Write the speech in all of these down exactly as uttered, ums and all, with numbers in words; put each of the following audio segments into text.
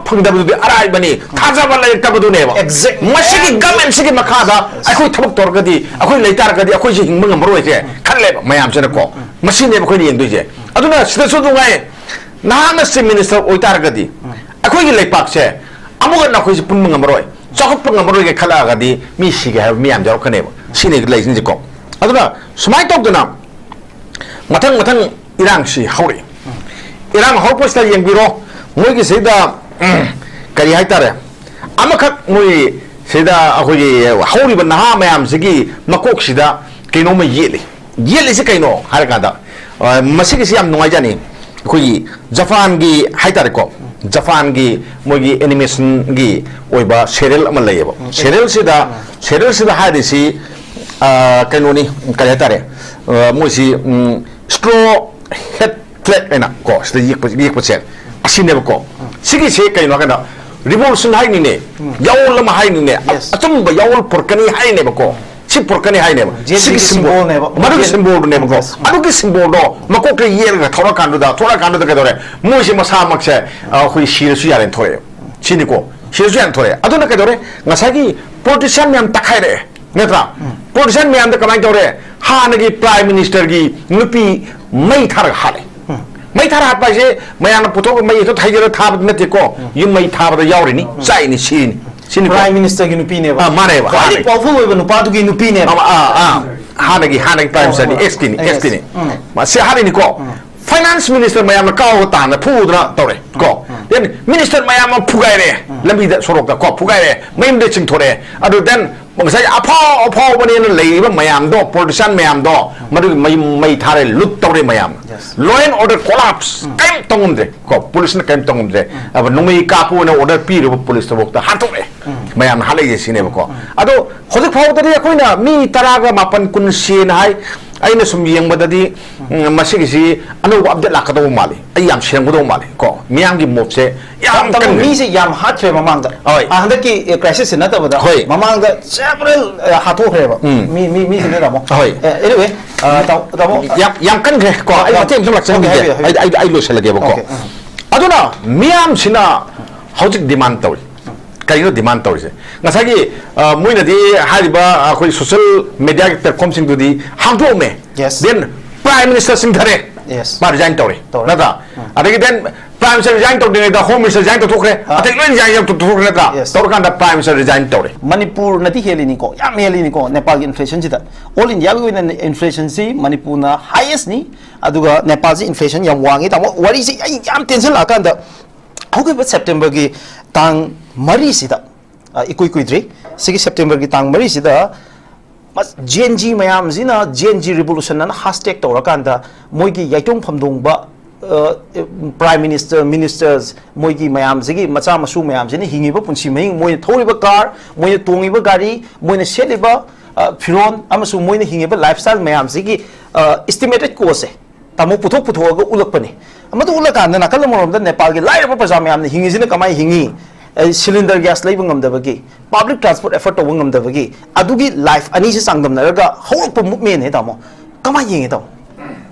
ꯐꯪꯗꯕꯗꯨꯗꯤ ꯑꯔꯥꯏꯕꯅꯤ, ꯊꯥꯖꯕ ꯂꯩꯔꯛꯇꯕꯗꯨꯅꯦꯕ꯫ Exact. ꯃꯁꯤꯒꯤ ꯒꯃꯦꯟꯁꯤꯒꯤ ꯃꯈꯥꯗ ꯑꯩꯈꯣꯏ ꯊꯕꯛ ꯇꯧꯔꯒꯗꯤ ꯑꯩꯈꯣꯏ ꯂꯩꯇꯥꯔꯒꯗꯤ ꯑꯩꯈꯣꯏꯁꯦ ꯍꯤꯡꯕ ꯉꯝꯃꯔꯣꯏꯁꯦ ꯈꯜꯂꯦꯕ ꯃꯌꯥꯝꯁꯤꯅꯀꯣ꯫ ꯃꯁꯤꯅꯦꯕ ꯑꯩꯈꯣꯏꯅ ꯌꯦꯡꯗꯣꯏꯁꯦ꯫ ꯑꯗꯨꯅ ꯁꯤꯗꯁꯨ ꯅꯨꯡꯉꯥꯏ, ꯅꯍꯥꯛꯅ ꯆꯤꯐ ꯃꯤꯅꯤꯁꯇꯔ ꯑꯣꯏꯇꯥꯔꯒꯗꯤ ꯑꯩꯈꯣꯏꯒꯤ ꯂꯩꯄꯥꯛꯁꯦ ꯑꯃꯨꯛ ꯍꯟꯅ ꯑꯩꯈꯣꯏꯁꯦ ꯄꯨꯟꯕ ꯉꯝꯃꯔꯣꯏ, ꯆꯥꯎꯈꯠꯄ ꯉꯝꯃꯔꯣꯏꯒꯦ ꯈꯜꯂꯛꯑꯒꯗꯤ ꯃꯤ ꯁꯤꯒꯦ ꯍꯥꯏꯕ ꯃꯤ ꯌꯥꯝ ꯌꯥꯎꯔꯛꯀꯅꯦꯕ꯫ ꯁꯤꯅꯤ ꯂꯩꯁꯤꯡꯁꯦꯀꯣ꯫ ꯑꯗꯨꯅ ꯁꯨꯃꯥꯏꯅ ꯇꯧꯗꯅ ꯃꯊꯪ ꯃꯊꯪ ꯏꯔꯥꯡꯁꯤ ꯍꯧꯔꯛꯏ꯫ ꯏꯔꯥꯡ ꯍꯧꯔꯛꯄꯁꯤꯗ ꯌꯦꯡꯕꯤꯔꯣ, ꯃꯣꯏꯒꯤ ꯁꯤꯗ, ꯎꯝ, ꯀꯔꯤ ꯍꯥꯏꯇꯥꯔꯦ, ꯑꯃꯈꯛ ꯃꯣꯏ ꯁꯤꯗ ꯑꯩꯈꯣꯏꯒꯤ ꯍꯧꯔꯤꯕ ꯅꯍꯥ ꯃꯌꯥꯝꯁꯤꯒꯤ ꯃꯀꯣꯛꯁꯤꯗ ꯀꯩꯅꯣꯝꯃ ꯌꯦꯠꯂꯤ꯫ ꯌꯦꯠꯂꯤꯁꯤ ꯀꯩꯅꯣ ꯍꯥꯏꯔꯀꯥꯟꯗ, ꯑ, ꯃꯁꯤꯒꯤꯁꯤ ꯌꯥꯝ ꯅꯨꯡꯉꯥꯏꯖꯅꯤ꯫ ꯑꯩꯈꯣꯏꯒꯤ ꯖꯄꯥꯟꯒꯤ ꯍꯥꯏꯇꯥꯔꯦꯀꯣ, ꯖꯄꯥꯟꯒꯤ ꯃꯣꯏꯒꯤ ꯑꯦꯅꯤꯃꯦꯁꯟꯒꯤ ꯑꯣꯏꯕ ꯁꯦꯔꯤꯌꯦꯜ ꯑꯃ ꯂꯩꯌꯦꯕ꯫ ꯁꯦꯔꯤꯌꯦꯜꯁꯤꯗ, ꯁꯦꯔꯤꯌꯦꯜꯁꯤꯗ ꯍꯥꯏꯔꯤꯁꯤ, ꯑ, ꯀꯩꯅꯣꯅꯤ, ꯀꯔꯤ ꯍꯥꯏꯇꯥꯔꯦ, ꯑ, ꯃꯣꯏꯁꯤ, ꯎꯝ, ꯁ꯭ꯇ꯭ꯔꯣ ꯍꯦꯠ ꯐ꯭ꯂꯦꯛ ꯍꯥꯏꯅ ꯀꯣ, ꯁꯤꯗ ꯌꯦꯛꯄ, ꯌꯦꯛꯄꯁꯦ ꯑꯁꯤꯅꯦꯕꯀꯣ꯫ ꯁꯤꯒꯤꯁꯦ ꯀꯩꯅꯣ ꯍꯥꯏꯀꯥꯟꯗ ꯔꯤꯚꯣꯂꯨꯁꯟ ꯍꯥꯏꯅꯤꯅꯦ, ꯌꯥꯑꯣꯜ ꯑꯃ ꯍꯥꯏꯅꯤꯅꯦ, ꯑ-, Yes. ꯑꯆꯨꯝꯕ ꯌꯥꯑꯣꯜ ꯄꯨꯔꯛꯀꯅꯤ ꯍꯥꯏꯅꯦꯕꯀꯣ꯫ ꯁꯤ ꯄꯨꯔꯛꯀꯅꯤ ꯍꯥꯏꯅꯦꯕ꯫ ꯖꯦꯟ ꯁꯤꯒꯤ ꯖꯤꯒꯤ ꯁꯤꯝꯕꯣꯜ, ꯁꯤꯝꯕꯣꯜꯅꯦꯕ꯫ ꯃꯗꯨꯒꯤ Yes. ꯁꯤꯝꯕꯣꯜꯗꯨꯅꯦꯕꯀꯣ꯫ Yes. ꯑꯗꯨꯒꯤ ꯁꯤꯝꯕꯣꯜꯗꯣ ꯃꯀꯣꯛꯇ ꯌꯦꯛꯂꯒ ꯊꯣꯛꯂꯛꯀꯥꯟꯗꯨꯗ, ꯊꯣꯛꯂꯛꯀꯥꯟꯗꯨꯗ ꯀꯩꯗꯧꯔꯦ? ꯃꯣꯏꯁꯦ ꯃꯁꯥꯃꯛꯁꯦ, ꯑ, ꯑꯩꯈꯣꯏ ꯁꯤꯔꯁꯨ ꯌꯥꯔꯦꯅ ꯊꯣꯛꯂꯛꯑꯦ꯫ ꯁꯤꯅꯤꯀꯣ꯫ ꯁꯤꯔꯁꯨ ꯌꯥꯔꯦꯅ ꯊꯣꯛꯂꯛꯑꯦ꯫ ꯑꯗꯨꯅ ꯀꯩꯗꯧꯔꯦ? ꯉꯁꯥꯏꯒꯤ ꯄꯣꯂꯤꯇꯤꯁꯤꯌꯥꯟ ꯃꯌꯥꯝ ꯇꯛꯈꯥꯏꯔꯛꯑꯦ꯫ ꯅꯠꯇ꯭ꯔꯥ? ꯄꯣꯂꯤꯇꯤꯁꯤꯌꯥꯟ ꯃꯌꯥꯝꯗ ꯀꯃꯥꯏꯅ ꯇꯧꯔꯦ? ꯍꯥꯟꯅꯒꯤ ꯄ꯭ꯔꯥꯏꯝ ꯃꯤꯅꯤꯁꯇꯔꯒꯤ ꯅꯨꯄꯤ ꯃꯩ ꯊꯥꯔꯒ ꯍꯥꯠꯂꯦ꯫ ꯃꯩ ꯊꯥꯔ ꯍꯥꯠꯄ ꯍꯥꯏꯁꯦ ꯃꯌꯥꯝꯅ ꯄꯨꯊꯣꯛꯑꯒ ꯃꯩ ꯍꯦꯛꯇ ꯍꯩꯖꯔ ꯊꯥꯕꯗꯤ ꯅꯠꯇꯦꯀꯣ꯫ ꯌꯨꯝ ꯃꯩ ꯊꯥꯕꯗ ꯌꯥꯎꯔꯤꯅꯤ, ꯆꯥꯛꯏꯅꯤ, ꯁꯤꯔꯤꯅꯤ꯫ ꯁꯤꯅꯤꯀꯣ꯫ ꯄ꯭ꯔꯥꯏꯝ ꯃꯤꯅꯤꯁꯇꯔꯒꯤ ꯅꯨꯄꯤꯅꯦꯕ꯫ ꯑꯥ, ꯃꯥꯅꯦꯕ, ꯈ꯭ꯋꯥꯏꯗꯒꯤ ꯍꯥꯟꯅꯒꯤ꯫ ꯄꯥꯋꯔꯐꯨꯜ ꯑꯣꯏꯕ ꯅꯨꯄꯥꯗꯨꯒꯤ ꯅꯨꯄꯤꯅꯦꯕ꯫ ꯑꯥ, ꯑꯥ, ꯑꯥ꯫ ꯍꯥꯟꯅꯒꯤ, ꯍꯥꯟꯅꯒꯤ ꯄ꯭ꯔꯥꯏꯝ ꯃꯤꯅꯤꯁꯇꯔꯅꯤ, ꯍꯣꯏ, ꯍꯣꯏ꯫ ꯑꯦꯛꯁꯀꯤꯅꯤ, ꯑꯦꯛꯁ꯫ ꯑꯦꯛꯁꯀꯤꯅꯤ꯫ ꯎꯝ꯫ ꯃꯁꯤ ꯍꯥꯏꯔꯤꯅꯤꯀꯣ꯫ ꯐꯥꯏꯅꯥꯟꯁ ꯃꯤꯅꯤꯁꯇꯔ ꯃꯌꯥꯝꯅ ꯀꯥꯎꯒ ꯇꯥꯟꯅ ꯐꯨꯗꯅ ꯇꯧꯔꯦ ꯀꯣ꯫ Then ꯃꯤꯅꯤꯁꯇꯔ ꯃꯌꯥꯝ ꯑꯃ ꯐꯨꯒꯥꯏꯔꯦ꯫ ꯂꯝꯕꯤꯗ, ꯁꯣꯔꯣꯛꯇ ꯀꯣ, ꯐꯨꯒꯥꯏꯔꯦ꯫ ꯃꯌꯨꯝꯗ ꯆꯤꯡꯊꯣꯔꯛꯑꯦ꯫ ꯑꯗꯨ then ꯉꯁꯥꯏ ꯑꯐꯥꯎ ꯑꯐꯥꯎꯕꯅꯦꯅ ꯂꯩꯔꯤꯕ ꯃꯌꯥꯝꯗꯣ, ꯄꯣꯂꯤꯇꯤꯁꯤꯌꯥꯟ ꯃꯌꯥꯝꯗꯣ, ꯃꯗꯨꯒꯤ ꯃꯌꯨꯝ ꯃꯩ ꯊꯥꯔꯦ, ꯂꯨꯠ ꯇꯧꯔꯦ ꯃꯌꯥꯝ꯫ Yes. Law and order collapse, ꯀꯔꯤꯝ ꯇꯧ ꯉꯝꯗ꯭ꯔꯦ ꯀꯣ, ꯄꯨꯂꯤꯁꯅ ꯀꯔꯤꯝ ꯇꯧ ꯉꯝꯗ꯭ꯔꯦ꯫ ꯑꯗꯨ ꯅꯣꯡꯃꯩ ꯀꯥꯞꯄꯨꯅ ꯑꯣꯔꯗꯔ ꯄꯤꯔꯤꯕ ꯄꯨꯂꯤꯁꯇꯐꯥꯎꯗ ꯍꯥꯠꯇꯣꯛꯑꯦ꯫ ꯃꯌꯥꯝꯅ ꯍꯥꯠꯂꯛꯏꯁꯦ ꯁꯤꯅꯦꯕꯀꯣ꯫ ꯑꯗꯣ ꯍꯧꯖꯤꯛ ꯐꯥꯎꯕꯗꯗꯤ ꯑꯩꯈꯣꯏꯅ ꯃꯤ ꯇꯔꯥꯒ ꯃꯥꯄꯟ ꯀꯨꯟ ꯁꯤꯌꯦꯅ ꯍꯥꯏ꯫ ꯑꯩꯅ ꯁꯨꯝ ꯌꯦꯡꯕꯗꯗꯤ, ꯎꯝ, ꯃꯁꯤꯒꯤꯁꯤ ꯑꯅꯧꯕ ꯑꯞꯗꯦꯠ ꯂꯥꯛꯀꯗꯧꯕ ꯃꯥꯜꯂꯤ꯫ ꯑꯩ ꯌꯥꯝ ꯁꯤꯔꯝꯒꯗꯧꯕ ꯃꯥꯜꯂꯤ ꯀꯣ, ꯃꯤꯌꯥꯝꯒꯤ ꯃꯣꯠꯁꯦ ꯌꯥꯝ ꯇꯝ-, ꯇꯝ-, ꯀꯟꯈ꯭ꯔꯦ꯫ ꯃꯤꯁꯦ ꯌꯥꯝ ꯍꯥꯠꯈ꯭ꯔꯦ ꯃꯃꯥꯡꯗ꯫ ꯍꯣꯏ꯫ ꯑ, ꯍꯟꯗꯛꯀꯤ, ꯑꯦ, ꯀ꯭ꯔꯥꯏꯁꯤꯁꯁꯦ ꯅꯠꯇꯕꯗ ꯍꯣꯏ꯫ ꯃꯃꯥꯡꯗ several, ꯑ, ꯍꯥꯠꯇꯣꯛꯈ꯭ꯔꯦꯕ꯫ ꯎꯝ꯫ ꯃꯤ, ꯃꯤ, ꯃꯤꯁꯤꯡꯗ ꯇꯥꯃꯣ꯫ ꯍꯣꯏ꯫ ꯑꯦ, anyway, ꯑ, ꯇꯥꯃꯣ, ꯇꯥꯃꯣ, ꯑ, ꯌꯥꯝ, ꯌꯥꯝ ꯀꯟꯈ꯭ꯔꯦ ꯀꯣ, ꯑꯩ ꯇꯥꯃꯣ, ꯃꯇꯦꯛ ꯑꯃꯇꯪ okay, ꯂꯥꯛꯆꯅꯤꯡꯒꯦ꯫ ꯍꯥꯏꯕꯤꯌꯨ, ꯍꯥꯏꯕꯤꯌꯨ꯫ ꯑꯩ, ꯑꯩ, ꯑꯩ ꯂꯣꯏꯁꯤꯜꯂꯒꯦꯕꯀꯣ꯫ Okay, ꯑ꯫ ꯑꯗꯨꯅ ꯃꯤꯌꯥꯝꯁꯤꯅ ꯍꯧꯖꯤꯛ ꯗꯤꯃꯥꯟ ꯇꯧꯔꯤ꯫ ꯀꯩꯅꯣ ꯗꯤꯃꯥꯟ ꯇꯧꯔꯤꯁꯦ? ꯉꯁꯥꯏꯒꯤ, ꯑ, ꯃꯣꯏꯅꯗꯤ ꯍꯥꯏꯔꯤꯕ, ꯑ, ꯑꯩꯈꯣꯏ ꯁꯣꯁꯤꯌꯦꯜ ꯃꯦꯗꯤꯌꯥꯒꯤ ꯄ꯭ꯂꯦꯠꯐꯣꯔꯝꯁꯤꯡꯗꯨꯗꯤ ꯍꯥꯡꯗꯣꯛꯑꯝꯃꯦ꯫ Yes. Then Prime Minister ꯁꯤꯡꯊꯔꯦ꯫ Yes. ꯃꯥ ꯔꯤꯖꯥꯏꯟ ꯇꯧꯔꯦ꯫ ꯇꯧꯔꯦ꯫ ꯅꯠꯇ꯭ꯔꯥ? ꯎꯝ. ꯑꯗꯒꯤ then Prime Minister ꯔꯤꯖꯥꯏꯟ ꯇꯧꯗ꯭ꯔꯤꯉꯩꯗ ꯍꯣꯝ ꯃꯤꯅꯤꯁꯇꯔ ꯔꯤꯖꯥꯏꯟ ꯇꯧꯊꯣꯛꯈ꯭ꯔꯦ꯫ ꯑꯥ꯫ ꯑꯇꯩ ꯂꯣꯏ ꯔꯤꯖꯥꯏꯟ ꯇꯧꯊꯣꯛꯈ꯭ꯔꯦ ꯅꯠꯇ꯭ꯔꯥ? Yes. ꯇꯧꯔꯀꯥꯟꯗ ꯄ꯭ꯔꯥꯏꯝ ꯃꯤꯅꯤꯁꯇꯔ ꯔꯤꯖꯥꯏꯟ ꯇꯧꯔꯦ꯫ ꯃꯅꯤꯄꯨꯔꯅꯗꯤ ꯍꯦꯜꯂꯤꯅꯤꯀꯣ, ꯌꯥꯝ ꯍꯦꯜꯂꯤꯅꯤꯀꯣ ꯅꯦꯄꯥꯜꯒꯤ ꯏꯟꯐ꯭ꯂꯦꯁꯟꯁꯤꯗ꯫ ꯑꯣꯜ ꯏꯟꯗꯤꯌꯥꯒꯤ ꯑꯣꯏꯅ ꯏꯟꯐ꯭ꯂꯦꯁꯟꯁꯤ ꯃꯅꯤꯄꯨꯔꯅ ꯍꯥꯏꯌꯦꯁꯅꯤ, ꯑꯗꯨꯒ ꯅꯦꯄꯥꯜꯁꯤ ꯏꯟꯐ꯭ꯂꯦꯁꯟ ꯌꯥꯝ ꯋꯥꯡꯉꯤ꯫ ꯇꯥꯃꯣ, ꯋꯥꯔꯤꯁꯤ ꯑꯩ ꯌꯥꯝ ꯇꯦꯟꯁꯤꯜꯂꯛꯑꯀꯥꯟꯗ ꯍꯧꯈꯤꯕ ꯁꯦꯞꯇꯦꯝꯕꯔꯒꯤ ꯇꯥꯡ ꯃꯔꯤꯁꯤꯗ, ꯑ, ꯏꯀꯨꯏ ꯀꯨꯏꯗ꯭ꯔꯤ, ꯁꯤꯒꯤ ꯁꯦꯞꯇꯦꯝꯕꯔꯒꯤ ꯇꯥꯡ ꯃꯔꯤꯁꯤꯗ ꯖꯦꯟ ꯖꯤ ꯃꯌꯥꯝꯁꯤꯅ ꯖꯦꯟ ꯖꯤ ꯔꯤꯚꯣꯂꯨꯁꯟ ꯑꯅ ꯍꯦꯁꯇꯦꯒ ꯇꯧꯔꯀꯥꯟꯗ ꯃꯣꯏꯒꯤ ꯌꯥꯏꯇꯣꯡ ꯐꯝꯗꯣꯡꯕ, ꯑ, ꯄ꯭ꯔꯥꯏꯝ ꯃꯤꯅꯤꯁꯇꯔ, ꯃꯤꯅꯤꯁꯇꯔꯁ, ꯃꯣꯏꯒꯤ ꯃꯌꯥꯝꯁꯤꯒꯤ ꯃꯆꯥ ꯃꯁꯨ ꯃꯌꯥꯝꯁꯤꯅ ꯍꯤꯡꯉꯤꯕ ꯄꯨꯟꯁꯤ ꯃꯍꯤꯡ, ꯃꯣꯏꯅ ꯊꯧꯔꯤꯕ ꯀꯥꯔ, ꯃꯣꯏꯅ ꯇꯣꯡꯉꯤꯕ ꯒꯥꯔꯤ, ꯃꯣꯏꯅ ꯁꯦꯠꯂꯤꯕ, ꯑ, ꯐꯤꯔꯣꯟ ꯑꯃꯁꯨꯡ ꯃꯣꯏꯅ ꯍꯤꯡꯉꯤꯕ ꯂꯥꯏꯐ ꯁ꯭ꯇꯥꯏꯜ ꯃꯌꯥꯝꯁꯤꯒꯤ, ꯑ, ꯏꯁꯇꯤꯃꯦꯇꯦꯠ ꯀꯣꯁꯁꯦ ꯇꯥꯃꯣ ꯄꯨꯊꯣꯛ ꯄꯨꯊꯣꯛꯑꯒ ꯎꯠꯂꯛꯄꯅꯤ꯫ ꯑꯃꯗ ꯎꯠꯂꯀꯥꯟꯗ ꯅꯥꯀꯜ ꯑꯃꯔꯣꯝꯗ ꯅꯦꯄꯥꯜꯒꯤ ꯂꯥꯏꯔꯕ ꯄ꯭ꯔꯖꯥ ꯃꯌꯥꯝꯅ ꯍꯤꯡꯉꯤꯁꯤꯅ ꯀꯃꯥꯏꯅ ꯍꯤꯡꯉꯤ? ꯑꯩ ꯁꯤꯂꯤꯟꯗꯔ ꯒ꯭ꯌꯥꯁ ꯂꯩꯕ ꯉꯝꯗꯕꯒꯤ, ꯄꯥꯕ꯭ꯂꯤꯛ ꯇ꯭ꯔꯥꯟꯁꯄꯣꯔꯠ ꯑꯦꯐꯣꯔꯗ ꯇꯧꯕ ꯉꯝꯗꯕꯒꯤ, ꯑꯗꯨꯒꯤ ꯂꯥꯏꯐ ꯑꯅꯤꯁꯤ ꯆꯥꯡꯗꯝꯅꯔꯒ ꯍꯧꯔꯛꯄ ꯃꯨꯚꯃꯦꯟꯅꯦ ꯇꯥꯃꯣ꯫ ꯀꯃꯥꯏꯅ ꯌꯦꯡꯉꯦ ꯇꯥꯃꯣ?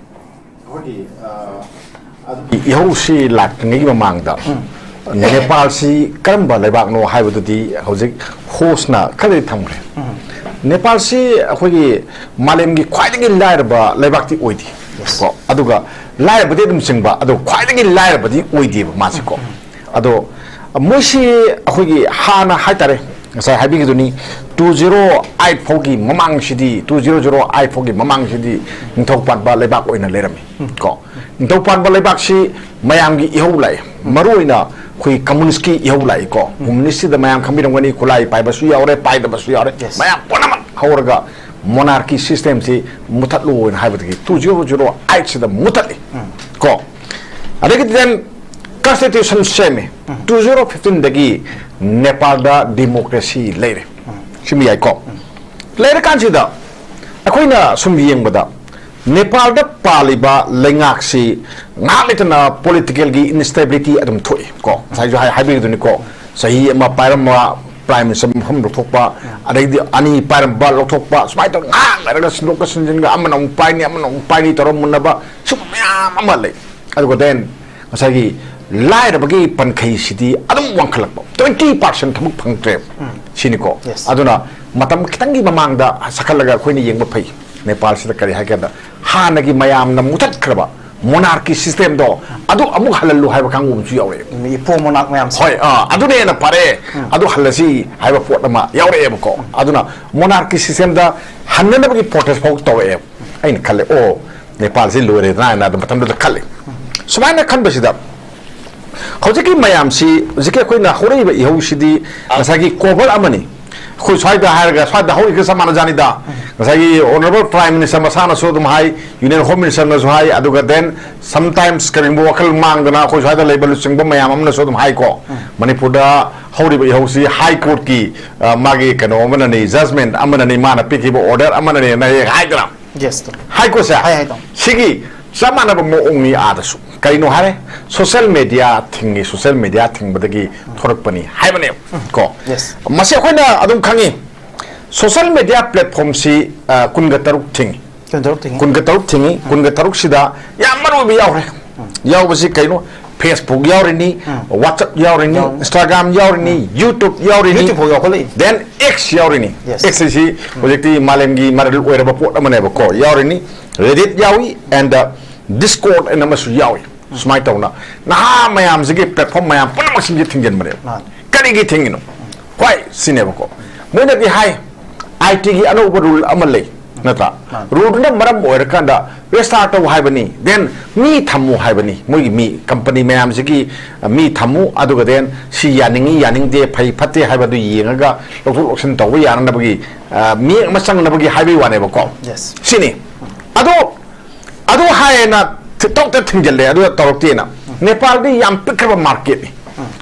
ꯑꯩꯈꯣꯏꯒꯤ, ꯑ, ꯑꯗꯨꯒꯤ ꯏꯍꯧꯁꯤ ꯂꯥꯛꯇ꯭ꯔꯤꯉꯩꯒꯤ ꯃꯃꯥꯡꯗ ꯅꯦꯄꯥꯜꯁꯤ ꯀꯔꯝꯕ ꯂꯩꯕꯥꯛꯅꯣ ꯍꯥꯏꯕꯗꯨꯗꯤ ꯍꯧꯖꯤꯛ ꯍꯣꯁꯅ ꯈꯔꯗꯤ ꯊꯝꯈ꯭ꯔꯦ꯫ ꯅꯦꯄꯥꯜꯁꯤ ꯑꯩꯈꯣꯏꯒꯤ ꯃꯥꯂꯦꯝꯒꯤ ꯈ꯭ꯋꯥꯏꯗꯒꯤ ꯂꯥꯏꯔꯕ ꯂꯩꯕꯥꯛꯇꯤ ꯑꯣꯏꯗꯦ꯫ ꯀꯣ, ꯑꯗꯨꯒ ꯂꯥꯏꯔꯕꯗꯤ ꯑꯗꯨꯝ ꯆꯤꯡꯕ, ꯑꯗꯣ ꯈ꯭ꯋꯥꯏꯗꯒꯤ ꯂꯥꯏꯔꯕꯗꯤ ꯑꯣꯏꯗꯦꯕ ꯃꯥꯁꯤꯀꯣ꯫ ꯑꯗꯣ ꯃꯣꯏꯁꯤ ꯑꯩꯈꯣꯏꯒꯤ ꯍꯥꯟꯅ ꯍꯥꯏꯇꯥꯔꯦ, ꯉꯁꯥꯏ ꯍꯥꯏꯕꯤꯈꯤꯗꯨꯅꯤ, two zero eight ꯐꯥꯎꯒꯤ ꯃꯃꯥꯡꯁꯤꯗꯤ, two zero zero eight ꯐꯥꯎꯒꯤ ꯃꯃꯥꯡꯁꯤꯗꯤ ꯅꯤꯡꯊꯧ ꯄꯥꯟꯕ ꯂꯩꯕꯥꯛ ꯑꯣꯏꯅ ꯂꯩꯔꯝꯃꯤ꯫ ꯀꯣ, ꯅꯤꯡꯊꯧ ꯄꯥꯟꯕ ꯂꯩꯕꯥꯛꯁꯤ ꯃꯌꯥꯝꯒꯤ ꯏꯍꯧ ꯂꯥꯛꯑꯦ, ꯃꯔꯨꯑꯣꯏꯅ ꯑꯩꯈꯣꯏ ꯀꯝꯃꯨꯅꯤꯁ꯭ꯠꯀꯤ ꯏꯍꯧ ꯂꯥꯛꯏꯀꯣ꯫ ꯀꯝꯃꯨꯅꯤꯁ꯭ꯠꯁꯤꯗ ꯃꯌꯥꯝ ꯈꯪꯕꯤꯔꯝꯒꯅꯤ, ꯈꯨꯠꯂꯥꯏ ꯄꯥꯏꯕꯁꯨ ꯌꯥꯎꯔꯦ, ꯄꯥꯏꯗꯕꯁꯨ ꯌꯥꯎꯔꯦ꯫ Yes. ꯃꯌꯥꯝ ꯄꯨꯝꯅꯃꯛ ꯍꯧꯔꯒ ꯃꯣꯅꯥꯔꯀꯤ ꯁꯤꯁꯇꯦꯝꯁꯤ ꯃꯨꯊꯠꯂꯣꯅ ꯍꯥꯏꯕꯗꯒꯤ two zero zero eight ꯁꯤꯗ ꯃꯨꯊꯠꯂꯤ꯫ ꯀꯣ, ꯑꯗꯒꯤꯗꯤ then ꯀꯟꯁꯇꯤꯇ꯭ꯌꯨꯁꯟ ꯁꯦꯝꯃꯤ꯫ Two zero fifteen ꯗꯒꯤ ꯅꯦꯄꯥꯜꯗ ꯗꯤꯃꯣꯀ꯭ꯔꯦꯁꯤ ꯂꯩꯔꯦ꯫ ꯁꯤꯃ ꯌꯥꯏꯀꯣ꯫ ꯂꯩꯔꯀꯥꯟꯁꯤꯗ ꯑꯩꯈꯣꯏꯅ ꯁꯨꯝ ꯌꯦꯡꯕꯗ ꯅꯦꯄꯥꯜꯗ ꯄꯥꯜꯂꯤꯕ ꯂꯩꯉꯥꯛꯁꯤ ꯉꯥꯏꯍꯥꯛ ꯂꯩꯇꯅ ꯄꯣꯂꯤꯇꯤꯀꯦꯜꯒꯤ ꯏꯟꯁꯇꯦꯕꯤꯂꯤꯇꯤ ꯑꯗꯨꯝ ꯊꯣꯛꯏ ꯀꯣ꯫ ꯉꯁꯥꯏꯁꯨ ꯍꯥꯏ-, ꯍꯥꯏꯕꯤꯔꯤꯗꯨꯅꯤꯀꯣ, ꯆꯍꯤ ꯑꯃ ꯄꯥꯏꯔꯝꯕ ꯄ꯭ꯔꯥꯏꯝ ꯃꯤꯅꯤꯁꯇꯔ ꯃꯐꯝ ꯂꯧꯊꯣꯛꯄ, ꯑꯗꯩꯗꯤ ꯑꯅꯤ ꯄꯥꯏꯔꯝꯕ ꯂꯧꯊꯣꯛꯄ, ꯁꯨꯃꯥꯏꯅ ꯇꯧꯔꯒ ꯉꯥꯏꯍꯥꯛ ꯂꯩꯔꯒ ꯁꯤꯟꯗꯣꯛꯀ ꯁꯤꯟꯖꯤꯟꯒ ꯑꯃꯅ ꯑꯃꯨꯛ ꯄꯥꯏꯅꯤ, ꯑꯃꯅ ꯑꯃꯨꯛ ꯄꯥꯏꯅꯤ ꯇꯧꯔꯒ ꯃꯨꯟꯅꯕ, ꯁꯨꯝꯕ ꯃꯌꯥꯝ ꯑꯃ ꯂꯩ꯫ ꯑꯗꯨꯒ then ꯉꯁꯥꯏꯒꯤ ꯂꯥꯏꯔꯕꯒꯤ ꯄꯟꯈꯩꯁꯤꯗꯤ ꯑꯗꯨꯝ ꯋꯥꯡꯈꯠꯂꯛꯄ, ꯇ꯭ꯋꯦꯟꯇꯤ ꯄꯥꯔꯁꯦꯟ ꯊꯕꯛ ꯐꯪꯗ꯭ꯔꯦꯕ꯫ ꯁꯤꯅꯤꯀꯣ꯫ Yes. ꯑꯗꯨꯅ ꯃꯇꯝ ꯈꯤꯇꯪꯒꯤ ꯃꯃꯥꯡꯗ ꯁꯛꯍꯜꯂꯒ ꯑꯩꯈꯣꯏꯅ ꯌꯦꯡꯕ ꯐꯩ꯫ ꯅꯦꯄꯥꯜꯁꯤꯗ ꯀꯔꯤ ꯍꯥꯏꯒꯦꯗ, ꯍꯥꯟꯅꯒꯤ ꯃꯌꯥꯝꯅ ꯃꯨꯊꯠꯈ꯭ꯔꯕ ꯃꯣꯅꯥꯔꯀꯤ ꯁꯤꯁꯇꯦꯝꯗꯣ ꯑꯗꯨ ꯑꯃꯨꯛ ꯍꯜꯍꯜꯂꯨ ꯍꯥꯏꯕ ꯀꯥꯡꯕꯨ ꯑꯃꯁꯨ ꯌꯥꯎꯔꯛꯑꯦꯕ꯫ ꯃꯤꯒꯤ ꯄ꯭ꯔꯣ ꯃꯣꯅꯥꯔꯛ ꯃꯌꯥꯝꯁꯦ꯫ ꯍꯣꯏ, ꯑꯥ, ꯑꯗꯨꯅ ꯍꯦꯟꯅ ꯐꯔꯦ, ꯑꯗꯨ ꯍꯜꯂꯁꯤ ꯍꯥꯏꯕ ꯄꯣꯠ ꯑꯃ ꯌꯥꯎꯔꯛꯑꯦꯕꯀꯣ꯫ ꯑꯗꯨꯅ ꯃꯣꯅꯥꯔꯀꯤ ꯁꯤꯁꯇꯦꯝꯗ ꯍꯟꯅꯅꯕꯒꯤ ꯄ꯭ꯔꯣꯇꯦꯁ ꯐꯥꯎ ꯇꯧꯔꯛꯑꯦꯕ꯫ ꯑꯩꯅ ꯈꯜꯂꯦ, ꯑꯣ, ꯅꯦꯄꯥꯜꯁꯤ ꯂꯣꯏꯔꯦꯗꯅ ꯍꯥꯏꯅ ꯑꯗꯨ ꯃꯇꯝꯗꯨꯗ ꯈꯜꯂꯤ꯫ ꯁꯨꯃꯥꯏꯅ ꯈꯟꯕꯁꯤꯗ ꯍꯧꯖꯤꯛꯀꯤ ꯃꯌꯥꯝꯁꯤ, ꯍꯧꯖꯤꯛꯀꯤ ꯑꯩꯈꯣꯏꯅ ꯍꯧꯔꯛꯏꯕ ꯏꯍꯧꯁꯤꯗꯤ ꯉꯁꯥꯏꯒꯤ ꯀꯣꯕꯔ ꯑꯃꯅꯤ꯫ ꯑꯩꯈꯣꯏ ꯁ꯭ꯋꯥꯏꯗ ꯍꯥꯏꯔꯒ ꯁ꯭ꯋꯥꯏꯗ ꯍꯧꯔꯤꯒ ꯆꯞ ꯃꯥꯟꯅꯖꯥꯠꯅꯤꯗ꯫ ꯉꯁꯥꯏꯒꯤ Honourable Prime Minister ꯃꯁꯥꯅꯁꯨ ꯑꯗꯨꯝ ꯍꯥꯏ, Union Home Minister ꯅꯁꯨ ꯍꯥꯏ, ꯑꯗꯨꯒ then sometimes ꯀꯔꯤꯒꯨꯝꯕ ꯋꯥꯈꯜ ꯃꯥꯡꯗꯅ ꯑꯩꯈꯣꯏ ꯁ꯭ꯋꯥꯏꯗ ꯂꯩꯕ ꯂꯨꯆꯤꯡꯕ ꯃꯌꯥꯝ ꯑꯃꯅꯁꯨ ꯑꯗꯨꯝ ꯍꯥꯏꯀꯣ, ꯃꯅꯤꯄꯨꯔꯗ ꯍꯧꯔꯤꯕ ꯏꯍꯧꯁꯤ High Court ꯀꯤ, ꯑ, ꯃꯥꯒꯤ ꯀꯩꯅꯣ ꯑꯃꯅꯅꯤ, judgment ꯑꯃꯅꯅꯤ, ꯃꯥꯅ ꯄꯤꯈꯤꯕ order ꯑꯃꯅꯅꯤꯅ ꯍꯦꯛ ꯍꯥꯏꯗꯅ꯫ Yes, ꯇꯥꯃꯣ꯫ ꯍꯥꯏꯀꯣ ꯁꯦ꯫ ꯍꯥꯏ, ꯍꯥꯏ, ꯇꯥꯃꯣ꯫ ꯁꯤꯒꯤ ꯆꯞ ꯃꯥꯟꯅꯕ ꯃꯑꯣꯡꯅꯤ ꯑꯥꯗꯁꯨ꯫ ꯀꯩꯅꯣ ꯍꯥꯏꯔꯦ, social media ꯊꯤꯡꯉꯤ, social media ꯊꯤꯡꯕꯗꯒꯤ ꯊꯣꯔꯛꯄꯅꯤ ꯍꯥꯏꯕꯅꯦꯕ ꯀꯣ꯫ Yes. ꯃꯁꯤ ꯑꯩꯈꯣꯏꯅ ꯑꯗꯨꯝ ꯈꯪꯉꯤ, social media platform ꯁꯤ, ꯑ, ꯀꯨꯟꯒ ꯇꯔꯨꯛ ꯊꯤꯡꯉꯤ꯫ ꯀꯨꯟꯇꯔꯨꯛ ꯊꯤꯡꯉꯤ꯫ ꯀꯨꯟꯒ ꯇꯔꯨꯛ ꯊꯤꯡꯉꯤ, ꯀꯨꯟꯒ ꯇꯔꯨꯛꯁꯤꯗ ꯌꯥꯝ ꯃꯔꯨ ꯑꯣꯏꯕ ꯌꯥꯎꯔꯦ꯫ ꯌꯥꯎꯕꯁꯤ ꯀꯩꯅꯣ? Facebook ꯌꯥꯎꯔꯤꯅꯤ, WhatsApp ꯌꯥꯎꯔꯤꯅꯤ, ꯌꯥꯎꯔꯤꯅꯤ꯫ Instagram ꯌꯥꯎꯔꯤꯅꯤ, YouTube ꯌꯥꯎꯔꯤꯅꯤ, YouTube ꯐꯥꯎ ꯌꯥꯎꯈꯠꯂꯛꯏ꯫ Then X ꯌꯥꯎꯔꯤꯅꯤ꯫ Yes. X ꯁꯤ ꯍꯧꯖꯤꯛꯇꯤ ꯃꯥꯂꯦꯝꯒꯤ ꯃꯔꯜ ꯑꯣꯏꯔꯕ ꯄꯣꯠ ꯑꯃꯅꯦꯕꯀꯣ, ꯌꯥꯎꯔꯤꯅꯤ, Reddit ꯌꯥꯎꯏ, and, uh, Discord ꯑꯅ ꯑꯃꯁꯨ ꯌꯥꯎꯏ꯫ ꯁꯨꯃꯥꯏꯅ ꯇꯧꯅ ꯅꯍꯥ ꯃꯌꯥꯝꯁꯤꯒꯤ platform ꯃꯌꯥꯝ ꯄꯨꯝꯅꯃꯛꯁꯤꯡꯁꯦ ꯊꯤꯡꯖꯤꯟꯕꯅꯦꯕ꯫ ꯃꯥꯅꯤ꯫ ꯀꯔꯤꯒꯤ ꯊꯤꯡꯉꯤꯅꯣ? ꯍꯣꯏ, ꯁꯤꯅꯦꯕꯀꯣ꯫ ꯃꯣꯏꯅꯗꯤ ꯍꯥꯏ, I T ꯒꯤ ꯑꯅꯧꯕ rule ꯑꯃ ꯂꯩ, ꯅꯠꯇ꯭ꯔꯥ? ꯃꯥꯅꯤ꯫ Rule ꯗꯨꯅ ꯃꯔꯝ ꯑꯣꯏꯔꯀꯥꯟꯗ register ꯇꯧ ꯍꯥꯏꯕꯅꯤ, then ꯃꯤ ꯊꯝꯃꯨ ꯍꯥꯏꯕꯅꯤ, ꯃꯣꯏꯒꯤ ꯃꯤ, company ꯃꯌꯥꯝꯁꯤꯒꯤ, ꯑ, ꯃꯤ ꯊꯝꯃꯨ, ꯑꯗꯨꯒ then ꯁꯤ ꯌꯥꯅꯤꯡꯉꯤ ꯌꯥꯅꯤꯡꯗꯦ, ꯐꯩ ꯐꯠꯇꯦ ꯍꯥꯏꯕꯗꯨ ꯌꯦꯡꯉꯒ ꯂꯧꯊꯣꯛ ꯂꯧꯁꯤꯟ ꯇꯧꯕ ꯌꯥꯅꯅꯕꯒꯤ, ꯑ, ꯃꯤꯠꯌꯦꯡ ꯑꯃ ꯆꯪꯅꯕꯒꯤ ꯍꯥꯏꯕꯒꯤ ꯋꯥꯅꯦꯕꯀꯣ꯫ Yes. ꯁꯤꯅꯤ꯫ ꯑꯗꯣ ꯑꯗꯨ ꯍꯥꯏꯌꯦꯅ ꯊꯤ-, ꯇꯧꯗ ꯊꯤꯡꯖꯤꯜꯂꯦ, ꯑꯗꯨ ꯇꯧꯔꯛꯇꯦꯅ꯫ ꯅꯦꯄꯥꯜꯗꯤ ꯌꯥꯝ ꯄꯤꯛꯈ꯭ꯔꯕ market ꯅꯤ꯫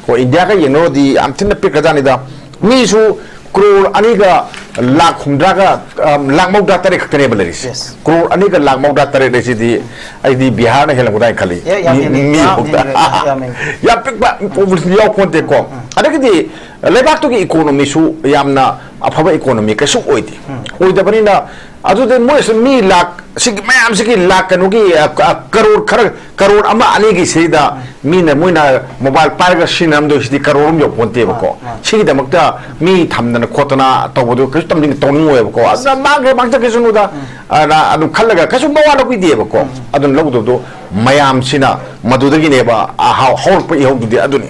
ꯍꯣꯏ, ꯏꯟꯗꯤꯌꯥꯒ ꯌꯦꯡꯅꯔꯨꯔꯗꯤ ꯌꯥꯝ ꯊꯤꯅ ꯄꯤꯛꯈ꯭ꯔꯖꯥꯠꯅꯤꯗ꯫ ꯃꯤꯁꯨ ꯀ꯭ꯔꯣꯔ ꯑꯅꯤꯒ ꯂꯥꯛ ꯍꯨꯝꯗ꯭ꯔꯥꯒ, ꯑ, ꯂꯥꯛ ꯃꯧꯗ꯭ꯔꯥ ꯇꯔꯦꯠ ꯈꯛꯇꯅꯦꯕ ꯂꯩꯔꯤꯁꯦ꯫ Yes. ꯀ꯭ꯔꯣꯔ ꯑꯅꯤꯒ ꯂꯥꯛ ꯃꯧꯗ꯭ꯔꯥ ꯇꯔꯦꯠ ꯍꯥꯏꯁꯤꯗꯤ ꯑꯩꯗꯤ ꯕꯤꯍꯥꯔꯅ ꯍꯦꯜꯂꯝꯒꯗꯥꯏ ꯈꯜꯂꯤ꯫ ꯌꯥ-, ꯌꯥꯝ ꯃꯤ-, ꯍꯦꯜꯂꯤ꯫ ꯃꯤ ꯌꯥꯝ ꯃꯧꯗ꯭ꯔꯥ꯫ ꯍꯦꯜꯂꯤ꯫ ꯌꯥꯝ ꯍꯦꯜꯂꯤ꯫ ꯌꯥꯝ ꯄꯤꯛꯄ population ꯌꯥꯎ ꯄꯣꯟꯇꯦꯀꯣ꯫ ꯑꯗꯒꯤꯗꯤ ꯂꯩꯕꯥꯛꯇꯨꯒꯤ economy ꯁꯨ ꯌꯥꯝꯅ ꯑꯐꯕ economy ꯀꯩꯁꯨ ꯑꯣꯏꯗꯦ꯫ ꯑꯣꯏꯗꯕꯅꯤꯅ ꯑꯗꯨꯗꯤ ꯃꯣꯏꯁꯨ ꯃꯤ ꯂꯥꯛ, ꯁꯤꯒꯤ ꯃꯌꯥꯝꯁꯤꯒꯤ ꯂꯥꯛ ꯀꯩꯅꯣꯒꯤ, ꯑ, ꯑ, ꯀꯔꯣꯔ ꯈꯔ, ꯀꯔꯣꯔ ꯑꯃ ꯑꯅꯤꯒꯤ ꯁꯤꯗ ꯃꯤꯅ, ꯃꯣꯏꯅ ꯃꯣꯕꯥꯏꯜ ꯄꯥꯏꯔꯒ ꯁꯤꯖꯤꯟꯅꯔꯝꯗꯣꯏꯁꯤꯗꯤ ꯀꯔꯣꯔ ꯑꯃ ꯌꯧꯄꯣꯟꯇꯦꯕꯀꯣ꯫ ꯃꯥ, ꯃꯥ꯫ ꯁꯤꯒꯤꯗꯃꯛꯇ ꯃꯤ ꯊꯝꯗꯅ ꯈꯣꯠꯇꯅ ꯇꯧꯕꯗꯣ ꯀꯩꯁꯨ ꯇꯝꯅꯤꯡ-, ꯇꯧꯅꯤꯡꯉꯣꯏꯕꯀꯣ꯫ ꯑꯗꯨꯅ ꯃꯥꯡꯈ꯭ꯔꯦ, ꯃꯥꯡꯖꯈꯤꯁꯅꯨꯗ꯫ ꯑꯗꯨꯅ ꯑꯗꯨꯝ ꯈꯜꯂꯒ ꯀꯩꯁꯨ ꯃꯋꯥ ꯂꯧꯕꯤꯗꯦꯕꯀꯣ꯫ ꯑꯗꯨꯅ ꯂꯧꯗꯕꯗꯣ ꯃꯌꯥꯝꯁꯤꯅ ꯃꯗꯨꯗꯒꯤꯅꯦꯕ, ꯑ, ꯍꯧ-, ꯍꯧꯔꯛꯄ ꯏꯍꯧꯗꯨꯗꯤ ꯑꯗꯨꯅꯤ꯫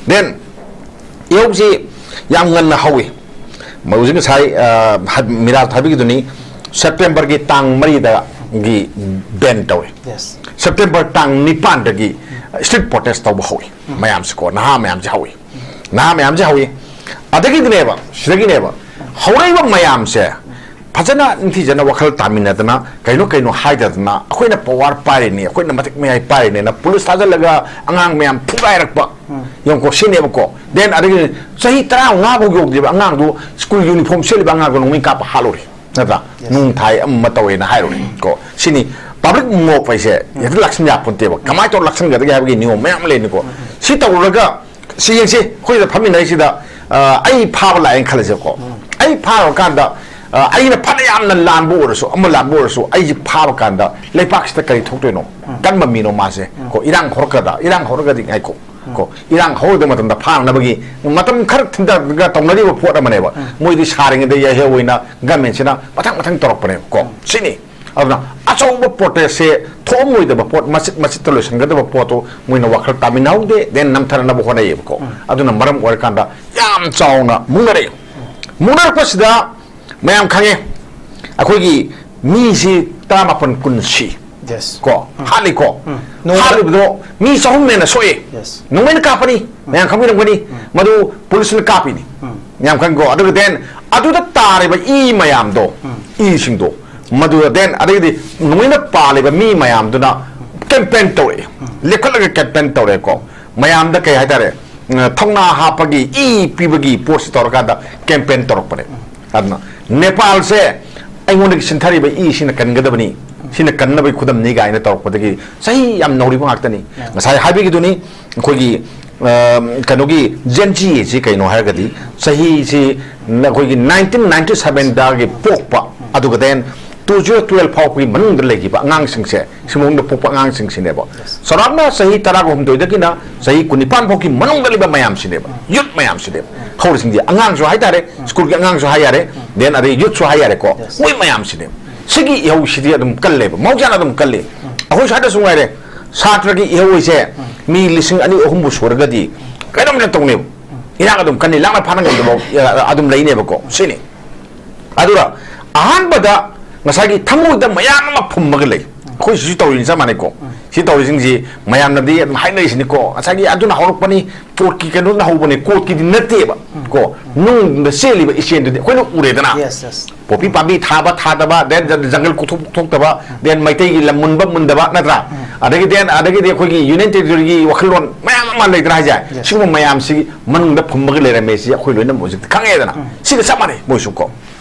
Then ꯏꯍꯧꯁꯤ ꯌꯥꯝ ꯉꯟꯅ ꯍꯧꯏ꯫ ꯍꯧꯖꯤꯛ ꯉꯁꯥꯏ, ꯑ, ꯍꯥꯏ-, ꯃꯤꯔꯥꯜ ꯊꯥꯕꯤꯒꯤꯗꯨꯅꯤ, ꯁꯦꯞꯇꯦꯝꯕꯔꯒꯤ ꯇꯥꯡ ꯃꯔꯤꯗꯒꯤ ꯕꯦꯟ ꯇꯧꯏ꯫ Yes. ꯁꯦꯞꯇꯦꯝꯕꯔ ꯇꯥꯡ ꯅꯤꯄꯥꯟꯗꯒꯤ street protest ꯇꯧꯕ ꯍꯧꯏ꯫ ꯃꯌꯥꯝꯁꯤꯀꯣ, ꯅꯍꯥ ꯃꯌꯥꯝꯁꯤ ꯍꯧꯏ꯫ ꯅꯍꯥ ꯃꯌꯥꯝꯁꯤ ꯍꯧꯏ꯫ ꯑꯗꯒꯤꯗꯤꯅꯦꯕ, ꯁꯤꯗꯒꯤꯅꯦꯕ, ꯍꯧꯔꯛꯏꯕ ꯃꯌꯥꯝꯁꯦ ꯐꯖꯅ ꯅꯤꯡꯊꯤꯖꯅ ꯋꯥꯈꯜ ꯇꯥꯃꯤꯟꯅꯗꯅ, ꯀꯩꯅꯣ ꯀꯩꯅꯣ ꯍꯥꯏꯗꯗꯅ, "ꯑꯩꯈꯣꯏꯅ ꯄꯋꯥꯔ ꯄꯥꯏꯔꯤꯅꯤ, ꯑꯩꯈꯣꯏꯅ ꯃꯇꯤꯛ ꯃꯌꯥꯏ ꯄꯥꯏꯔꯤꯅꯦꯅ" ꯄꯨꯂꯤꯁ ꯊꯥꯖꯤꯜꯂꯒ ꯑꯉꯥꯡ ꯃꯌꯥꯝ ꯐꯨꯒꯥꯏꯔꯛꯄ꯫ ꯌꯦꯡꯉꯨꯀꯣ, ꯁꯤꯅꯦꯕꯀꯣ꯫ Then ꯑꯗꯒꯤ ꯆꯍꯤ ꯇꯔꯥꯃꯉꯥ ꯐꯥꯎ ꯌꯧꯗ꯭ꯔꯤꯕ ꯑꯉꯥꯡꯗꯨ, ꯁ꯭ꯀꯨꯜ ꯌꯨꯅꯤꯐꯣꯔꯝ ꯁꯦꯠꯂꯤꯕ ꯑꯉꯥꯡꯗꯨ ꯅꯣꯡꯃꯩ ꯀꯥꯞꯄ ꯍꯥꯠꯂꯨꯔꯦ, ꯅꯠꯇ꯭ꯔꯥ? Yes. ꯅꯨꯡ ꯊꯥꯏ, ꯑꯃ ꯑꯃ ꯇꯧꯋꯦꯅ ꯍꯥꯏꯔꯨꯔꯦ ꯀꯣ꯫ ꯁꯤꯅꯤ ꯄꯕ꯭ꯂꯤꯛ ꯃꯣꯞ ꯍꯥꯏꯁꯦ꯫ ꯍꯦꯛꯇ ꯂꯥꯛꯁꯟ ꯌꯥꯄꯣꯟꯇꯦꯕ꯫ ꯀꯃꯥꯏꯅ ꯇꯧꯔ ꯂꯥꯛꯁꯟꯒꯗꯒꯦ ꯍꯥꯏꯕꯒꯤ ꯅꯤꯌꯣꯝ ꯃꯌꯥꯝ ꯑꯃ ꯂꯩꯅꯤꯀꯣ꯫ ꯁꯤ ꯇꯧꯔꯨꯔꯒ, ꯁꯤ ꯌꯦꯡꯁꯤ, ꯑꯩꯈꯣꯏꯗ ꯐꯝꯃꯤꯟꯅꯔꯤꯁꯤꯗ, ꯑ, ꯑꯩ ꯐꯥꯕ ꯂꯥꯛꯑꯦꯅ ꯈꯜꯂꯁꯦꯕꯀꯣ꯫ ꯑꯩ ꯐꯥꯔꯨꯔꯀꯥꯟꯗ, ꯑ, ꯑꯩꯅ ꯐꯅ ꯌꯥꯝꯅ ꯂꯥꯟꯕ ꯑꯣꯏꯔꯁꯨ, ꯑꯃ ꯂꯥꯟꯕ ꯑꯣꯏꯔꯁꯨ, ꯑꯩꯁꯦ ꯐꯥꯕ ꯀꯥꯟꯗ ꯂꯩꯄꯥꯛꯁꯤꯗ ꯀꯔꯤ ꯊꯣꯛꯇꯣꯏꯅꯣ? ꯀꯟꯕ ꯃꯤꯅꯣ ꯃꯥꯁꯦ? ꯀꯣ, ꯏꯔꯥꯡ ꯍꯧꯔꯛꯀꯗ꯭ꯔꯥ? ꯏꯔꯥꯡ ꯍꯧꯔꯒꯗꯤ ꯉꯥꯏꯈꯣ꯫ ꯀꯣ, ꯏꯔꯥꯡ ꯍꯧꯔꯗꯕ ꯃꯇꯝꯗ ꯐꯥꯅꯅꯕꯒꯤ ꯃꯇꯝ ꯈꯔ ꯊꯤꯟꯊꯔꯒ ꯇꯧꯅꯔꯤꯕ ꯄꯣꯠ ꯑꯃꯅꯦꯕ꯫ ꯃꯣꯏꯗꯤ ꯁꯥꯔꯤꯉꯩꯗ ꯌꯥꯏꯍꯦ ꯑꯣꯏꯅ ꯒꯃꯦꯟꯁꯤꯅ ꯃꯊꯪ ꯃꯊꯪ ꯇꯧꯔꯛꯄꯅꯦꯕ ꯀꯣ꯫ ꯁꯤꯅꯤ꯫ ꯑꯗꯨꯅ ꯑꯆꯧꯕ ꯄ꯭ꯔꯣꯇꯦꯁꯁꯦ ꯊꯣꯛꯑꯝꯃꯣꯏꯗꯕ ꯄꯣꯠ, ꯃꯆꯤꯠ ꯃꯆꯤꯠꯇ ꯂꯣꯏꯁꯤꯟꯒꯗꯕ ꯄꯣꯠꯇꯣ ꯃꯣꯏꯅ ꯋꯥꯈꯜ ꯇꯥꯃꯤꯟꯅꯍꯧꯗꯦ, then ꯅꯝꯊꯅꯅꯕ ꯍꯣꯠꯅꯩꯌꯦꯕꯀꯣ꯫ ꯑꯗꯨꯅ ꯃꯔꯝ ꯑꯣꯏꯔꯀꯥꯟꯗ ꯌꯥꯝ ꯆꯥꯎꯅ ꯃꯨꯛꯅꯔꯛꯑꯦ꯫ ꯃꯨꯛꯅꯔꯛꯄꯁꯤꯗ ꯃꯌꯥꯝ ꯈꯪꯉꯦ, ꯑꯩꯈꯣꯏꯒꯤ ꯃꯤꯁꯤ ꯇꯔꯥꯃꯥꯄꯟ ꯀꯨꯟ ꯁꯤ꯫ Yes. ꯀꯣ, ꯍꯥꯠꯂꯤꯀꯣ꯫ ꯅꯣꯡꯃꯗ ꯍꯥꯠꯂꯤꯕꯗꯣ ꯃꯤ ꯆꯍꯨꯝ ꯍꯦꯟꯅ ꯁꯣꯛꯑꯦ꯫ Yes. ꯅꯣꯡꯃꯩꯅ ꯀꯥꯞꯄꯅꯤ, ꯃꯌꯥꯝ ꯈꯪꯕꯤꯔꯝꯒꯅꯤ꯫ ꯃꯗꯨ ꯄꯨꯂꯤꯁꯅ ꯀꯥꯞꯄꯤꯅꯤ꯫ ꯃꯌꯥꯝ ꯈꯪꯉꯤꯀꯣ꯫ ꯑꯗꯨꯒ then ꯑꯗꯨꯗ ꯇꯥꯔꯤꯕ ꯏ ꯃꯌꯥꯝꯗꯣ, ꯏꯁꯤꯡꯗꯣ, ꯃꯗꯨ then ꯑꯗꯒꯤꯗꯤ ꯅꯣꯡꯃꯩꯅ ꯄꯥꯜꯂꯤꯕ ꯃꯤ ꯃꯌꯥꯝꯗꯨꯅ ꯀꯦꯝꯄꯦꯟ ꯇꯧꯔꯛꯑꯦ꯫ ꯂꯦꯞꯈꯠꯂꯒ ꯀꯦꯝꯄꯦꯟ ꯇꯧꯔꯛꯑꯦꯀꯣ꯫ ꯃꯌꯥꯝꯗ ꯀꯩ ꯍꯥꯏꯇꯥꯔꯦ, ꯎꯝ, ꯊꯧꯅꯥ ꯍꯥꯞꯄꯒꯤ, ꯏ ꯄꯤꯕꯒꯤ ꯄꯣꯠꯁꯤ ꯇꯧꯔꯀꯥꯟꯗ ꯀꯦꯝꯄꯦꯟ ꯇꯧꯔꯛꯄꯅꯦ꯫ ꯑꯗꯨꯅ ꯅꯦꯄꯥꯜꯁꯦ ꯑꯩꯉꯣꯟꯗꯒꯤ ꯁꯤꯟꯊꯔꯤꯕ ꯏꯁꯤꯅ ꯀꯟꯒꯗꯕꯅꯤ, ꯁꯤꯅ ꯀꯟꯅꯕꯒꯤ ꯈꯨꯗꯝꯅꯤ ꯀꯥꯏꯅ ꯇꯧꯔꯛꯄꯗꯒꯤ ꯆꯍꯤ ꯌꯥꯝ ꯅꯧꯔꯤꯕ ꯉꯥꯛꯇꯅꯤ꯫ ꯉꯁꯥꯏ ꯍꯥꯏꯕꯤꯈꯤꯗꯨꯅꯤ, ꯑꯩꯈꯣꯏꯒꯤ, ꯑ, ꯀꯩꯅꯣꯒꯤ Gen Z ꯁꯤ ꯀꯩꯅꯣ ꯍꯥꯏꯔꯒꯗꯤ, ꯆꯍꯤꯁꯤ ꯑꯩꯈꯣꯏꯒꯤ nineteen ninety seven ꯗꯒꯤ ꯄꯣꯛꯄ, ꯑꯗꯨꯒ then two zero twelve ꯐꯥꯎꯕꯒꯤ ꯃꯅꯨꯡꯗ ꯂꯩꯈꯤꯕ ꯑꯉꯥꯡꯁꯤꯡꯁꯦ, ꯁꯤꯃꯨꯡꯗ ꯄꯣꯛꯄ ꯑꯉꯥꯡꯁꯤꯡꯁꯤꯅꯦꯕ꯫ ꯆꯥꯎꯔꯥꯛꯅ ꯆꯍꯤ ꯇꯔꯥꯒ ꯍꯨꯝꯗꯣꯏꯗꯒꯤꯅ ꯆꯍꯤ ꯀꯨꯟꯅꯤꯄꯥꯟ ꯐꯥꯎꯒꯤ ꯃꯅꯨꯡꯗ ꯂꯩꯕ ꯃꯌꯥꯝꯁꯤꯅꯦꯕ, youth ꯃꯌꯥꯝꯁꯤꯅꯦꯕ꯫ ꯍꯧꯔꯤꯁꯤꯡꯁꯦ ꯑꯉꯥꯡꯁꯨ ꯍꯥꯏꯇꯥꯔꯦ, ꯁ꯭ꯀꯨꯜꯒꯤ ꯑꯉꯥꯡꯁꯨ ꯍꯥꯏ ꯌꯥꯔꯦ, then ꯑꯗꯩ youthꯁꯨ ꯍꯥꯏ ꯌꯥꯔꯦꯀꯣ꯫ ꯃꯣꯏ ꯃꯌꯥꯝꯁꯤꯅꯦꯕ꯫ ꯁꯤꯒꯤ ꯏꯍꯧꯁꯤꯗꯤ ꯑꯗꯨꯝ ꯀꯜꯂꯦꯕ, ꯃꯍꯧꯁꯥꯅ ꯑꯗꯨꯝ ꯀꯜꯂꯤ꯫ ꯑꯩꯈꯣꯏ ꯁ꯭ꯋꯥꯏꯗꯁꯨ ꯉꯥꯏꯔꯦ, ꯁꯥꯇ꯭ꯔꯒꯤ ꯏꯍꯧ ꯍꯥꯏꯁꯦ ꯃꯤ ꯂꯤꯁꯤꯡ ꯑꯅꯤ ꯑꯍꯨꯝꯕꯨ ꯁꯨꯔꯒꯗꯤ ꯀꯩꯅꯣꯝ ꯇꯧꯅꯦꯕ꯫ ꯏꯔꯥꯡ ꯑꯗꯨꯝ ꯀꯟꯅꯤ, ꯂꯥꯡꯅ ꯐꯥꯅ ꯉꯝꯗꯕ, ꯑ, ꯑꯗꯨꯝ ꯂꯩꯅꯦꯕꯀꯣ꯫ ꯁꯤꯅꯤ꯫ ꯑꯗꯨꯅ ꯑꯍꯥꯟꯕꯗ ꯉꯁꯥꯏꯒꯤ ꯊꯃꯣꯏꯗ ꯃꯌꯥꯝ ꯑꯃ ꯐꯨꯝꯃꯒ ꯂꯩ꯫ ꯑꯩꯈꯣꯏ ꯁꯤꯁꯨ ꯇꯧꯔꯤꯅꯤ, ꯆꯞ ꯃꯥꯟꯅꯩꯀꯣ꯫ ꯁꯤ ꯇꯧꯔꯤꯁꯤꯡꯁꯤ ꯃꯌꯥꯝꯅꯗꯤ ꯑꯗꯨꯝ ꯍꯥꯏꯅꯔꯤꯁꯤꯅꯤꯀꯣ, "ꯉꯁꯥꯏꯒꯤ ꯑꯗꯨꯅ ꯍꯧꯔꯛꯄꯅꯤ, ꯀꯣꯔꯠꯀꯤ ꯀꯩꯅꯣꯅ ꯍꯧꯕꯅꯤ, ꯀꯣꯔꯠꯀꯤꯗꯤ ꯅꯠꯇꯦꯕ"꯫ ꯀꯣ, ꯅꯨꯡꯗ ꯆꯦꯜꯂꯤꯕ ꯏꯆꯦꯜꯗꯨꯗꯤ ꯑꯩꯈꯣꯏꯅ ꯎꯔꯦꯗꯅ꯫ Yes, yes. ꯄꯣꯄꯤ ꯄꯥꯝꯕꯤ ꯊꯥꯕ ꯊꯥꯗꯕ, then ꯖꯪꯒꯜ ꯀꯣꯛꯊꯣꯛ ꯊꯣꯛꯇꯕ, then ꯃꯩꯇꯩꯒꯤ ꯂꯝ ꯃꯨꯟꯕ ꯃꯨꯟꯗꯕ, ꯅꯠꯇ꯭ꯔꯥ? ꯑꯗꯒꯤ then, ꯑꯗꯒꯤꯗꯤ ꯑꯩꯈꯣꯏꯒꯤ Union Territoryꯒꯤ ꯋꯥꯈꯜꯂꯣꯟ ꯃꯌꯥꯝ ꯑꯃ ꯂꯩꯗꯅ ꯍꯥꯏꯁꯦ꯫ Yes. ꯁꯤꯒꯨꯝꯕ ꯃꯌꯥꯝꯁꯤ ꯃꯅꯨꯡꯗ ꯐꯨꯝꯃꯒ ꯂꯩꯔꯝꯃꯦ, ꯁꯤ ꯑꯩꯈꯣꯏ ꯂꯣꯏꯅꯃꯛ ꯍꯧꯖꯤꯛꯇꯤ ꯈꯪꯉꯦꯗꯅ꯫ ꯁꯤꯒ ꯆꯞ ꯃꯥꯟꯅꯩ ꯃꯣꯏꯁꯨ ꯀꯣ꯫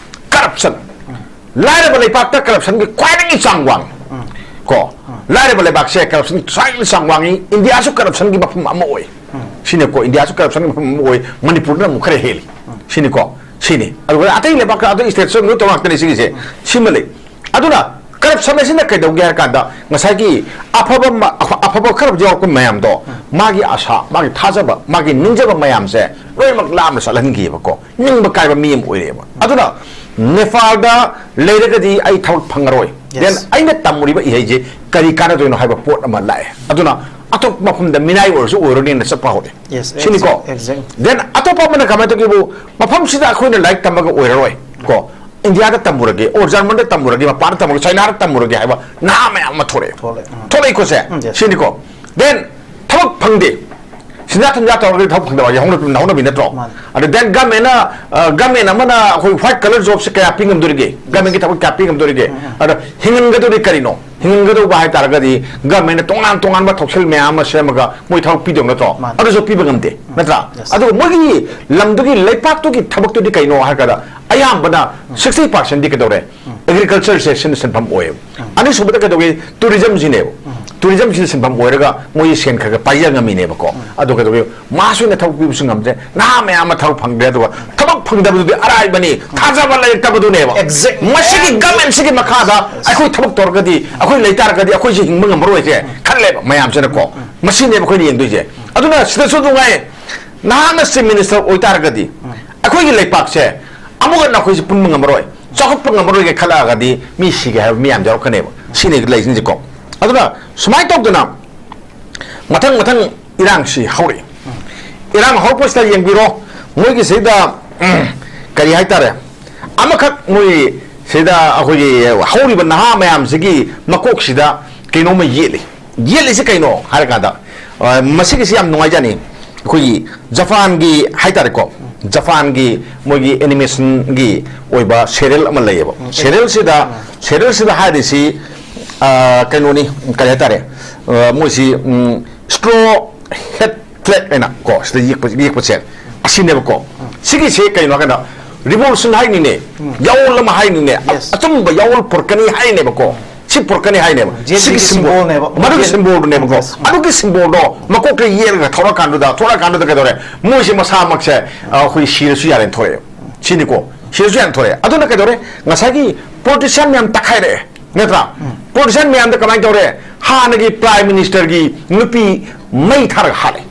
Corruption꯫ ꯂꯥꯏꯔꯕ ꯂꯩꯄꯥꯛꯇ corruptionꯒꯤ ꯈ꯭ꯋꯥꯏꯗꯒꯤ ꯆꯥꯡ ꯋꯥꯡꯉꯤ꯫ ꯀꯣ? ꯂꯥꯏꯔꯕ ꯂꯩꯕꯥꯛꯁꯦ corruption ꯈ꯭ꯋꯥꯏꯗꯒꯤ ꯆꯥꯡ ꯋꯥꯡꯉꯤ꯫ ꯏꯟꯗꯤꯌꯥꯁꯨ corruptionꯒꯤ ꯃꯐꯝ ꯑꯃ ꯑꯣꯏ꯫ ꯁꯤꯅꯤꯀꯣ, ꯏꯟꯗꯤꯌꯥꯁꯨ corruptionꯒꯤ ꯃꯐꯝ ꯑꯃ ꯑꯣꯏ꯫ ꯃꯅꯤꯄꯨꯔꯗꯅ ꯑꯃꯨꯛ ꯈꯔ ꯍꯦꯜꯂꯤ꯫ ꯁꯤꯅꯤꯀꯣ, ꯁꯤꯅꯤ꯫ ꯑꯗꯨꯒ ꯑꯇꯩ ꯂꯩꯕꯥꯛ, ꯑꯇꯩ stateꯁꯨ ꯂꯣꯏ ꯇꯧ ꯉꯥꯛꯇꯅꯤ ꯁꯤꯒꯤꯁꯦ꯫ ꯁꯤꯃ ꯂꯩ꯫ ꯑꯗꯨꯅ corruption ꯑꯁꯤꯅ ꯀꯩꯗꯧꯒꯦ ꯍꯥꯏꯔ ꯀꯥꯟꯗ, ꯉꯁꯥꯏꯒꯤ ꯑꯐꯕ ꯃ-, ꯑꯐ-, ꯑꯐꯕ ꯈꯔ ꯌꯥꯎꯔꯛꯄ ꯃꯌꯥꯝꯗꯣ, ꯃꯥꯒꯤ ꯑꯁꯥ, ꯃꯥꯒꯤ ꯊꯥꯖꯕ, ꯃꯥꯒꯤ ꯅꯤꯡꯖꯕ ꯃꯌꯥꯝꯁꯦ ꯂꯣꯏꯅꯃꯛ ꯂꯥꯞꯅ ꯆꯠꯍꯟꯈꯤꯑꯕꯀꯣ꯫ ꯅꯤꯡꯕ ꯀꯥꯏꯕ ꯃꯤ ꯑꯃ ꯑꯣꯏꯔꯛꯑꯦꯕ꯫ ꯑꯗꯨꯅ ꯅꯦꯄꯥꯜꯗ ꯂꯩꯔꯒꯗꯤ ꯑꯩ ꯊꯕꯛ ꯐꯪꯉꯔꯣꯏ꯫ Yes. Then ꯑꯩꯅ ꯇꯝꯃꯨꯔꯤꯕ ꯏꯍꯩꯁꯦ ꯀꯔꯤ ꯀꯥꯟꯅꯗꯣꯏꯅꯣ ꯍꯥꯏꯕ ꯄꯣꯠ ꯑꯃ ꯂꯥꯛꯑꯦ꯫ ꯑꯗꯨꯅ ꯑꯇꯣꯞꯄ ꯃꯐꯝꯗ ꯃꯤꯅꯥꯏ ꯑꯣꯏꯔꯁꯨ ꯑꯣꯏꯔꯅꯤꯅ ꯆꯠꯄ ꯍꯧꯔꯦ꯫ Yes, ꯁꯤꯅꯤꯀꯣ? Exactly. Then ꯑꯇꯣꯞꯄ ꯑꯃꯅ ꯀꯃꯥꯏꯅ ꯇꯧꯒꯦꯕꯨ, ꯃꯐꯝꯁꯤꯗ ꯑꯩꯈꯣꯏꯅ ꯂꯥꯏꯔꯤꯛ ꯇꯝꯃꯒ ꯑꯣꯏꯔꯔꯣꯏ ꯀꯣ, ꯏꯟꯗꯤꯌꯥꯗ ꯇꯝꯃꯨꯔꯒꯦ, ꯑꯣꯔ ꯖꯔꯃꯟꯗ ꯇꯝꯃꯨꯔꯒꯦ, ꯃꯄꯥꯟꯗ ꯇꯝꯃꯨꯔꯒꯦ, ꯆꯥꯏꯅꯥꯗ ꯇꯝꯃꯨꯔꯒꯦ ꯍꯥꯏꯕ ꯅꯍꯥ ꯃꯌꯥꯝ ꯑꯃ ꯊꯣꯛꯂꯛꯑꯦ꯫ ꯊꯣꯛꯂꯛꯑꯦ꯫ ꯎꯝ꯫ ꯊꯣꯛꯂꯛꯏꯀꯣ ꯁꯦ? ꯎꯝ, yes. ꯁꯤꯅꯤꯀꯣ? Then ꯊꯕꯛ ꯐꯪꯗꯦ꯫ ꯁꯦꯟꯖꯥ ꯊꯨꯝꯖꯥ ꯇꯧꯔꯒꯗꯤ ꯊꯕꯛ ꯐꯪꯗꯕ ꯍꯥꯏꯁꯦ ꯍꯧꯅ-, ꯍꯧꯅꯕꯤ ꯅꯠꯇ꯭ꯔꯣ? ꯃꯥꯅꯦ꯫ ꯑꯗ then governmentꯅ, ꯑ, government ꯑꯃꯅ ꯑꯩꯈꯣꯏ white collar jobꯁꯦ ꯀꯌꯥ ꯄꯤ ꯉꯝꯗꯣꯔꯤꯒꯦ? Governmentꯀꯤ ꯊꯕꯛ ꯀꯌꯥ ꯄꯤ ꯉꯝꯗꯣꯔꯤꯒꯦ? ꯎꯝ, ꯎꯝ꯫ ꯑꯗ ꯍꯤꯡꯍꯟꯒꯗꯧꯔꯤ ꯀꯔꯤꯅꯣ? ꯍꯤꯡꯍꯟꯒꯗꯧꯕ ꯍꯥꯏ ꯇꯥꯔꯒꯗꯤ governmentꯅ ꯇꯣꯉꯥꯟ ꯇꯣꯉꯥꯟꯕ ꯊꯧꯁꯤꯜ ꯃꯌꯥꯝ ꯑꯃ ꯁꯦꯝꯃꯒ ꯃꯣꯏ ꯊꯕꯛ ꯄꯤꯗꯧ ꯅꯠꯇ꯭ꯔꯣ? ꯃꯥꯅꯦ꯫ ꯑꯗꯨꯁꯨ ꯄꯤꯕ ꯉꯝꯗꯦ, ꯎꯝ꯫ ꯅꯠꯇ꯭ꯔꯥ? Yes. ꯑꯗꯨꯒ ꯃꯣꯏꯒꯤ ꯂꯝꯗꯨꯒꯤ ꯂꯩꯄꯥꯛꯇꯨꯒꯤ ꯊꯕꯛꯇꯨꯗꯤ ꯀꯩꯅꯣ ꯍꯥꯏꯔ ꯀꯥꯟꯗ ꯑꯌꯥꯝꯕꯅ sixty percentꯗꯤ ꯀꯩꯗꯧꯔꯦ? Agricultureꯁꯦ ꯁꯤꯅ ꯁꯤꯟꯐꯝ ꯑꯣꯏꯌꯦꯕ꯫ ꯑꯅꯤꯁꯨꯕꯗ ꯀꯩꯗꯧꯒꯦ? Tourismꯁꯤꯅꯦꯕ꯫ Tourismꯁꯤꯅ ꯁꯤꯟꯐꯝ ꯑꯣꯏꯔꯒ ꯃꯣꯏꯒꯤ ꯁꯦꯟ ꯈꯔ ꯈꯔ ꯄꯥꯏꯖ ꯉꯝꯃꯤꯅꯦꯕꯀꯣ꯫ ꯑꯗꯨ ꯀꯩꯗꯧꯒꯦ? Mass ꯑꯣꯏꯅ ꯊꯕꯛ ꯄꯤꯕꯁꯨ ꯉꯝꯗ꯭ꯔꯦ, ꯅꯍꯥ ꯃꯌꯥꯝ ꯑꯃ ꯊꯕꯛ ꯐꯪꯗ꯭ꯔꯦ, ꯑꯗꯨꯒ ꯊꯕꯛ ꯐꯪꯗꯕꯗꯨꯗꯤ ꯑꯔꯥꯏꯕꯅꯤ, ꯊꯥꯖꯕ ꯂꯩꯔꯛꯇꯕꯗꯨꯅꯦꯕ꯫ Exact. ꯃꯁꯤꯒꯤ ꯒꯃꯦꯟꯁꯤꯒꯤ ꯃꯈꯥꯗ ꯑꯩꯈꯣꯏ ꯊꯕꯛ ꯇꯧꯔꯒꯗꯤ ꯑꯩꯈꯣꯏ ꯂꯩꯇꯥꯔꯒꯗꯤ ꯑꯩꯈꯣꯏꯁꯦ ꯍꯤꯡꯕ ꯉꯝꯃꯔꯣꯏꯁꯦ ꯈꯜꯂꯦꯕ ꯃꯌꯥꯝꯁꯤꯅꯀꯣ꯫ ꯃꯁꯤꯅꯦꯕ ꯑꯩꯈꯣꯏꯅ ꯌꯦꯡꯗꯣꯏꯁꯦ꯫ ꯑꯗꯨꯅ ꯁꯤꯗꯁꯨ ꯅꯨꯡꯉꯥꯏ, ꯅꯍꯥꯛꯅ ꯆꯤꯐ ꯃꯤꯅꯤꯁꯇꯔ ꯑꯣꯏꯇꯥꯔꯒꯗꯤ ꯑꯩꯈꯣꯏꯒꯤ ꯂꯩꯄꯥꯛꯁꯦ ꯑꯃꯨꯛ ꯍꯟꯅ ꯑꯩꯈꯣꯏꯁꯦ ꯄꯨꯟꯕ ꯉꯝꯃꯔꯣꯏ, ꯆꯥꯎꯈꯠꯄ ꯉꯝꯃꯔꯣꯏꯒꯦ ꯈꯜꯂꯛꯑꯒꯗꯤ ꯃꯤ ꯁꯤꯒꯦ ꯍꯥꯏꯕ ꯃꯤ ꯌꯥꯝ ꯌꯥꯎꯔꯛꯀꯅꯦꯕ꯫ ꯁꯤꯅꯤ ꯂꯩꯁꯤꯡꯁꯦꯀꯣ꯫ ꯑꯗꯨꯅ ꯁꯨꯃꯥꯏꯅ ꯇꯧꯗꯅ ꯃꯊꯪ ꯃꯊꯪ ꯏꯔꯥꯡꯁꯤ ꯍꯧꯔꯛꯏ꯫ ꯏꯔꯥꯡ ꯍꯧꯔꯛꯄꯁꯤꯗ ꯌꯦꯡꯕꯤꯔꯣ, ꯃꯣꯏꯒꯤ ꯁꯤꯗ, ꯎꯝ, ꯀꯔꯤ ꯍꯥꯏꯇꯥꯔꯦ, ꯑꯃꯈꯛ ꯃꯣꯏ ꯁꯤꯗ ꯑꯩꯈꯣꯏꯒꯤ ꯍꯧꯔꯤꯕ ꯅꯍꯥ ꯃꯌꯥꯝꯁꯤꯒꯤ ꯃꯀꯣꯛꯁꯤꯗ ꯀꯩꯅꯣꯝꯃ ꯌꯦꯠꯂꯤ꯫ ꯌꯦꯠꯂꯤꯁꯤ ꯀꯩꯅꯣ ꯍꯥꯏꯔꯀꯥꯟꯗ, ꯑ, ꯃꯁꯤꯒꯤꯁꯤ ꯌꯥꯝ ꯅꯨꯡꯉꯥꯏꯖꯅꯤ꯫ ꯑꯩꯈꯣꯏꯒꯤ ꯖꯄꯥꯟꯒꯤ ꯍꯥꯏꯇꯥꯔꯦꯀꯣ, ꯖꯄꯥꯟꯒꯤ ꯃꯣꯏꯒꯤ ꯑꯦꯅꯤꯃꯦꯁꯟꯒꯤ ꯑꯣꯏꯕ ꯁꯦꯔꯤꯌꯦꯜ ꯑꯃ ꯂꯩꯌꯦꯕ꯫ ꯁꯦꯔꯤꯌꯦꯜꯁꯤꯗ, ꯁꯦꯔꯤꯌꯦꯜꯁꯤꯗ ꯍꯥꯏꯔꯤꯁꯤ, ꯑ, ꯀꯩꯅꯣꯅꯤ, ꯀꯔꯤ ꯍꯥꯏꯇꯥꯔꯦ, ꯑ, ꯃꯣꯏꯁꯤ, ꯎꯝ, ꯁ꯭ꯇ꯭ꯔꯣ ꯍꯦꯠ ꯐ꯭ꯂꯦꯛ ꯍꯥꯏꯅ ꯀꯣ, ꯁꯤꯗ ꯌꯦꯛꯄ, ꯌꯦꯛꯄꯁꯦ ꯑꯁꯤꯅꯦꯕꯀꯣ꯫ ꯁꯤꯒꯤꯁꯦ ꯀꯩꯅꯣ ꯍꯥꯏꯀꯥꯟꯗ ꯔꯤꯚꯣꯂꯨꯁꯟ ꯍꯥꯏꯅꯤꯅꯦ, ꯌꯥꯑꯣꯜ ꯑꯃ ꯍꯥꯏꯅꯤꯅꯦ, ꯑ-, Yes. ꯑꯆꯨꯝꯕ ꯌꯥꯑꯣꯜ ꯄꯨꯔꯛꯀꯅꯤ ꯍꯥꯏꯅꯦꯕꯀꯣ꯫ ꯁꯤ ꯄꯨꯔꯛꯀꯅꯤ ꯍꯥꯏꯅꯦꯕ꯫ ꯖꯦꯠ ꯁꯤꯒꯤ ꯖꯤꯒꯤ ꯁꯤꯝꯕꯣꯜ, ꯁꯤꯝꯕꯣꯜꯅꯦꯕ꯫ ꯃꯗꯨꯒꯤ ꯖꯦꯠ ꯁꯤꯝꯕꯣꯜꯗꯨꯅꯦꯕꯀꯣ꯫ Yes. ꯑꯗꯨꯒꯤ ꯁꯤꯝꯕꯣꯜꯗꯣ ꯃꯀꯣꯛꯇ ꯌꯦꯛꯂꯒ ꯊꯣꯛꯂꯛꯀꯥꯟꯗꯨꯗ, ꯊꯣꯛꯂꯛꯀꯥꯟꯗꯨꯗ ꯀꯩꯗꯧꯔꯦ? ꯃꯣꯏꯁꯦ ꯃꯁꯥꯃꯛꯁꯦ, ꯑ, ꯑꯩꯈꯣꯏ ꯁꯤꯔꯁꯨ ꯌꯥꯔꯦꯅ ꯊꯣꯛꯂꯛꯑꯦ꯫ ꯁꯤꯅꯤꯀꯣ꯫ ꯁꯤꯔꯁꯨ ꯌꯥꯔꯦꯅ ꯊꯣꯛꯂꯛꯑꯦ꯫ ꯑꯗꯨꯅ ꯀꯩꯗꯧꯔꯦ? ꯉꯁꯥꯏꯒꯤ ꯄꯣꯂꯤꯇꯤꯁꯤꯌꯥꯟ ꯃꯌꯥꯝ ꯇꯛꯈꯥꯏꯔꯛꯑꯦ꯫ ꯅꯠꯇ꯭ꯔꯥ? ꯄꯣꯂꯤꯇꯤꯁꯤꯌꯥꯟ ꯃꯌꯥꯝꯗ ꯀꯃꯥꯏꯅ ꯇꯧꯔꯦ? ꯍꯥꯟꯅꯒꯤ ꯄ꯭ꯔꯥꯏꯝ ꯃꯤꯅꯤꯁꯇꯔꯒꯤ ꯅꯨꯄꯤ ꯃꯩ ꯊꯥꯔꯒ ꯍꯥꯠꯂꯦ꯫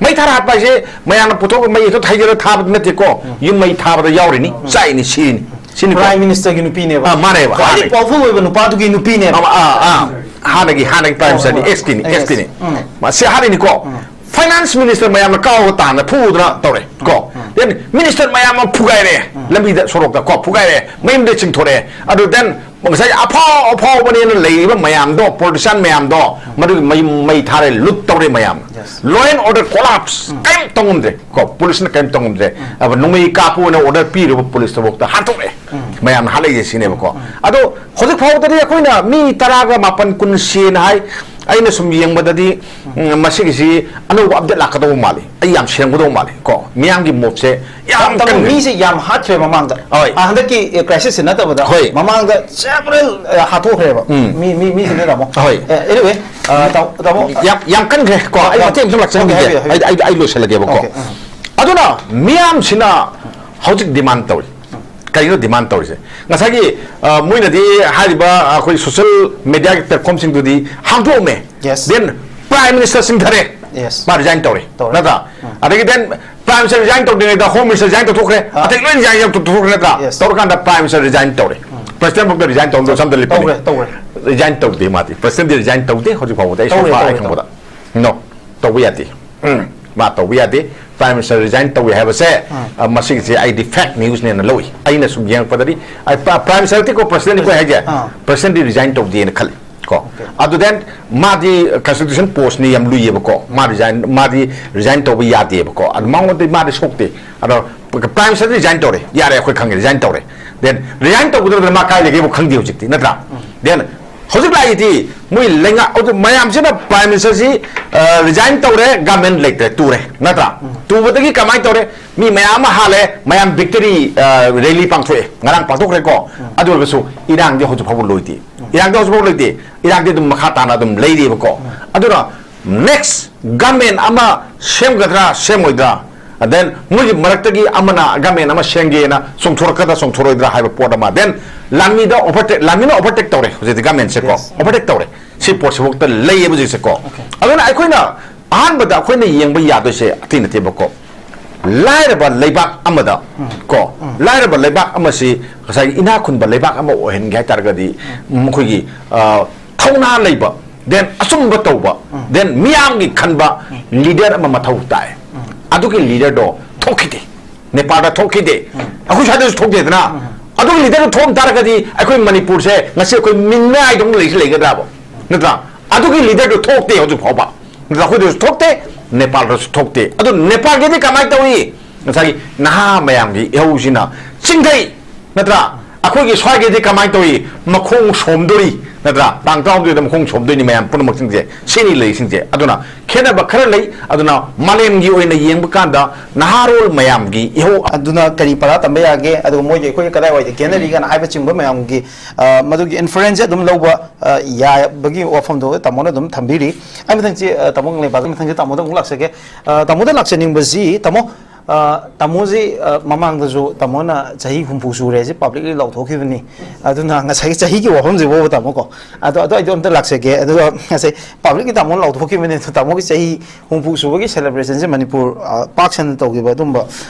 ꯃꯩ ꯊꯥꯔ ꯍꯥꯠꯄ ꯍꯥꯏꯁꯦ ꯃꯌꯥꯝꯅ ꯄꯨꯊꯣꯛꯑꯒ ꯃꯩ ꯍꯦꯛꯇ ꯍꯩꯖꯔ ꯊꯥꯕꯗꯤ ꯅꯠꯇꯦꯀꯣ꯫ ꯌꯨꯝ ꯃꯩ ꯊꯥꯕꯗ ꯌꯥꯎꯔꯤꯅꯤ, ꯆꯥꯛꯏꯅꯤ, ꯁꯤꯔꯤꯅꯤ꯫ ꯁꯤꯅꯤꯀꯣ꯫ ꯄ꯭ꯔꯥꯏꯝ ꯃꯤꯅꯤꯁꯇꯔꯒꯤ ꯅꯨꯄꯤꯅꯦꯕ꯫ ꯑꯥ, ꯃꯥꯅꯦꯕ, ꯈ꯭ꯋꯥꯏꯗꯒꯤ ꯍꯥꯟꯅꯒꯤ꯫ ꯄꯥꯋꯔꯐꯨꯜ ꯑꯣꯏꯕ ꯅꯨꯄꯥꯗꯨꯒꯤ ꯅꯨꯄꯤꯅꯦꯕ꯫ ꯑꯥ, ꯑꯥ, ꯑꯥ꯫ ꯍꯥꯟꯅꯒꯤ, ꯍꯥꯟꯅꯒꯤ ꯄ꯭ꯔꯥꯏꯝ ꯍꯣꯏ, ꯃꯤꯅꯤꯁꯇꯔꯅꯤ, ꯍꯣꯏ, ꯑꯦꯛꯁꯀꯤꯅꯤ, ꯍꯣꯏ꯫ ꯑꯦꯛꯁꯀꯤꯅꯤ꯫ ꯎꯝ꯫ ꯃꯁꯤ ꯍꯥꯏꯔꯤꯅꯤꯀꯣ꯫ ꯐꯥꯏꯅꯥꯟꯁ ꯃꯤꯅꯤꯁꯇꯔ ꯃꯌꯥꯝꯅ ꯀꯥꯎꯒ ꯇꯥꯟꯅ ꯐꯨꯗꯅ ꯇꯧꯔꯦ ꯀꯣ꯫ Then ꯃꯤꯅꯤꯁꯇꯔ ꯃꯌꯥꯝ ꯑꯃ ꯐꯨꯒꯥꯏꯔꯦ꯫ ꯂꯝꯕꯤꯗ, ꯁꯣꯔꯣꯛꯇ ꯀꯣ, ꯐꯨꯒꯥꯏꯔꯦ꯫ ꯃꯌꯨꯝꯗ ꯆꯤꯡꯊꯣꯔꯛꯑꯦ꯫ ꯑꯗꯨ then ꯉꯁꯥꯏ ꯑꯐꯥꯎ ꯑꯐꯥꯎꯕꯅꯦꯅ ꯂꯩꯔꯤꯕ ꯃꯌꯥꯝꯗꯣ, ꯄꯣꯂꯤꯇꯤꯁꯤꯌꯥꯟ ꯃꯌꯥꯝꯗꯣ, ꯃꯗꯨꯒꯤ ꯃꯌꯨꯝ ꯃꯩ ꯊꯥꯔꯦ, ꯂꯨꯠ ꯇꯧꯔꯦ ꯃꯌꯥꯝ꯫ Yes. Law and order collapse, ꯀꯔꯤꯝ ꯇꯧ ꯉꯝꯗ꯭ꯔꯦ ꯀꯣ, ꯄꯨꯂꯤꯁꯅ ꯀꯔꯤꯝ ꯇꯧ ꯉꯝꯗ꯭ꯔꯦ꯫ ꯑꯗꯨ ꯅꯣꯡꯃꯩ ꯀꯥꯞꯄꯨꯅ ꯑꯣꯔꯗꯔ ꯄꯤꯔꯤꯕ ꯄꯨꯂꯤꯁꯇꯐꯥꯎꯗ ꯍꯥꯠꯇꯣꯛꯑꯦ꯫ ꯃꯌꯥꯝꯅ ꯍꯥꯠꯂꯛꯏꯁꯦ ꯁꯤꯅꯦꯕꯀꯣ꯫ ꯑꯗꯣ ꯍꯧꯖꯤꯛ ꯐꯥꯎꯕꯗꯗꯤ ꯑꯩꯈꯣꯏꯅ ꯃꯤ ꯇꯔꯥꯒ ꯃꯥꯄꯟ ꯀꯨꯟ ꯁꯤꯌꯦꯅ ꯍꯥꯏ꯫ ꯑꯩꯅ ꯁꯨꯝ ꯌꯦꯡꯕꯗꯗꯤ, ꯎꯝ, ꯃꯁꯤꯒꯤꯁꯤ ꯑꯅꯧꯕ ꯑꯞꯗꯦꯠ ꯂꯥꯛꯀꯗꯧꯕ ꯃꯥꯜꯂꯤ꯫ ꯑꯩ ꯌꯥꯝ ꯁꯤꯔꯝꯒꯗꯧꯕ ꯃꯥꯜꯂꯤ ꯀꯣ, ꯃꯤꯌꯥꯝꯒꯤ ꯃꯣꯠꯁꯦ ꯌꯥꯝ ꯇꯝ-, ꯇꯝ-, ꯀꯟꯈ꯭ꯔꯦ꯫ ꯃꯤꯁꯦ ꯌꯥꯝ ꯍꯥꯠꯈ꯭ꯔꯦ ꯃꯃꯥꯡꯗ꯫ ꯍꯣꯏ꯫ ꯑ, ꯍꯟꯗꯛꯀꯤ, ꯑꯦ, ꯀ꯭ꯔꯥꯏꯁꯤꯁꯁꯦ ꯅꯠꯇꯕꯗ ꯍꯣꯏ꯫ ꯃꯃꯥꯡꯗ several, ꯑ, ꯍꯥꯠꯇꯣꯛꯈ꯭ꯔꯦꯕ꯫ ꯎꯝ꯫ ꯃꯤ, ꯃꯤ, ꯃꯤꯁꯤꯡꯗ ꯇꯥꯃꯣ꯫ ꯍꯣꯏ꯫ ꯑꯦ, anyway, ꯑ, ꯇꯥꯃꯣ, ꯇꯥꯃꯣ, ꯑ, ꯌꯥꯝ, ꯌꯥꯝ ꯀꯟꯈ꯭ꯔꯦ ꯀꯣ, ꯑꯩ ꯇꯥꯃꯣ, ꯃꯇꯦꯛ ꯑꯃꯇꯪ okay, ꯂꯥꯛꯆꯅꯤꯡꯒꯦ꯫ ꯍꯥꯏꯕꯤꯌꯨ, ꯍꯥꯏꯕꯤꯌꯨ꯫ ꯑꯩ, ꯑꯩ, ꯑꯩ ꯂꯣꯏꯁꯤꯜꯂꯒꯦꯕꯀꯣ꯫ Okay, ꯑ꯫ ꯑꯗꯨꯅ ꯃꯤꯌꯥꯝꯁꯤꯅ ꯍꯧꯖꯤꯛ ꯗꯤꯃꯥꯟ ꯇꯧꯔꯤ꯫ ꯀꯩꯅꯣ ꯗꯤꯃꯥꯟ ꯇꯧꯔꯤꯁꯦ? ꯉꯁꯥꯏꯒꯤ, ꯑ, ꯃꯣꯏꯅꯗꯤ ꯍꯥꯏꯔꯤꯕ ꯑꯩꯈꯣꯏ ꯁꯣꯁꯤꯌꯦꯜ ꯃꯦꯗꯤꯌꯥꯒꯤ ꯄ꯭ꯂꯦꯠꯐꯣꯝꯁꯤꯡꯗꯨꯗꯤ ꯍꯥꯡꯗꯣꯛꯑꯝꯃꯦ꯫ Yes. Then Prime Minister ꯁꯤꯡꯊꯔꯦ꯫ Yes. ꯃꯥ ꯔꯤꯖꯥꯏꯟ ꯇꯧꯔꯦ꯫ ꯇꯧꯔꯦ꯫ ꯅꯠꯇ꯭ꯔꯥ? ꯑꯗꯒꯤ then Prime Minister ꯔꯤꯖꯥꯏꯟ ꯇꯧꯗ꯭ꯔꯤꯉꯩꯗ ꯍꯣꯝ ꯃꯤꯅꯤꯁꯇꯔ ꯔꯤꯖꯥꯏꯟ ꯇꯧꯊꯣꯛꯈ꯭ꯔꯦ꯫ ꯑꯥ꯫ ꯑꯇꯩ ꯂꯣꯏ ꯔꯤꯖꯥꯏꯟ ꯇꯧꯊꯣꯛꯈ꯭ꯔꯦ ꯅꯠꯇ꯭ꯔꯥ? Yes. ꯇꯧꯔꯀꯥꯟꯗ ꯄ꯭ꯔꯥꯏꯝ ꯃꯤꯅꯤꯁꯇꯔ ꯔꯤꯖꯥꯏꯟ ꯇꯧꯔꯦ꯫ ꯄ꯭ꯔꯁꯤꯗꯦꯟ ꯐꯥꯎꯗ ꯔꯤꯖꯥꯏꯟ ꯇꯧꯗꯣꯏ ꯁꯝꯗ ꯂꯤꯞꯄꯅꯤ꯫ ꯇꯧꯔꯦ, ꯇꯧꯔꯦ꯫ ꯔꯤꯖꯥꯏꯟ ꯇꯧꯗꯦ ꯃꯥꯗꯤ꯫ ꯄ꯭ꯔꯁꯤꯗꯦꯟꯗꯤ ꯔꯤꯖꯥꯏꯟ ꯇꯧꯗꯦ ꯍꯧꯖꯤꯛ ꯐꯥꯎꯕꯗ꯫ ꯑꯩ ꯇꯧꯔꯦ, ꯁꯣꯐꯥ ꯑꯩ ꯇꯧꯔꯦ, ꯈꯪꯕꯗ꯫ ꯅꯣ꯫ ꯇꯧꯕ ꯌꯥꯗꯦ꯫ ꯎꯝ꯫ ꯃꯥ ꯇꯧꯕ ꯌꯥꯗꯦ꯫ ꯄ꯭ꯔꯥꯏꯝ ꯃꯤꯅꯤꯁꯇꯔ ꯔꯤꯖꯥꯏꯟ ꯇꯧꯏ ꯍꯥꯏꯕꯁꯦ, ꯑꯥ꯫ ꯑ, ꯃꯁꯤꯒꯤꯁꯦ ꯑꯩꯗꯤ ꯐꯦꯛ ꯅ꯭ꯌꯨꯁꯅꯦꯅ ꯂꯧꯏ꯫ ꯑꯩꯅ ꯁꯨꯝ ꯌꯦꯡꯉꯛꯄꯗꯗꯤ, ꯑꯩ ꯄ꯭ꯔꯥ-, ꯄ꯭ꯔꯥꯏꯝ ꯃꯤꯅꯤꯁꯇꯔ ꯅꯠꯇꯦꯀꯣ, ꯄ꯭ꯔꯁꯤꯗꯦꯟꯠ ꯑꯩꯈꯣꯏ ꯍꯥꯏꯁꯦ꯫ ꯑꯥ꯫ ꯄ꯭ꯔꯁꯤꯗꯦꯟꯠꯗꯤ ꯔꯤꯖꯥꯏꯟ ꯇꯧꯗꯦꯅ ꯈꯜꯂꯤ꯫ ꯀꯣ꯫ Okay. ꯑꯗꯨ then ꯃꯥꯗꯤ ꯀꯟꯁꯇꯤꯇ꯭ꯌꯨꯁꯟ ꯄꯣꯁꯅꯤ ꯌꯥꯝ ꯂꯨꯏꯌꯦꯕꯀꯣ꯫ ꯃꯥ ꯔꯤꯖꯥꯏꯟ, ꯃꯥꯗꯤ ꯔꯤꯖꯥꯏꯟ ꯇꯧꯕ ꯌꯥꯗꯦꯕꯀꯣ꯫ ꯑꯗꯨ ꯃꯉꯣꯟꯗ ꯃꯥꯗꯤ ꯁꯣꯛꯇꯦ꯫ ꯑꯗꯣ ꯄ꯭ꯔꯥꯏꯝ ꯃꯤꯅꯤꯁꯇꯔꯗꯤ ꯔꯤꯖꯥꯏꯟ ꯇꯧꯔꯦ꯫ ꯌꯥꯔꯦ, ꯑꯩꯈꯣꯏ ꯈꯪꯉꯦ, ꯔꯤꯖꯥꯏꯟ ꯇꯧꯔꯦ꯫ Then ꯔꯤꯖꯥꯏꯟ ꯇꯧꯒꯗꯕꯗ ꯃꯥ ꯀꯥꯏ ꯂꯩꯒꯦꯕꯨ ꯈꯪꯗꯦ ꯍꯧꯖꯤꯛꯇꯤ, ꯅꯠꯇ꯭ꯔꯥ? Then ꯍꯧꯖꯤꯛ ꯂꯥꯛꯏꯗꯤ ꯃꯣꯏ ꯂꯩꯉꯥꯛ, ꯍꯧꯖꯤꯛ ꯃꯌꯥꯝꯁꯤꯅ ꯄ꯭ꯔꯥꯏꯝ ꯃꯤꯅꯤꯁꯇꯔꯁꯤ, ꯑ, ꯔꯤꯖꯥꯏꯟ ꯇꯧꯔꯦ, ꯒꯃꯦꯟ ꯂꯩꯇ꯭ꯔꯦ, ꯇꯨꯔꯦ, ꯅꯠꯇ꯭ꯔꯥ? ꯇꯨꯕꯗꯒꯤ ꯀꯃꯥꯏꯅ ꯇꯧꯔꯦ? ꯃꯤ ꯃꯌꯥꯝ ꯑꯃ ꯍꯥꯜꯂꯦ, ꯃꯌꯥꯝ ꯚꯤꯛꯇꯔꯤ, ꯑ, ꯔꯦꯂꯤ ꯄꯥꯡꯊꯣꯛꯑꯦ, ꯉꯔꯥꯡ ꯄꯥꯡꯊꯣꯛꯈ꯭ꯔꯦꯀꯣ꯫ ꯑꯗꯨ ꯑꯣꯏꯔꯒꯁꯨ ꯏꯔꯥꯡꯗꯤ ꯍꯧꯖꯤꯛ ꯐꯥꯎꯕ ꯂꯣꯏꯗꯦ꯫ ꯏꯔꯥꯡꯗꯤ ꯍꯧꯖꯤꯛ ꯐꯥꯎꯕ ꯂꯣꯏꯗꯦ꯫ ꯏꯔꯥꯡꯗꯤ ꯑꯗꯨꯝ ꯃꯈꯥ ꯇꯥꯅ ꯑꯗꯨꯝ ꯂꯩꯔꯤꯕꯀꯣ꯫ ꯑꯗꯨꯅ ꯅꯦꯛꯁ ꯒꯃꯦꯟ ꯑꯃ ꯁꯦꯝꯒꯗ꯭ꯔꯥ ꯁꯦꯝꯃꯣꯏꯗ꯭ꯔꯥ, then ꯃꯣꯏꯒꯤ ꯃꯔꯛꯇꯒꯤ ꯑꯃꯅ ꯒꯃꯦꯟ ꯑꯃ ꯁꯦꯝꯒꯦꯅ ꯆꯣꯡꯊꯣꯔꯛꯀꯗ꯭ꯔꯥ ꯆꯣꯡꯊꯣꯔꯛꯑꯣꯏꯗ꯭ꯔꯥ ꯍꯥꯏꯕ ꯄꯣꯠ ꯑꯃ, then ꯂꯥꯟꯃꯤꯗ ꯑꯣꯚꯔꯇꯦꯛ, ꯂꯥꯟꯃꯤꯅ ꯑꯣꯚꯔꯇꯦꯛ ꯇꯧꯔꯦ ꯍꯧꯖꯤꯛꯇꯤ ꯒꯃꯦꯟꯁꯦꯀꯣ꯫ Yes. ꯑꯣꯚꯔꯇꯦꯛ ꯇꯧꯔꯦ꯫ ꯁꯤ ꯄꯣꯠꯁꯤꯐꯥꯎꯗ ꯂꯩꯌꯦꯕ ꯍꯧꯖꯤꯛꯁꯦꯀꯣ꯫ ꯑꯗꯨꯅ ꯑꯩꯈꯣꯏꯅ ꯑꯍꯥꯟꯕꯗ ꯑꯩꯈꯣꯏꯅ ꯌꯦꯡꯕ ꯌꯥꯗꯣꯏꯁꯦ ꯑꯇꯩ ꯅꯠꯇꯦꯕꯀꯣ, ꯂꯥꯏꯔꯕ ꯂꯩꯕꯥꯛ ꯑꯃꯗ ꯀꯣ, ꯂꯥꯏꯔꯕ ꯂꯩꯕꯥꯛ ꯑꯃꯁꯤ ꯉꯁꯥꯏꯒꯤ ꯏꯅꯥꯛ ꯈꯨꯟꯕ ꯂꯩꯕꯥꯛ ꯑꯃ ꯑꯣꯏꯍꯟꯒꯦ ꯍꯥꯏ ꯇꯥꯔꯒꯗꯤ, ꯃꯈꯣꯏꯒꯤ, ꯑ, ꯊꯧꯅꯥ ꯂꯩꯕ, then ꯑꯆꯨꯝꯕ ꯇꯧꯕ, then ꯃꯤꯌꯥꯝꯒꯤ ꯈꯟꯕ ꯂꯤꯗꯔ ꯑꯃ ꯃꯊꯧ ꯇꯥꯏ꯫ ꯑꯗꯨꯒꯤ ꯂꯤꯗꯔꯗꯣ ꯊꯣꯛꯈꯤꯗꯦ, ꯅꯦꯄꯥꯜꯗ ꯊꯣꯛꯈꯤꯗꯦ, ꯑꯩꯈꯣꯏ ꯁ꯭ꯋꯥꯏꯗꯁꯨ ꯊꯣꯛꯇꯦꯗꯅ꯫ ꯑꯗꯨꯒꯤ ꯂꯤꯗꯔꯗꯣ ꯊꯣꯛꯑꯝ ꯇꯥꯔꯒꯗꯤ ꯑꯩꯈꯣꯏ ꯃꯅꯤꯄꯨꯔꯁꯦ ꯉꯁꯤ ꯑꯩꯈꯣꯏ ꯃꯤꯅꯥꯏꯗꯧꯅ ꯂꯩꯁꯤ ꯂꯩꯒꯗ꯭ꯔꯥꯕ? ꯅꯠꯇ꯭ꯔꯥ? ꯑꯗꯨꯒꯤ ꯂꯤꯗꯔꯗꯣ ꯊꯣꯛꯇꯦ ꯍꯧꯖꯤꯛ ꯐꯥꯎꯕ꯫ ꯑꯩꯈꯣꯏꯗꯁꯨ ꯊꯣꯛꯇꯦ, ꯅꯦꯄꯥꯜꯗꯁꯨ ꯊꯣꯛꯇꯦ꯫ ꯑꯗꯨ ꯅꯦꯄꯥꯜꯒꯤꯗꯤ ꯀꯃꯥꯏꯅ ꯇꯧꯏ? ꯉꯁꯥꯏꯒꯤ ꯅꯍꯥ ꯃꯌꯥꯝꯒꯤ ꯏꯍꯧꯁꯤꯅ ꯆꯤꯡꯊꯩ, ꯅꯠꯇ꯭ꯔꯥ? ꯑꯩꯈꯣꯏꯒꯤ ꯁ꯭ꯋꯥꯏꯒꯤꯗꯤ ꯀꯃꯥꯏꯅ ꯇꯧꯏ? ꯃꯈꯣꯡ ꯁꯣꯝꯗꯣꯔꯤ, ꯅꯠꯇ꯭ꯔꯥ? ꯇꯥꯡ ꯇꯔꯥꯍꯨꯝꯗꯣꯏꯗ ꯃꯈꯣꯡ ꯁꯣꯝꯗꯣꯏꯅꯤ ꯃꯌꯥꯝ ꯄꯨꯝꯅꯃꯛꯁꯤꯡꯁꯦ, ꯁꯤꯅꯤ ꯂꯩꯔꯤꯁꯤꯡꯁꯦ꯫ ꯑꯗꯨꯅ ꯈꯦꯠꯅꯕ ꯈꯔ ꯂꯩ꯫ ꯑꯗꯨꯅ ꯃꯥꯂꯦꯝꯒꯤ ꯑꯣꯏꯅ ꯌꯦꯡꯕ ꯀꯥꯟꯗ ꯅꯍꯥꯔꯣꯜ ꯃꯌꯥꯝꯒꯤ ꯏꯍꯧ ꯑꯗꯨꯅ ꯀꯔꯤ ꯄꯔꯥ ꯇꯝꯕ ꯌꯥꯒꯦ, ꯑꯗꯨꯒ ꯃꯣꯏꯒꯤ ꯑꯩꯈꯣꯏꯒ ꯀꯗꯥꯏꯋꯥꯏꯗ ꯈꯦꯠꯅꯔꯤꯒꯅ ꯍꯥꯏꯕꯆꯤꯡꯕ ꯃꯌꯥꯝꯒꯤ, ꯑ, ꯃꯗꯨꯒꯤ inference ꯑꯗꯨꯝ ꯂꯧꯕ, ꯑ, ꯌꯥꯕꯒꯤ ꯋꯥꯐꯝꯗꯣ ꯇꯥꯃꯣꯅ ꯑꯗꯨꯝ ꯊꯝꯕꯤꯔꯤ꯫ ꯑꯩ ꯃꯊꯪꯁꯤ, ꯑ, ꯇꯥꯃꯣ ꯀꯪꯂꯩꯄꯥꯛ, ꯃꯊꯪꯁꯤ ꯇꯥꯃꯣꯗ ꯑꯃꯨꯛ ꯂꯥꯛꯆꯒꯦ꯫ ꯑ, ꯇꯥꯃꯣꯗ ꯂꯥꯛꯆꯅꯤꯡꯕꯁꯤ, ꯇꯥꯃꯣ, ꯑ, ꯇꯥꯃꯣꯁꯤ, ꯑ, ꯃꯃꯥꯡꯗꯁꯨ ꯇꯥꯃꯣꯅ ꯆꯍꯤ ꯍꯨꯝꯐꯨ ꯁꯨꯔꯦꯁꯤ ꯄꯕ꯭ꯂꯤꯛꯂꯤ ꯂꯥꯎꯊꯣꯛꯈꯤꯕꯅꯤ꯫ ꯑꯗꯨꯅ ꯉꯁꯥꯏꯒꯤ ꯆꯍꯤꯒꯤ ꯋꯥꯐꯝꯁꯤ ꯐꯥꯎꯕ, ꯇꯥꯃꯣꯀꯣ, ꯑꯗꯣ ꯑꯗꯨ ꯑꯩꯗꯣ ꯑꯝꯇ ꯂꯥꯛꯆꯒꯦ꯫ ꯑꯗꯨꯒ ꯉꯁꯥꯏ ꯄꯕ꯭ꯂꯤꯛꯂꯤ ꯇꯥꯃꯣꯅ ꯂꯥꯎꯊꯣꯛꯈꯤꯕꯅꯤ꯫ ꯑꯗꯣ ꯇꯥꯃꯣꯒꯤ ꯆꯍꯤ ꯍꯨꯝꯐꯨ ꯁꯨꯕꯒꯤ ꯁꯦꯂꯦꯕ꯭ꯔꯦꯁꯟꯁꯦ ꯃꯅꯤꯄꯨꯔ, ꯑ, ꯄꯥꯛ ꯁꯟꯅ ꯇꯧꯈꯤꯕ ꯑꯗꯨꯝꯕ,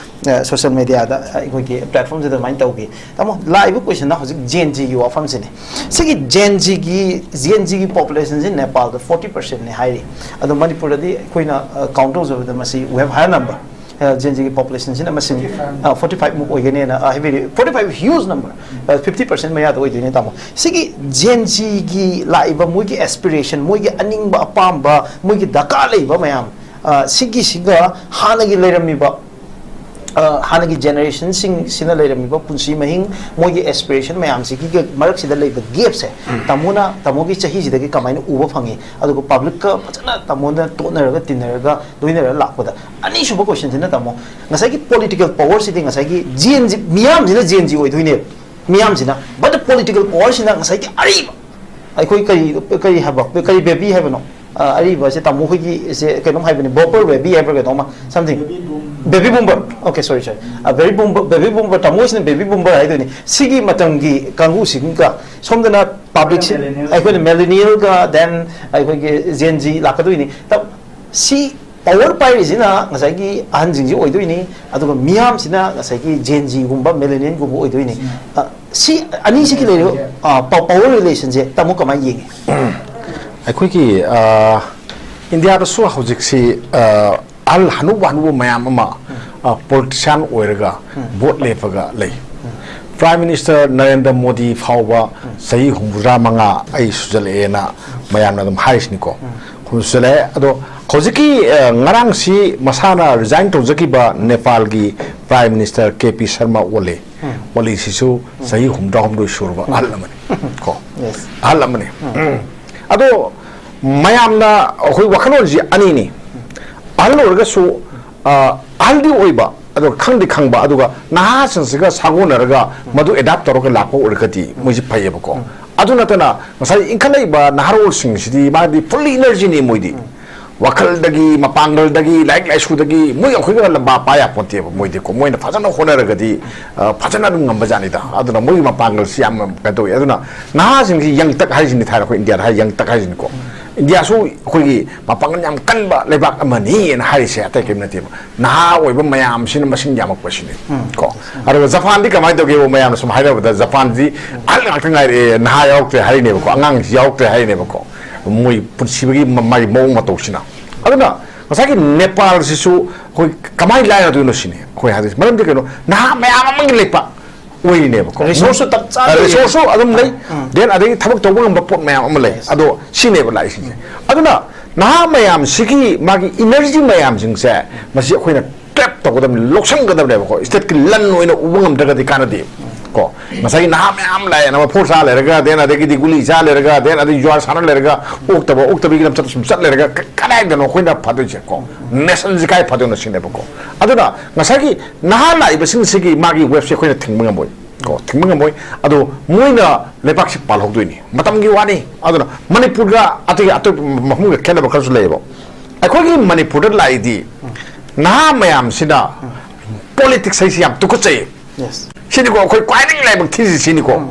ꯑ, ꯁꯣꯁꯤꯌꯦꯜ ꯃꯦꯗꯤꯌꯥꯗ ꯑꯩꯈꯣꯏꯒꯤ ꯄ꯭ꯂꯦꯠꯐꯣꯝꯁꯤꯗ ꯑꯗꯨꯃꯥꯏꯅ ꯇꯧꯈꯤ꯫ ꯇꯥꯃꯣ, ꯂꯥꯛꯏꯕ ꯀꯣꯏꯁꯟꯅ ꯍꯧꯖꯤꯛ ꯖꯦꯟ ꯖꯤꯒꯤ ꯋꯥꯐꯝꯁꯤꯅꯤ꯫ ꯁꯤꯒꯤ ꯖꯦꯟ ꯖꯤꯒꯤ, ꯖꯦꯟ ꯖꯤꯒꯤ ꯄꯣꯄꯨꯂꯦꯁꯟꯁꯤ ꯅꯦꯄꯥꯜꯗ ꯐꯣꯔꯇꯤ ꯄꯥꯔꯁꯦꯟꯅꯤ ꯍꯥꯏꯔꯤ꯫ ꯑꯗꯣ ꯃꯅꯤꯄꯨꯔꯗꯗꯤ ꯑꯩꯈꯣꯏꯅ, ꯑ, ꯀꯥꯎꯟ ꯇꯧꯖꯕꯗ ꯃꯁꯤ we have higher number꯫ ꯑ, ꯖꯦꯟ ꯖꯤꯒꯤ ꯄꯣꯄꯨꯂꯦꯁꯟꯁꯤꯅ ꯃꯁꯤꯡ, ꯐꯣꯔꯇꯤ ꯐꯥꯏꯚ꯫ ꯑ, ꯐꯣꯔꯇꯤ ꯐꯥꯏꯚ ꯃꯨꯛ ꯑꯣꯏꯒꯅꯦꯅ, ꯑ, ꯍꯥꯏꯕꯤꯔꯤ꯫ ꯐꯣꯔꯇꯤ ꯐꯥꯏꯚ ꯍ꯭ꯌꯨꯖ ꯅꯝꯕꯔ, ꯑ, ꯐꯤꯐꯇꯤ ꯄꯥꯔꯁꯦꯟ ꯃꯌꯥꯗ ꯑꯣꯏꯗꯣꯏꯅꯦ, ꯇꯥꯃꯣ꯫ ꯁꯤꯒꯤ ꯖꯦꯟ ꯖꯤꯒꯤ ꯂꯥꯛꯏꯕ ꯃꯣꯏꯒꯤ ꯑꯦꯁꯄꯤꯔꯦꯁꯟ, ꯃꯣꯏꯒꯤ ꯑꯅꯤꯡꯕ ꯑꯄꯥꯝꯕ, ꯃꯣꯏꯒꯤ ꯗꯔꯀꯥꯔ ꯂꯩꯕ ꯃꯌꯥꯝ, ꯑ, ꯁꯤꯒꯤꯁꯤꯒ ꯍꯥꯟꯅꯒꯤ ꯂꯩꯔꯝꯃꯤꯕ, ꯑ, ꯍꯥꯟꯅꯒꯤ ꯖꯦꯅꯦꯔꯦꯁꯟꯁꯤꯡꯁꯤꯅ ꯂꯩꯔꯝꯃꯤꯕ ꯄꯨꯟꯁꯤ ꯃꯍꯤꯡ, ꯃꯣꯏꯒꯤ ꯑꯦꯁꯄꯤꯔꯦꯁꯟ ꯃꯌꯥꯝꯁꯤꯒꯤ ꯃꯔꯛꯁꯤꯗ ꯂꯩꯕ ꯒꯦꯞꯁꯦ, ꯇꯥꯃꯣꯅ, ꯇꯥꯃꯣꯒꯤ ꯆꯍꯤꯁꯤꯗꯒꯤ ꯀꯃꯥꯏꯅ ꯎꯕ ꯐꯪꯉꯤ? ꯑꯗꯨꯒ ꯄꯕ꯭ꯂꯤꯛꯀ ꯐꯖꯅ ꯇꯥꯃꯣꯅ ꯇꯣꯠꯅꯔꯒ, ꯇꯤꯟꯅꯔꯒ, ꯂꯣꯏꯅꯔꯒ ꯂꯥꯛꯄꯗ, ꯑꯅꯤꯁꯨꯕ ꯀꯣꯏꯁꯟꯁꯤꯅ, ꯇꯥꯃꯣ, ꯉꯁꯥꯏꯒꯤ ꯄꯣꯂꯤꯇꯤꯀꯦꯜ ꯄꯋꯔꯁꯤꯗꯤ ꯉꯁꯥꯏꯒꯤ ꯖꯦꯟ ꯖꯤ, ꯃꯤꯌꯥꯝꯁꯤꯅ ꯖꯦꯟ ꯖꯤ ꯑꯣꯏꯗꯣꯏꯅꯦꯕ, ꯃꯤꯌꯥꯝꯁꯤꯅ, ꯕꯠ ꯄꯣꯂꯤꯇꯤꯀꯦꯜ ꯄꯋꯔꯁꯤꯅ ꯉꯁꯥꯏꯒꯤ ꯑꯔꯤꯕ, ꯑꯩꯈꯣꯏ ꯀꯔꯤ, ꯀꯔꯤ ꯍꯥꯏꯕ, ꯀꯔꯤ ꯕꯦꯕꯤ ꯍꯥꯏꯕꯅꯣ? ꯑ, ꯑꯔꯤꯕꯁꯦ ꯇꯥꯃꯣ ꯍꯣꯏꯒꯤꯁꯦ ꯀꯩꯅꯣꯝ ꯍꯥꯏꯕꯅꯤ, ꯕꯣꯄꯔ ꯕꯦꯕꯤ ꯍꯥꯏꯕ꯭ꯔꯥ ꯀꯩꯅꯣꯝꯃ, ꯁꯝꯊꯤꯡ꯫ Baby boom. ꯕꯦꯕꯤ ꯕꯨꯝꯕꯔ꯫ Okay, sorry, sorry. Uh, baby ꯕꯨꯝꯕꯔ, baby ꯕꯨꯝꯕꯔ, ꯇꯥꯃꯣ ꯍꯣꯏꯁꯤꯅ ꯕꯦꯕꯤ ꯕꯨꯝꯕꯔ ꯍꯥꯏꯗꯣꯏꯅꯤ꯫ ꯁꯤꯒꯤ ꯃꯇꯝꯒꯤ ꯀꯥꯡꯕꯨꯁꯤꯒ ꯁꯣꯝꯗꯅ ꯄꯕ꯭ꯂꯤꯛꯁꯤ, ꯑꯩꯈꯣꯏꯅ ꯃꯤꯂꯦꯅꯤꯌꯦꯜꯒ, ꯗꯦꯟ ꯑꯩꯈꯣꯏꯒꯤ ꯖꯦꯟ ꯖꯤ ꯂꯥꯛꯀꯗꯣꯏꯅꯤ꯫ ꯇ-, ꯁꯤ ꯄꯋꯔ ꯄꯥꯏꯔꯤꯁꯤꯅ ꯉꯁꯥꯏꯒꯤ ꯑꯍꯟꯁꯤꯡꯁꯤ ꯑꯣꯏꯗꯣꯏꯅꯤ, ꯑꯗꯨꯒ ꯃꯤꯌꯥꯝꯁꯤꯅ ꯉꯁꯥꯏꯒꯤ ꯖꯦꯟ ꯖꯤꯒꯨꯝꯕ, ꯃꯤꯂꯦꯅꯤꯌꯦꯜꯒꯨꯝꯕ ꯑꯣꯏꯗꯣꯏꯅꯤ꯫ ꯑ, ꯁꯤ ꯑꯅꯤꯁꯤꯒꯤ ꯂꯩꯔꯤꯕ, ꯑ, ꯄ-, ꯄꯋꯔ ꯔꯤꯂꯦꯁꯟꯁꯦ ꯇꯥꯃꯣ ꯀꯃꯥꯏꯅ ꯌꯦꯡꯉꯤ? ꯑꯩꯈꯣꯏꯒꯤ, ꯑ, ꯏꯟꯗꯤꯌꯥꯗꯁꯨ ꯍꯧꯖꯤꯛꯁꯤ, ꯑ, ꯑꯍꯜ ꯍꯅꯨꯕ ꯍꯅꯨꯕ ꯃꯌꯥꯝ ꯑꯃ, ꯑ, ꯄꯣꯂꯤꯇꯤꯁꯤꯌꯥꯟ ꯑꯣꯏꯔꯒ ꯚꯣꯠ ꯂꯦꯞꯄꯒ ꯂꯩ꯫ ꯄ꯭ꯔꯥꯏꯝ ꯃꯤꯅꯤꯁꯇꯔ ꯅꯔꯦꯟꯗ꯭ꯔ ꯃꯣꯗꯤ ꯐꯥꯎꯕ ꯆꯍꯤ ꯍꯨꯝꯐꯨꯇꯔꯥ ꯃꯉꯥ ꯑꯩ ꯁꯨꯖꯜꯂꯛꯑꯦꯅ ꯃꯌꯥꯝꯅ ꯑꯗꯨꯝ ꯍꯥꯏꯔꯤꯁꯤꯅꯤꯀꯣ꯫ ꯍꯨꯝꯐꯨ ꯁꯨꯖꯜꯂꯛꯑꯦ꯫ ꯑꯗꯣ ꯍꯧꯖꯤꯛꯀꯤ, ꯑ, ꯉꯔꯥꯡꯁꯤ ꯃꯁꯥꯅ ꯔꯤꯖꯥꯏꯟ ꯇꯧꯖꯈꯤꯕ ꯅꯦꯄꯥꯜꯒꯤ prime minister K P Sharma ꯑꯣꯂꯤ, ꯑꯣꯂꯤꯁꯤꯁꯨ ꯆꯍꯤ ꯍꯨꯝꯐꯨꯇꯔꯥ ꯍꯨꯝꯗꯣꯏ ꯁꯨꯔꯕ ꯑꯍꯜ ꯑꯃꯅꯤ ꯀꯣ꯫ ꯌꯦꯁ꯫ ꯑꯍꯜ ꯑꯃꯅꯤ꯫ ꯎꯝ꯫ ꯑꯗꯣ ꯃꯌꯥꯝꯅ ꯑꯩꯈꯣꯏ ꯋꯥꯈꯜꯂꯣꯟꯁꯤ ꯑꯅꯤꯅꯤ꯫ ꯑꯍꯜ ꯑꯣꯏꯔꯒꯁꯨ, ꯑ, ꯑꯍꯜꯗꯤ ꯑꯣꯏꯕ, ꯑꯗꯨꯒ ꯈꯪꯗꯤ ꯈꯪꯕ, ꯑꯗꯨꯒ ꯅꯍꯥꯁꯤꯡꯁꯤꯒ ꯁꯥꯒꯣꯟꯅꯔꯒ ꯃꯗꯨ ꯑꯦꯗꯥꯞ ꯇꯧꯔꯒ ꯂꯥꯛꯄ ꯑꯣꯏꯔꯒꯗꯤ ꯃꯣꯏꯁꯤ ꯐꯩꯌꯦꯕꯀꯣ꯫ ꯑꯗꯨ ꯅꯠꯇꯅ ꯉꯁꯥꯏ ꯏꯟꯈꯠꯂꯛꯏꯕ ꯅꯍꯥꯔꯣꯜꯁꯤꯡꯁꯤꯗꯤ ꯃꯥꯗꯤ ꯐꯨꯜꯂꯤ ꯏꯅꯔꯖꯤꯅꯤ ꯃꯣꯏꯗꯤ꯫ ꯋꯥꯈꯜꯗꯒꯤ, ꯃꯄꯥꯡꯒꯜꯗꯒꯤ, ꯂꯥꯏꯔꯤꯛ ꯂꯥꯏꯁꯨꯗꯒꯤ ꯃꯣꯏ ꯑꯩꯈꯣꯏꯒ ꯂꯝꯕꯥ ꯄꯥ ꯌꯥꯄꯣꯟꯇꯦꯕ꯫ ꯃꯣꯏꯗꯤꯀꯣ, ꯃꯣꯏꯅ ꯐꯖꯅ ꯍꯣꯠꯅꯔꯒꯗꯤ, ꯑ, ꯐꯖꯅ ꯑꯗꯨꯝ ꯉꯝꯕ ꯖꯥꯠꯅꯤꯗ꯫ ꯑꯗꯨꯅ ꯃꯣꯏꯒꯤ ꯃꯄꯥꯡꯒꯜꯁꯤ ꯌꯥꯝꯅ ꯀꯩꯅꯣ ꯇꯧꯋꯤ꯫ ꯑꯗꯨꯅ ꯅꯍꯥꯁꯤꯡꯁꯤ ꯌꯪꯇꯛ ꯍꯥꯏꯁꯤꯅꯤ, ꯊꯥꯏꯅ ꯑꯩꯈꯣꯏ ꯏꯟꯗꯤꯌꯥꯗ ꯍꯥꯏ ꯌꯪꯇꯛ ꯍꯥꯏꯁꯤꯅꯤꯀꯣ꯫ ꯏꯟꯗꯤꯌꯥꯁꯨ ꯑꯩꯈꯣꯏꯒꯤ ꯃꯄꯥꯡꯒꯜ ꯌꯥꯝ ꯀꯟꯕ ꯂꯩꯕꯥꯛ ꯑꯃꯅꯤꯅ ꯍꯥꯏꯔꯤꯁꯦ ꯑꯇꯩ ꯀꯔꯤꯝ ꯅꯠꯇꯦꯕ, ꯅꯍꯥ ꯑꯣꯏꯕ ꯃꯌꯥꯝꯁꯤꯅ ꯃꯁꯤꯡ ꯌꯥꯝꯃꯛꯄꯁꯤꯅꯤ꯫ ꯀꯣ, ꯑꯗꯨꯒ ꯖꯄꯥꯟꯗꯤ ꯀꯃꯥꯏꯅ ꯇꯧꯒꯦꯕ? ꯃꯌꯥꯝꯅ ꯁꯨꯝ ꯍꯥꯏꯅꯕꯗ, ꯖꯄꯥꯟꯗꯤ ꯑꯍꯜ ꯉꯥꯛꯇ ꯉꯥꯏꯔꯛꯑꯦ, ꯅꯍꯥ ꯌꯥꯎꯔꯛꯇ꯭ꯔꯦ ꯍꯥꯏꯔꯤꯅꯦꯕꯀꯣ, ꯑꯉꯥꯡꯁꯤ ꯌꯥꯎꯔꯛꯇ꯭ꯔꯦ ꯍꯥꯏꯔꯤꯅꯦꯕꯀꯣ꯫ ꯃꯣꯏ ꯄꯨꯟꯁꯤꯕꯒꯤ ꯃ-, ꯃꯥꯒꯤ ꯃꯑꯣꯡ ꯃꯇꯧꯁꯤꯅ꯫ ꯑꯗꯨꯅ ꯉꯁꯥꯏꯒꯤ ꯅꯦꯄꯥꯜꯁꯤꯁꯨ ꯑꯩꯈꯣꯏ ꯀꯃꯥꯏꯅ ꯂꯥꯏꯔꯗꯣꯏꯅꯣ ꯁꯤꯅꯤ ꯑꯩꯈꯣꯏ ꯍꯥꯏꯗꯣꯏꯁꯦ꯫ ꯃꯔꯝꯗꯤ ꯀꯩꯅꯣ, ꯅꯍꯥ ꯃꯌꯥꯝ ꯑꯃꯒꯤ ꯂꯩꯄꯥꯛ ꯑꯣꯏꯔꯤꯅꯦꯕꯀꯣ꯫ Resource ꯁꯨ ꯆꯞ ꯆꯥꯅ ꯑ, resource ꯁꯨ ꯑꯗꯨꯝ ꯂꯩ, ꯎꯝ꯫ Then ꯑꯗꯒꯤ ꯊꯕꯛ ꯇꯧꯕ ꯉꯝꯕ ꯄꯣꯠ ꯃꯌꯥꯝ ꯑꯃ ꯂꯩ꯫ Yes. ꯑꯗꯣ ꯁꯤꯅꯦꯕ ꯂꯥꯛꯏꯁꯤꯡꯁꯦ꯫ ꯑꯗꯨꯅ ꯅꯍꯥ ꯃꯌꯥꯝꯁꯤꯒꯤ ꯃꯥꯒꯤ energy ꯃꯌꯥꯝꯁꯤꯡꯁꯦ, ꯃꯁꯤ ꯑꯩꯈꯣꯏꯅ tap ꯇꯧꯒꯗꯕꯅꯤ, ꯂꯧꯁꯟꯒꯗꯕꯅꯦꯕꯀꯣ꯫ State ꯀꯤ ꯂꯟ ꯑꯣꯏꯅ ꯎꯕ ꯉꯝꯗ꯭ꯔꯒꯗꯤ ꯀꯥꯟꯅꯗꯦ꯫ ꯀꯣ, ꯉꯁꯥꯏꯒꯤ ꯅꯍꯥ ꯃꯌꯥꯝ ꯂꯥꯛꯑꯦꯅ ꯐꯣꯔ ꯆꯥ ꯂꯩꯔꯒ, then ꯑꯗꯒꯤꯗꯤ ꯒꯨꯂꯤ ꯆꯥ ꯂꯩꯔꯒ, then ꯑꯗꯩ ꯖꯨꯋꯥꯔ ꯁꯥꯟꯅ ꯂꯩꯔꯒ, ꯑꯣꯛꯇꯕ ꯑꯣꯛꯇꯕꯤꯒꯤ ꯂꯝꯆꯠꯇ ꯁꯨꯝ ꯆꯠ ꯂꯩꯔꯒ, ꯀ-, ꯀꯗꯥꯏꯗꯅꯣ ꯑꯩꯈꯣꯏꯅ ꯐꯗꯣꯏꯁꯦ ꯀꯣ? Nation ꯁꯤ ꯀꯥꯏ ꯐꯗꯣꯏꯅꯣ ꯁꯤꯅꯦꯕꯀꯣ꯫ ꯑꯗꯨꯅ ꯉꯁꯥꯏꯒꯤ ꯅꯍꯥ ꯂꯥꯛꯏꯕꯁꯤꯡꯁꯤꯒꯤ ꯃꯥꯒꯤ wave ꯁꯦ ꯑꯩꯈꯣꯏꯅ ꯊꯤꯡꯕ ꯉꯝꯃꯣꯏ ꯀꯣ, ꯊꯤꯡꯕ ꯉꯝꯃꯣꯏ꯫ ꯑꯗꯣ ꯃꯣꯏꯅ ꯂꯩꯕꯥꯛꯁꯤ ꯄꯥꯜꯍꯧꯗꯣꯏꯅꯤ, ꯃꯇꯝꯒꯤ ꯋꯥꯅꯤ꯫ ꯑꯗꯨꯅ ꯃꯅꯤꯄꯨꯔꯒ ꯑꯇꯩ ꯑꯇꯣꯞꯄ ꯃꯐꯝꯒ ꯈꯦꯠꯅꯕ ꯈꯔꯁꯨ ꯂꯩꯌꯦꯕ꯫ ꯑꯩꯈꯣꯏꯒꯤ ꯃꯅꯤꯄꯨꯔꯗ ꯂꯥꯛꯏꯗꯤ ꯅꯍꯥ ꯃꯌꯥꯝꯁꯤꯅ politics ꯍꯥꯏꯁꯤ ꯌꯥꯝ ꯇꯨꯀꯠꯆꯩ꯫ Yes. ꯁꯤꯅꯤꯀꯣ ꯑꯩꯈꯣꯏ ꯈ꯭ꯋꯥꯏꯗꯒꯤ ꯂꯥꯏꯕꯛ ꯊꯤꯔꯤꯁꯤ ꯁꯤꯅꯤꯀꯣ꯫ ꯎꯝ꯫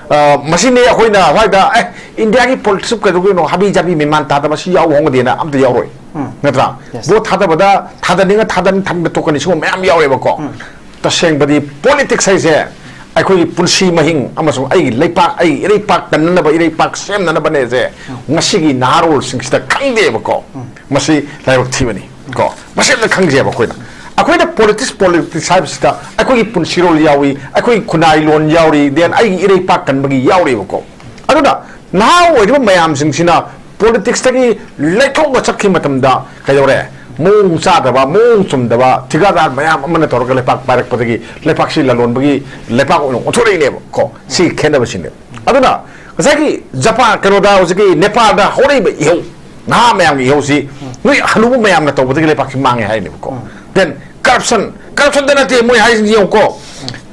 ꯑ, ꯃꯁꯤꯅꯤ ꯑꯩꯈꯣꯏꯅ ꯁ꯭ꯋꯥꯏꯗ, "ꯑꯦ, ꯏꯟꯗꯤꯌꯥꯒꯤ politics ꯀꯩꯗꯧꯗꯣꯏꯅꯣ, ꯍꯥꯕꯤ ꯖꯥꯕꯤ ꯃꯦꯃꯥꯟ ꯇꯥꯗꯕ, ꯁꯤ ꯌꯥꯎꯕ ꯍꯣꯡꯒꯗꯦꯅ" ꯑꯝꯇ ꯌꯥꯎꯔꯣꯏ꯫ ꯎꯝ꯫ ꯅꯠꯇ꯭ꯔꯥ? Yes. ꯚꯣꯠ ꯊꯥꯗꯕꯗ ꯊꯥꯗꯅꯤꯡꯉ ꯊꯥꯗꯅꯤ, ꯊꯥꯗꯅꯤꯡꯗ ꯇꯣꯛꯀꯅꯤ, ꯁꯤꯒꯨꯝꯕ ꯃꯌꯥꯝ ꯌꯥꯎꯔꯦꯕꯀꯣ꯫ ꯎꯝ꯫ ꯇꯁꯦꯡꯕꯗꯤ politics ꯍꯥꯏꯁꯦ ꯑꯩꯈꯣꯏꯒꯤ ꯄꯨꯟꯁꯤ ꯃꯍꯤꯡ ꯑꯃꯁꯨꯡ ꯑꯩꯒꯤ ꯂꯩꯄꯥꯛ, ꯑꯩꯒꯤ ꯏꯔꯩꯄꯥꯛ ꯀꯟꯅꯅꯕ, ꯏꯔꯩꯄꯥꯛ ꯁꯦꯝꯅꯅꯕꯅꯦꯁꯦ ꯎꯝ꯫ ꯉꯁꯤꯒꯤ ꯅꯍꯥꯔꯣꯜꯁꯤꯡꯁꯤꯗ ꯈꯪꯗꯦꯕꯀꯣ꯫ ꯎꯝ꯫ ꯃꯁꯤ ꯂꯥꯏꯕꯛ ꯊꯤꯕꯅꯤ ꯀꯣ꯫ ꯃꯁꯤ ꯑꯝꯇ ꯈꯪꯖꯩꯕ ꯑꯩꯈꯣꯏꯅ꯫ ꯑꯩꯈꯣꯏꯅ politics, politics ꯍꯥꯏꯕꯁꯤꯗ ꯑꯩꯈꯣꯏꯒꯤ ꯄꯨꯟꯁꯤꯔꯣꯜ ꯌꯥꯎꯏ, ꯑꯩꯈꯣꯏꯒꯤ ꯈꯨꯟꯅꯥꯏ ꯂꯣꯟ ꯌꯥꯎꯔꯤ, then ꯑꯩꯒꯤ ꯏꯔꯩꯄꯥꯛ ꯀꯟꯕꯒꯤ ꯌꯥꯎꯔꯤꯕꯀꯣ꯫ ꯑꯗꯨꯅ ꯅꯍꯥ ꯑꯣꯏꯔꯤꯕ ꯃꯌꯥꯝꯁꯤꯡꯁꯤꯅ politics ꯇꯒꯤ ꯂꯩꯊꯣꯛꯅ ꯆꯠꯈꯤꯕ ꯃꯇꯝꯗ ꯀꯩꯗꯧꯔꯦ? ꯃꯑꯣꯡ ꯆꯥꯗꯕ, ꯃꯑꯣꯡ ꯆꯨꯝꯗꯕ ꯊꯤꯀꯥꯗꯥꯔ ꯃꯌꯥꯝ ꯑꯃꯅ ꯇꯧꯔꯒ ꯂꯩꯄꯥꯛ ꯄꯥꯏꯔꯛꯄꯗꯒꯤ ꯂꯩꯄꯥꯛꯁꯤ ꯂꯂꯣꯟꯕꯒꯤ ꯂꯩꯄꯥꯛ ꯑꯣꯏꯅ ꯑꯣꯟꯊꯣꯔꯛꯏꯅꯦꯕ ꯀꯣ꯫ ꯁꯤ ꯈꯦꯠꯅꯕꯁꯤꯅꯦ꯫ ꯑꯗꯨꯅ ꯉꯁꯥꯏꯒꯤ ꯖꯄꯥꯟ, ꯀꯩꯅꯣꯗ, ꯍꯧꯖꯤꯛꯀꯤ ꯅꯦꯄꯥꯜꯗ ꯍꯧꯔꯛꯏꯕ ꯏꯍꯧ, ꯅꯍꯥ ꯃꯌꯥꯝꯒꯤ ꯏꯍꯧꯁꯤ ꯅꯣꯏ ꯍꯅꯨꯕ ꯃꯌꯥꯝꯅ ꯇꯧꯕꯗꯒꯤ ꯂꯩꯄꯥꯛꯁꯤ ꯃꯥꯡꯉꯦ ꯍꯥꯏꯅꯦꯕꯀꯣ꯫ Then corruption, corruption ꯗ ꯅꯠꯇꯦ ꯃꯣꯏ ꯍꯥꯏꯁꯤꯡꯁꯤ ꯌꯦꯡꯉꯨꯀꯣ꯫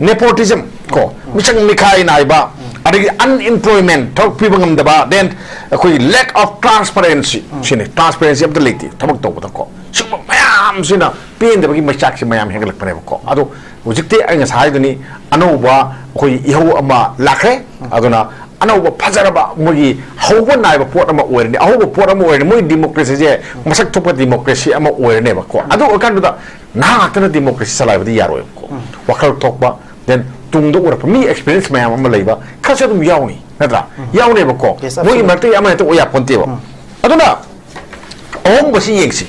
Nepotism ꯀꯣ, ꯃꯤꯆꯪ ꯃꯤꯈꯥꯏ ꯅꯥꯏꯕ, ꯑꯗꯒꯤ unemployment, ꯊꯕꯛ ꯄꯤꯕ ꯉꯝꯗꯕ, then ꯑꯩꯈꯣꯏꯒꯤ lack of transparency, ꯁꯤꯅꯤ꯫ Transparency ꯑꯝꯇ ꯂꯩꯇꯦ ꯊꯕꯛ ꯇꯧꯕꯗꯀꯣ꯫ ꯁꯤꯒꯨꯝꯕ ꯃꯌꯥꯝꯁꯤꯅ ꯄꯦꯟꯗꯕꯒꯤ ꯃꯩꯆꯥꯛꯁꯦ ꯃꯌꯥꯝ ꯍꯦꯟꯒꯠꯂꯛꯄꯅꯦꯕꯀꯣ꯫ ꯑꯗꯣ ꯍꯧꯖꯤꯛꯇꯤ ꯑꯩ ꯉꯁꯥꯏ ꯍꯥꯏꯗꯨꯅꯤ, ꯑꯅꯧꯕ ꯑꯩꯈꯣꯏꯒꯤ ꯏꯍꯧ ꯑꯃ ꯂꯥꯛꯈ꯭ꯔꯦ꯫ ꯑꯗꯨꯅ ꯑꯅꯧꯕ ꯐꯖꯔꯕ ꯃꯣꯏꯒꯤ ꯍꯧꯕ ꯅꯥꯏꯕ ꯄꯣꯠ ꯑꯃ ꯑꯣꯏꯔꯅꯤ, ꯑꯍꯧꯕ ꯄꯣꯠ ꯑꯃ ꯑꯣꯏꯔꯅꯤ꯫ ꯃꯣꯏ democracy ꯁꯦ ꯃꯁꯛ ꯊꯣꯛꯄ democracy ꯑꯃ ꯑꯣꯏꯔꯅꯦꯕꯀꯣ꯫ ꯑꯗꯨ ꯑꯣꯏꯔꯀꯥꯟꯗꯨꯗ ꯅꯍꯥ ꯉꯥꯛꯇꯅ democracy ꯆꯂꯥꯏꯕꯗꯤ ꯌꯥꯔꯣꯏꯕꯀꯣ꯫ ꯋꯥꯈꯜ ꯊꯣꯛꯄ, then ꯇꯨꯡꯗ ꯎꯔꯛꯄ ꯃꯤ experience ꯃꯌꯥꯝ ꯑꯃ ꯂꯩꯕ ꯈꯔꯁꯨ ꯑꯗꯨꯝ ꯌꯥꯎꯅꯤ, ꯅꯠꯇ꯭ꯔꯥ? ꯌꯥꯎꯅꯦꯕꯀꯣ꯫ Yes, ꯃꯣꯏꯒꯤ absolutely. ꯃꯔꯛꯇꯒꯤ ꯑꯃ ꯍꯦꯛꯇ ꯑꯣꯏ ꯌꯥꯄꯣꯟꯇꯦꯕ꯫ ꯑꯗꯨꯅ ꯑꯍꯣꯡꯕꯁꯤ ꯌꯦꯡꯁꯤ꯫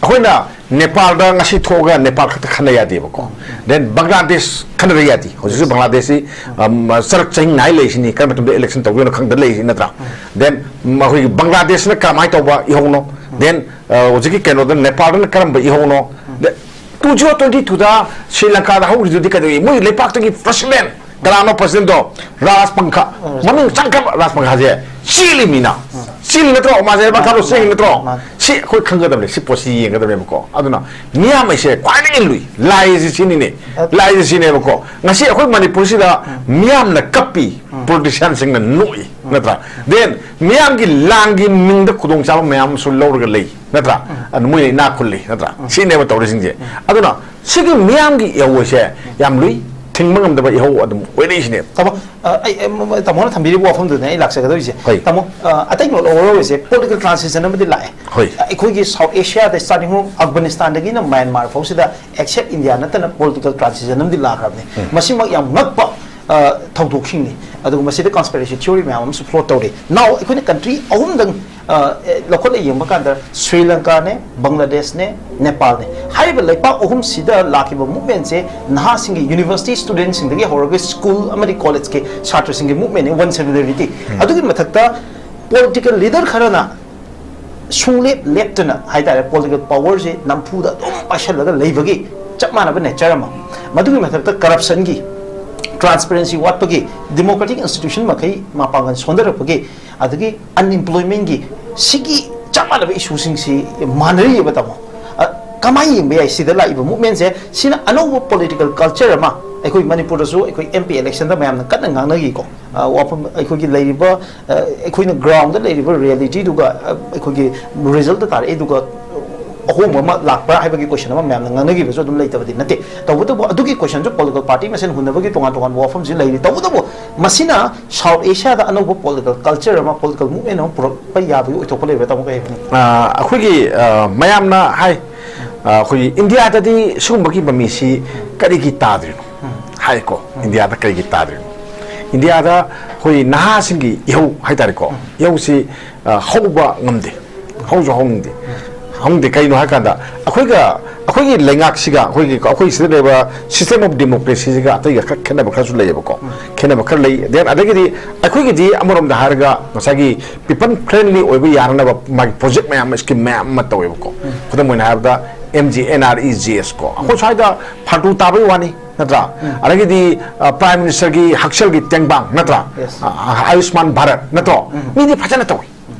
ꯑꯩꯈꯣꯏꯅ ꯅꯦꯄꯥꯜꯗ ꯉꯁꯤ ꯊꯣꯛꯑꯒ ꯅꯦꯄꯥꯜ ꯈꯛꯇ ꯈꯟꯅ ꯌꯥꯗꯦꯕꯀꯣ꯫ Then ꯕꯪꯒ꯭ꯂꯥꯗꯦꯁ ꯈꯟꯅꯗ ꯌꯥꯗꯦ꯫ ꯍꯧꯖꯤꯛꯁꯨ ꯕꯪꯒ꯭ꯂꯥꯗꯦꯁꯁꯤ, ꯑꯝ, ꯆꯔꯛ ꯆꯍꯤꯡ ꯅꯥꯏ ꯂꯩꯔꯤꯁꯤꯅꯤ, ꯀꯔꯝꯕ ꯃꯇꯝꯗ election ꯇꯧꯗꯣꯏꯅꯣ ꯈꯪꯗ ꯂꯩꯔꯤꯁꯤ, ꯅꯠꯇ꯭ꯔꯥ? Then, ꯎꯝ, ꯑꯩꯈꯣꯏꯒꯤ ꯕꯪꯒ꯭ꯂꯥꯗꯦꯁꯅ ꯀꯔꯝꯍꯥꯏꯅ ꯇꯧꯕ ꯏꯍꯧꯅꯣ? Then, ꯑ, ꯍꯧꯖꯤꯛꯀꯤ ꯀꯩꯅꯣꯗ ꯅꯦꯄꯥꯜꯗꯅ ꯀꯔꯝꯕ ꯏꯍꯧꯅꯣ? Then, two zero twenty two ꯗ ꯁ꯭ꯔꯤ ꯂꯪꯀꯥꯗ ꯍꯧꯈ꯭ꯔꯤꯗꯨꯗꯤ ꯀꯩꯗꯧꯏ? ꯃꯣꯏ ꯂꯩꯄꯥꯛꯇꯨꯒꯤ president ꯀꯅꯥꯅꯣ presidentꯗꯣ? ꯔꯥꯖꯄꯪꯈ꯫ ꯃꯃꯤꯡ ꯆꯪꯈ꯭ꯔꯕ ꯔꯥꯖꯄꯪꯈꯁꯦ ꯆꯦꯜꯂꯤ ꯃꯤꯅ꯫ ꯆꯦꯜꯂꯤ ꯅꯠꯇ꯭ꯔꯣ? ꯃꯥꯁꯦ ꯂꯩꯕꯥꯛ ꯊꯥꯗꯣꯛ ꯆꯦꯜꯂꯤ ꯅꯠꯇ꯭ꯔꯣ? ꯃꯥꯅꯤ꯫ ꯁꯤ ꯑꯩꯈꯣꯏ ꯈꯪꯒꯗꯕꯅꯦ꯫ ꯁꯤ ꯄꯣꯠꯁꯤ ꯌꯦꯡꯒꯗꯕꯅꯦꯕꯀꯣ꯫ ꯑꯗꯨꯅ ꯃꯤꯌꯥꯝ ꯍꯥꯏꯁꯦ ꯈ꯭ꯋꯥꯏꯗꯒꯤ ꯂꯨꯏ꯫ ꯂꯥꯏꯁꯦ ꯁꯤꯅꯤꯅꯦ꯫ ꯂꯥꯏꯁꯦ ꯁꯤꯅꯦꯕꯀꯣ꯫ ꯉꯁꯤ ꯑꯩꯈꯣꯏ ꯃꯅꯤꯄꯨꯔꯁꯤꯗ ꯃꯤꯌꯥꯝꯅ ꯀꯞꯄꯤ, politicianꯁꯤꯡꯅ ꯅꯣꯛꯏ, ꯅꯠꯇ꯭ꯔꯥ? Then ꯃꯤꯌꯥꯝꯒꯤ ꯂꯥꯟꯒꯤ ꯃꯤꯡꯗ ꯈꯨꯗꯣꯡꯆꯥꯕ ꯃꯌꯥꯝ ꯑꯃꯁꯨ ꯂꯧꯔꯒ ꯂꯩ, ꯅꯠꯇ꯭ꯔꯥ? ꯑꯗꯨ ꯃꯣꯏꯅ ꯏꯅꯥꯛ ꯈꯨꯜꯂꯤ, ꯅꯠꯇ꯭ꯔꯥ? ꯁꯤꯅꯦꯕ ꯇꯧꯔꯤꯁꯤꯡꯁꯦ꯫ ꯑꯗꯨꯅ ꯁꯤꯒꯤ ꯃꯤꯌꯥꯝꯒꯤ ꯏꯍꯧ ꯑꯁꯦ ꯌꯥꯝ ꯂꯨꯏ, ꯊꯤꯡꯕ ꯉꯝꯗꯕ ꯏꯍꯧ ꯑꯗꯨꯝ ꯑꯣꯏꯔꯛꯏꯁꯤꯅꯦ꯫ ꯇꯥꯃꯣ, ꯑ, ꯑꯩ, ꯑ, ꯃ-, ꯃ-, ꯇꯥꯃꯣꯅ ꯊꯝꯕꯤꯔꯤꯕ ꯋꯥꯐꯝꯗꯨꯅꯦ ꯑꯩ ꯂꯥꯛꯆꯒꯗꯧꯔꯤꯁꯦ꯫ ꯍꯣꯏ꯫ ꯇꯥꯃꯣ, ꯑ, ꯑꯇꯩ ꯅꯣꯠ ꯑꯣꯚꯔ ꯑꯣꯏꯁꯦ political transition ꯑꯃꯗꯤ ꯂꯥꯛꯑꯦ꯫ ꯍꯣꯏ꯫ ꯑ, ꯑꯩꯈꯣꯏꯒꯤ South Asiaꯗ starting from Afghanistanꯗꯒꯤꯅ Myanmar ꯐꯥꯎꯁꯤꯗ except India ꯅꯠꯇꯅ political transition ꯑꯃꯗꯤ ꯂꯥꯛꯈ꯭ꯔꯕꯅꯤ꯫ ꯃꯁꯤꯃꯛ ꯌꯥꯝ ꯉꯛꯄ, ꯑ, ꯊꯧꯗꯣꯛꯁꯤꯡꯅꯤ꯫ ꯑꯗꯨꯒ ꯃꯁꯤꯗ conspiracy theory ꯃꯌꯥꯝ ꯑꯃꯁꯨ float ꯇꯧꯔꯤ꯫ Now ꯑꯩꯈꯣꯏꯅ country ꯑꯍꯨꯝꯗꯪ ꯑ, ꯑꯦ, ꯂꯧꯈꯠꯂ ꯌꯦꯡꯕ ꯀꯥꯟꯗ ꯁ꯭ꯔꯤ ꯂꯪꯀꯥꯅꯦ, ꯕꯪꯒ꯭ꯂꯥꯗꯦꯁꯅꯦ, ꯅꯦꯄꯥꯜꯅꯦ꯫ ꯍꯥꯏꯔꯤꯕ ꯂꯩꯄꯥꯛ ꯑꯍꯨꯝꯁꯤꯗ ꯂꯥꯛꯈꯤꯕ movementꯁꯦ ꯅꯍꯥꯁꯤꯡꯒꯤ university studentꯁꯤꯡꯗꯒꯤ ꯍꯧꯔꯒ school ꯑꯃꯗꯤ collegeꯀꯤ ꯁꯥꯇ꯭ꯔꯁꯤꯡꯒꯤ movementꯅꯦ, one seventy-eight꯫ ꯑꯗꯨꯒꯤ ꯃꯊꯛꯇ political leader ꯈꯔꯅ ꯁꯨꯡꯂꯦꯞ ꯂꯦꯞꯇꯅ ꯍꯥꯏꯇꯥꯔꯦ political powerꯁꯦ ꯅꯝꯐꯨꯗ ꯑꯗꯨꯝ ꯄꯥꯏꯁꯜꯂꯒ ꯂꯩꯕꯒꯤ ꯆꯞ ꯃꯥꯟꯅꯕ nature ꯑꯃ, ꯃꯗꯨꯒꯤ ꯃꯊꯛꯇ corruptionꯒꯤ, transparency ꯋꯥꯠꯄꯒꯤ, democratic institution ꯃꯈꯩ ꯃꯄꯥꯡꯒꯜ ꯁꯣꯟꯊꯔꯛꯄꯒꯤ, ꯑꯗꯒꯤ unemploymentꯀꯤ ꯁꯤꯒꯤ ꯆꯞ ꯃꯥꯟꯅꯕ issueꯁꯤꯡꯁꯤ ꯃꯥꯟꯅꯔꯤꯑꯕ, ꯇꯥꯃꯣ꯫ ꯑ, ꯀꯃꯥꯏꯅ ꯌꯦꯡꯕ ꯌꯥꯏ ꯁꯤꯗ ꯂꯥꯛꯏꯕ movementꯁꯦ? ꯁꯤꯅ ꯑꯅꯧꯕ political culture ꯑꯃ ꯑꯩꯈꯣꯏ ꯃꯅꯤꯄꯨꯔꯗꯁꯨ ꯑꯩꯈꯣꯏ M P election ꯗ ꯃꯌꯥꯝꯅ ꯀꯟꯅ ꯉꯥꯡꯅꯈꯤꯀꯣ꯫ ꯑ, ꯋꯥꯐꯝ ꯑꯩꯈꯣꯏꯒꯤ ꯂꯩꯔꯤꯕ, ꯑ, ꯑꯩꯈꯣꯏꯅ ground ꯗ ꯂꯩꯔꯤꯕ reality ꯗꯨꯒ, ꯑ, ꯑꯩꯈꯣꯏꯒꯤ result ꯇꯥꯔꯛꯏꯗꯨꯒ ꯑꯍꯣꯡꯕ ꯑꯃ ꯂꯥꯛꯄ꯭ꯔꯥ ꯍꯥꯏꯕꯒꯤ question ꯑꯃ ꯃꯌꯥꯝꯅ ꯉꯥꯡꯅꯈꯤꯕꯁꯨ ꯑꯗꯨꯝ ꯂꯩꯇꯕꯗꯤ ꯅꯠꯇꯦ꯫ ꯇꯧꯕꯇꯕꯨ ꯑꯗꯨꯒꯤ question ꯁꯨ political party ꯃꯁꯦꯟ ꯍꯨꯟꯅꯕꯒꯤ ꯇꯣꯉꯥꯟ ꯇꯣꯉꯥꯟꯕ ꯋꯥꯐꯝꯁꯤ ꯂꯩꯔꯤ꯫ ꯇꯧꯕꯇꯕꯨ ꯃꯁꯤꯅ South Asia ꯗ ꯑꯅꯧꯕ political culture ꯑꯃ, political movement ꯑꯃ ꯄꯨꯔꯛꯄ ꯌꯥꯕꯒꯤ ꯑꯣꯏꯊꯣꯛꯄ ꯂꯩꯕ꯭ꯔꯥ, ꯇꯥꯃꯣ, ꯀꯩ ꯍꯥꯏꯕꯅꯤ? ꯑ, ꯑꯩꯈꯣꯏꯒꯤ, ꯑ, ꯃꯌꯥꯝꯅ ꯍꯥꯏ, ꯑ, ꯑꯩꯈꯣꯏꯒꯤ ꯏꯟꯗꯤꯌꯥꯗꯗꯤ ꯁꯤꯒꯨꯝꯕꯒꯤ ꯃꯃꯤꯁꯤ ꯀꯔꯤꯒꯤ ꯇꯥꯗ꯭ꯔꯤꯅꯣ ꯍꯥꯏꯀꯣ꯫ ꯏꯟꯗꯤꯌꯥꯗ ꯀꯔꯤꯒꯤ ꯇꯥꯗ꯭ꯔꯤꯅꯣ? ꯏꯟꯗꯤꯌꯥꯗ ꯑꯩꯈꯣꯏ ꯅꯍꯥꯁꯤꯡꯒꯤ ꯏꯍꯧ ꯍꯥꯏꯇꯥꯔꯦꯀꯣ, ꯏꯍꯧꯁꯤ, ꯑ, ꯍꯧꯕ ꯉꯝꯗꯦ, ꯍꯧꯁꯨ ꯍꯧꯅꯤꯡꯗꯦ꯫ ꯍꯧꯅꯤꯡꯗꯦ ꯀꯩꯅꯣ ꯍꯥꯏ ꯀꯥꯟꯗ, ꯑꯩꯈꯣꯏꯒ, ꯑꯩꯈꯣꯏꯒꯤ ꯂꯩꯉꯥꯛꯁꯤꯒ, ꯑꯩꯈꯣꯏꯒꯤ, ꯑꯩꯈꯣꯏ ꯁꯤꯗ ꯂꯩꯕ system of democracy ꯁꯤꯒ ꯑꯇꯩꯒ ꯈꯔ ꯈꯦꯠꯅꯕ ꯈꯔꯁꯨ ꯂꯩꯌꯦꯕꯀꯣ꯫ ꯈꯦꯠꯅꯕ ꯈꯔ ꯂꯩ꯫ Then ꯑꯗꯒꯤꯗꯤ ꯑꯩꯈꯣꯏꯒꯤꯗꯤ ꯑꯃꯔꯣꯝꯗ ꯍꯥꯏꯔꯒ ꯉꯁꯥꯏꯒꯤ people friendly ꯑꯣꯏꯕ ꯌꯥꯅꯅꯕ ꯃꯥꯒꯤ project ꯃꯌꯥꯝ ꯑꯃ, scheme ꯃꯌꯥꯝ ꯑꯃ ꯇꯧꯋꯦꯕꯀꯣ꯫ ꯈꯨꯗꯝ ꯑꯣꯏꯅ ꯍꯥꯏꯔꯕꯗ M G N R E G S ꯀꯣ꯫ ꯑꯩꯈꯣꯏ ꯁ꯭ꯋꯥꯏꯗ ꯐꯥꯜꯇꯨ ꯇꯥꯕꯩ ꯋꯥꯅꯤ, ꯅꯠꯇ꯭ꯔꯥ? ꯑꯗꯒꯤꯗꯤ, ꯑ, Prime Minister ꯒꯤ ꯍꯛꯁꯦꯜꯒꯤ ꯇꯦꯡꯕꯥꯡ, ꯅꯠꯇ꯭ꯔꯥ? Yes. ꯑ, ꯑ, Ayushman Bharat, ꯅꯠꯇ꯭ꯔꯣ? ꯃꯤꯗꯤ ꯐꯖꯅ ꯇꯧꯏ꯫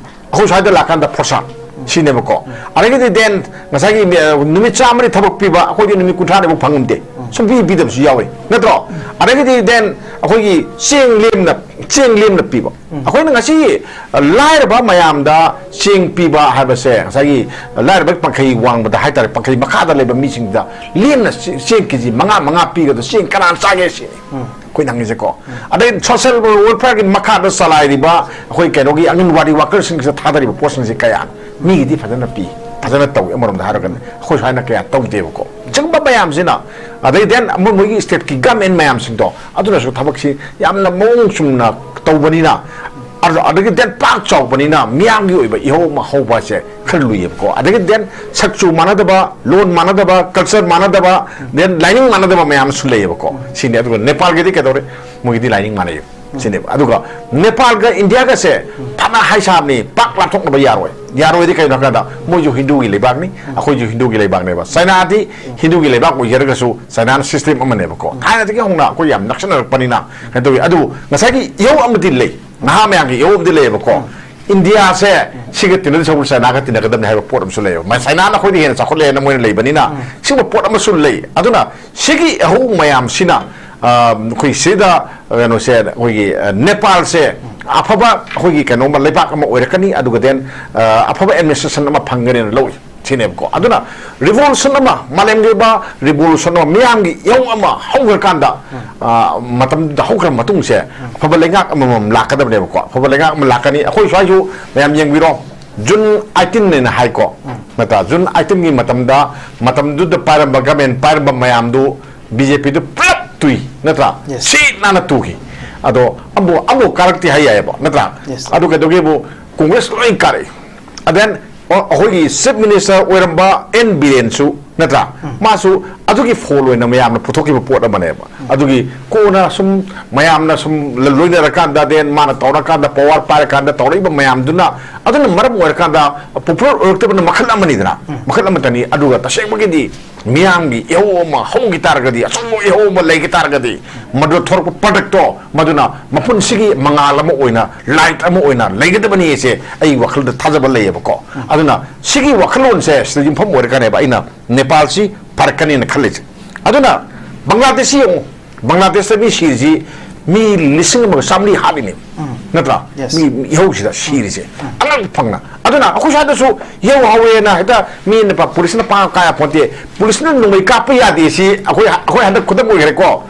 ꯑꯩꯈꯣꯏ ꯁ꯭ꯋꯥꯏꯗ ꯂꯥꯛꯀꯥꯟꯗ ꯐꯣꯔꯁꯥ ꯁꯤꯅꯦꯕꯀꯣ꯫ ꯑꯗꯒꯤꯗꯤ then ꯉꯁꯥꯏꯒꯤ, ꯑ, ꯅꯨꯃꯤꯠ ꯆꯥꯝꯃꯅꯤ ꯊꯕꯛ ꯄꯤꯕ, ꯑꯩꯈꯣꯏꯗꯤ ꯅꯨꯃꯤꯠ ꯀꯨꯟꯊ꯭ꯔꯥꯅꯤꯐꯥꯎ ꯐꯪꯉꯝꯗꯦ꯫ ꯁꯨꯡꯄꯤ ꯄꯤꯗꯕꯁꯨ ꯌꯥꯎꯏ, ꯅꯠꯇ꯭ꯔꯣ? ꯑꯗꯒꯤꯗꯤ then ꯑꯩꯈꯣꯏꯒꯤ ꯆꯦꯡ ꯂꯦꯝꯅ, ꯆꯦꯡ ꯂꯦꯝꯅ ꯄꯤꯕ꯫ ꯑꯩꯈꯣꯏꯅ ꯉꯁꯤ, ꯑ, ꯂꯥꯏꯔꯕ ꯃꯌꯥꯝꯗ ꯆꯦꯡ ꯄꯤꯕ ꯍꯥꯏꯕꯁꯦ, ꯉꯁꯥꯏꯒꯤ ꯂꯥꯏꯔꯕ ꯄꯟꯈꯩ ꯋꯥꯡꯃꯗ ꯍꯥꯏꯇꯥꯔꯦ, ꯄꯟꯈꯩ ꯃꯈꯥꯗ ꯂꯩꯕ ꯃꯤꯁꯤꯡꯗ ꯂꯦꯝꯅ ꯆꯦ-, ꯆꯦꯡ ꯀꯦ ꯖꯤ ꯃꯉꯥ, ꯃꯉꯥ ꯄꯤꯒꯗ ꯆꯦꯡ ꯀꯅꯥꯅ ꯆꯥꯒꯦ ꯁꯤꯅꯤ ꯑꯩꯈꯣꯏꯅ ꯍꯪꯉꯤꯁꯦꯀꯣ꯫ ꯑꯗꯩ social welfare ꯒꯤ ꯃꯈꯥꯗ ꯆꯂꯥꯏꯔꯤꯕ ꯑꯩꯈꯣꯏ ꯀꯩꯅꯣꯒꯤ ꯑꯪꯒꯟꯋꯥꯗꯤ worker ꯁꯤꯡꯁꯤꯗ ꯊꯥꯗꯔꯤꯕ ꯄꯣꯠꯁꯤꯡꯁꯦ ꯀꯌꯥꯅꯣ? ꯃꯤꯒꯤꯗꯤ ꯐꯖꯅ ꯄꯤ, ꯐꯖꯅ ꯇꯧꯏ꯫ ꯑꯃꯔꯣꯝꯗ ꯍꯥꯏꯔꯒꯅ ꯑꯩꯈꯣꯏ ꯁ꯭ꯋꯥꯏꯅ ꯀꯌꯥ ꯇꯧꯗꯦꯕꯀꯣ꯫ ꯁꯤꯒꯨꯝꯕ ꯃꯌꯥꯝꯁꯤꯅ, ꯑꯗꯩ then ꯃꯣꯏ, ꯃꯣꯏꯒꯤ state ꯀꯤ government ꯃꯌꯥꯝꯁꯤꯡꯗꯣ, ꯑꯗꯨꯅꯁꯨ ꯊꯕꯛꯁꯤ ꯌꯥꯝꯅ ꯃꯑꯣꯡ ꯆꯨꯝꯅ ꯇꯧꯕꯅꯤꯅ, ꯑꯗꯨ, ꯑꯗꯒꯤ then ꯄꯥꯛ ꯆꯥꯎꯕꯅꯤꯅ ꯃꯤꯌꯥꯝꯒꯤ ꯑꯣꯏꯕ ꯏꯍꯧ ꯑꯃ ꯍꯧꯕ ꯍꯥꯏꯁꯦ ꯈꯔ ꯂꯨꯏꯌꯦꯕꯀꯣ꯫ ꯑꯗꯒꯤ then ꯁꯛꯆꯨ ꯃꯥꯟꯅꯗꯕ, ꯂꯣꯟ ꯃꯥꯟꯅꯗꯕ, culture ꯃꯥꯟꯅꯗꯕ, then ꯂꯥꯏꯅꯤꯡ ꯃꯥꯟꯅꯗꯕ ꯃꯌꯥꯝ ꯑꯃꯁꯨ ꯂꯩꯌꯦꯕꯀꯣ꯫ ꯁꯤꯅꯤ꯫ ꯑꯗꯨꯒ ꯅꯦꯄꯥꯜꯒꯤꯗꯤ ꯀꯩꯗꯧꯔꯦ? ꯃꯣꯏꯒꯤꯗꯤ ꯂꯥꯏꯅꯤꯡ ꯃꯥꯟꯅꯩ꯫ ꯁꯤꯅꯦꯕ꯫ ꯑꯗꯨꯒ ꯅꯦꯄꯥꯜꯒ ꯏꯟꯗꯤꯌꯥꯒꯁꯦ ꯐꯅ ꯍꯥꯏ ꯁꯥꯕꯅꯤ, ꯄꯥꯛ ꯂꯥꯞꯊꯣꯛꯅꯕ ꯌꯥꯔꯣꯏ꯫ ꯌꯥꯔꯣꯏꯗꯤ ꯀꯩꯅꯣ ꯍꯥꯏ ꯀꯥꯟꯗ ꯃꯣꯏꯁꯨ ꯍꯤꯟꯗꯨꯒꯤ ꯂꯩꯕꯥꯛꯅꯤ, ꯑꯩꯈꯣꯏꯁꯨ ꯍꯤꯟꯗꯨꯒꯤ ꯂꯩꯕꯥꯛꯅꯦꯕ꯫ ꯆꯥꯏꯅꯥꯗꯤ ꯍꯤꯟꯗꯨꯒꯤ ꯂꯩꯕꯥꯛ ꯑꯣꯏꯖꯔꯒꯁꯨ ꯆꯥꯏꯅꯥꯅ system ꯑꯃꯅꯦꯕꯀꯣ꯫ ꯊꯥꯏꯅꯗꯒꯤ ꯍꯧꯅ ꯑꯩꯈꯣꯏ ꯌꯥꯝ ꯅꯛꯁꯟꯅꯔꯛꯄꯅꯤꯅ ꯀꯩꯅꯣ ꯇꯧꯋꯤ꯫ ꯑꯗꯨꯕꯨ ꯉꯁꯥꯏꯒꯤ ꯏꯍꯧ ꯑꯃꯗꯤ ꯂꯩ, ꯅꯍꯥ ꯃꯌꯥꯝꯒꯤ ꯏꯍꯧ ꯑꯃꯗꯤ ꯂꯩꯌꯦꯕꯀꯣ꯫ ꯏꯟꯗꯤꯌꯥꯁꯦ ꯁꯤꯒ ꯇꯤꯟꯅꯗꯣꯏ ꯁꯔꯨꯛ ꯆꯥꯏꯅꯥꯒ ꯇꯤꯟꯅꯒꯗꯕꯅꯤ ꯍꯥꯏꯕ ꯄꯣꯠ ꯑꯃꯁꯨ ꯂꯩꯌꯦꯕ꯫ ꯃ-, ꯆꯥꯏꯅꯥꯅ ꯑꯩꯈꯣꯏꯗ ꯍꯦꯟꯅ ꯆꯥꯎꯈꯠꯂꯦꯅ ꯃꯣꯏꯅ ꯂꯩꯕꯅꯤꯅ, ꯁꯤꯒꯨꯝꯕ ꯄꯣꯠ ꯑꯃꯁꯨ ꯂꯩ꯫ ꯑꯗꯨꯅ ꯁꯤꯒꯤ ꯑꯍꯧ ꯃꯌꯥꯝꯁꯤꯅ, ꯑ, ꯑꯩꯈꯣꯏ ꯁꯤꯗ, ꯑ, ꯀꯩꯅꯣꯁꯦ, ꯑꯩꯈꯣꯏꯒꯤ, ꯑ, ꯅꯦꯄꯥꯜꯁꯦ ꯑꯐꯕ ꯑꯩꯈꯣꯏꯒꯤ ꯀꯩꯅꯣꯝꯃ, ꯂꯩꯕꯥꯛ ꯑꯃ ꯑꯣꯏꯔꯛꯀꯅꯤ, ꯑꯗꯨꯒ then, ꯑ, ꯑꯐꯕ administration ꯑꯃ ꯐꯪꯒꯅꯤꯅ ꯂꯧꯏ꯫ ꯁꯤꯅꯦꯕꯀꯣ꯫ ꯑꯗꯨꯅ revolution ꯑꯃ, ꯃꯥꯂꯦꯝꯒꯤ ꯑꯣꯏꯕ revolution ꯑꯃ, ꯃꯤꯌꯥꯝꯒꯤ ꯏꯍꯧ ꯑꯃ ꯍꯧꯈ꯭ꯔꯀꯥꯟꯗ, ꯑ, ꯃꯇꯝꯗꯨꯗ ꯍꯧꯈ꯭ꯔ ꯃꯇꯨꯡꯁꯦ, ꯑꯐꯕ ꯂꯩꯉꯥꯛ ꯑꯃꯃꯝ ꯂꯥꯛꯀꯗꯕꯅꯦꯕꯀꯣ꯫ ꯑꯐꯕ ꯂꯩꯉꯥꯛ ꯑꯃ ꯂꯥꯛꯀꯅꯤ꯫ ꯑꯩꯈꯣꯏ ꯁ꯭ꯋꯥꯏꯁꯨ ꯃꯌꯥꯝ ꯌꯦꯡꯕꯤꯔꯣ, June eighteen ꯍꯥꯏꯅ ꯍꯥꯏꯀꯣ, ꯅꯠꯇ꯭ꯔꯥ? June eighteen ꯒꯤ ꯃꯇꯝꯗ, ꯃꯇꯝꯗꯨꯗ ꯄꯥꯏꯔꯝꯕ, government ꯄꯥꯏꯔꯝꯕ ꯃꯌꯥꯝꯗꯨ B J P ꯗꯨ ꯄꯨꯂꯞ ꯇꯨꯏ, ꯅꯠꯇ꯭ꯔꯥ? Yes. ꯁꯤꯠ ꯅꯥꯟꯅ ꯇꯨꯈꯤ꯫ ꯑꯗꯣ ꯑꯃꯨꯛ, ꯑꯃꯨꯛ ꯀꯥꯔꯛꯇꯦ ꯍꯥꯏ ꯌꯥꯏꯌꯦꯕ, ꯅꯠꯇ꯭ꯔꯥ? Yes. ꯑꯗꯨ ꯀꯩꯗꯧꯒꯦꯕꯨ, Congress ꯂꯣꯏ ꯀꯥꯔꯛꯏ꯫ And then, ꯑ-, ꯑꯩꯈꯣꯏꯒꯤ Chief Minister ꯑꯣꯏꯔꯝꯕ ꯑꯦꯟ ꯕꯤꯔꯦꯟꯁꯨ, ꯅꯠꯇ꯭ꯔꯥ? ꯃꯥꯁꯨ ꯑꯗꯨꯒꯤ ꯐꯣꯜ ꯑꯣꯏꯅ ꯃꯌꯥꯝꯅ ꯄꯨꯊꯣꯛꯈꯤꯕ ꯄꯣꯠ ꯑꯃꯅꯦꯕ꯫ ꯑꯗꯨꯒꯤ ꯀꯣꯟꯅ ꯁꯨꯝ ꯃꯌꯥꯝꯅ ꯁꯨꯝ ꯂ-, ꯂꯣꯏꯅꯔꯀꯥꯟꯗ, then ꯃꯥꯅ ꯇꯧꯔꯀꯥꯟꯗ, power ꯄꯥꯏꯔꯀꯥꯟꯗ ꯇꯧꯔꯛꯏꯕ ꯃꯌꯥꯝꯗꯨꯅ, ꯑꯗꯨꯅ ꯃꯔꯝ ꯑꯣꯏꯔꯀꯥꯟꯗ popular ꯑꯣꯏꯔꯛꯇꯕꯅ ꯃꯈꯜ ꯑꯃꯅꯤꯗꯅ, ꯃꯈꯜ ꯑꯃꯇꯅꯤ꯫ ꯑꯗꯨꯒ ꯇꯁꯦꯡꯕꯒꯤꯗꯤ ꯃꯤꯌꯥꯝꯒꯤ ꯏꯍꯧ ꯑꯃ ꯍꯧꯈꯤ ꯇꯥꯔꯒꯗꯤ, ꯑꯆꯧꯕ ꯏꯍꯧ ꯑꯃ ꯂꯩꯈꯤ ꯇꯥꯔꯒꯗꯤ, ꯃꯗꯨꯗ ꯊꯣꯔꯛꯄ product ꯇꯣ, ꯃꯗꯨꯅ ꯃꯄꯨꯟꯁꯤꯒꯤ ꯃꯉꯥꯜ ꯑꯃ ꯑꯣꯏꯅ, light ꯑꯃ ꯑꯣꯏꯅ ꯂꯩꯒꯗꯕꯅꯤ ꯍꯥꯏꯁꯦ ꯑꯩ ꯋꯥꯈꯜꯗ ꯊꯥꯖꯕ ꯂꯩꯌꯦꯕꯀꯣ꯫ ꯑꯗꯨꯅ ꯁꯤꯒꯤ ꯋꯥꯈꯜꯂꯣꯟꯁꯦ ꯁꯤꯗ ꯌꯨꯝꯐꯝ ꯑꯣꯏꯔꯀꯥꯟꯗꯅꯦꯕ ꯑꯩꯅ ꯅꯦꯄꯥꯜꯁꯤ ꯐꯔꯛꯀꯅꯦꯅ ꯈꯜꯂꯤꯁꯦ꯫ ꯑꯗꯨꯅ ꯕꯪꯒ꯭ꯂꯥꯗꯦꯁꯁꯤ ꯌꯦꯡꯉꯨ, ꯕꯪꯒ꯭ꯂꯥꯗꯦꯁꯇ ꯃꯤ ꯁꯤꯔꯤꯁꯤ ꯃꯤ ꯂꯤꯁꯤꯡ ꯑꯃꯒ ꯆꯥꯃꯔꯤ ꯍꯥꯠꯂꯤꯅꯦ, ꯅꯠꯇ꯭ꯔꯥ? Yes. ꯃꯤ ꯏꯍꯧꯁꯤꯗ ꯁꯤꯔꯤꯁꯦ, ꯑꯉꯛꯄ ꯐꯪꯅ꯫ ꯑꯗꯨꯅ ꯑꯩꯈꯣꯏ ꯁ꯭ꯋꯥꯏꯗꯁꯨ ꯏꯍꯧ ꯍꯧꯋꯦꯅ ꯍꯦꯛꯇ ꯃꯤ ꯅꯦꯄꯥ-, ꯄꯨꯂꯤꯁꯅ ꯄꯥꯡ ꯀꯥꯏ ꯌꯥꯄꯣꯟꯇꯦ꯫ ꯄꯨꯂꯤꯁꯅ ꯅꯣꯡꯃꯩ ꯀꯥꯞꯄ ꯌꯥꯗꯦ ꯁꯤ ꯑꯩꯈꯣꯏ, ꯑꯩꯈꯣꯏ ꯍꯟꯗꯛ ꯈꯨꯗꯝ ꯑꯣꯏꯈ꯭ꯔꯦꯀꯣ꯫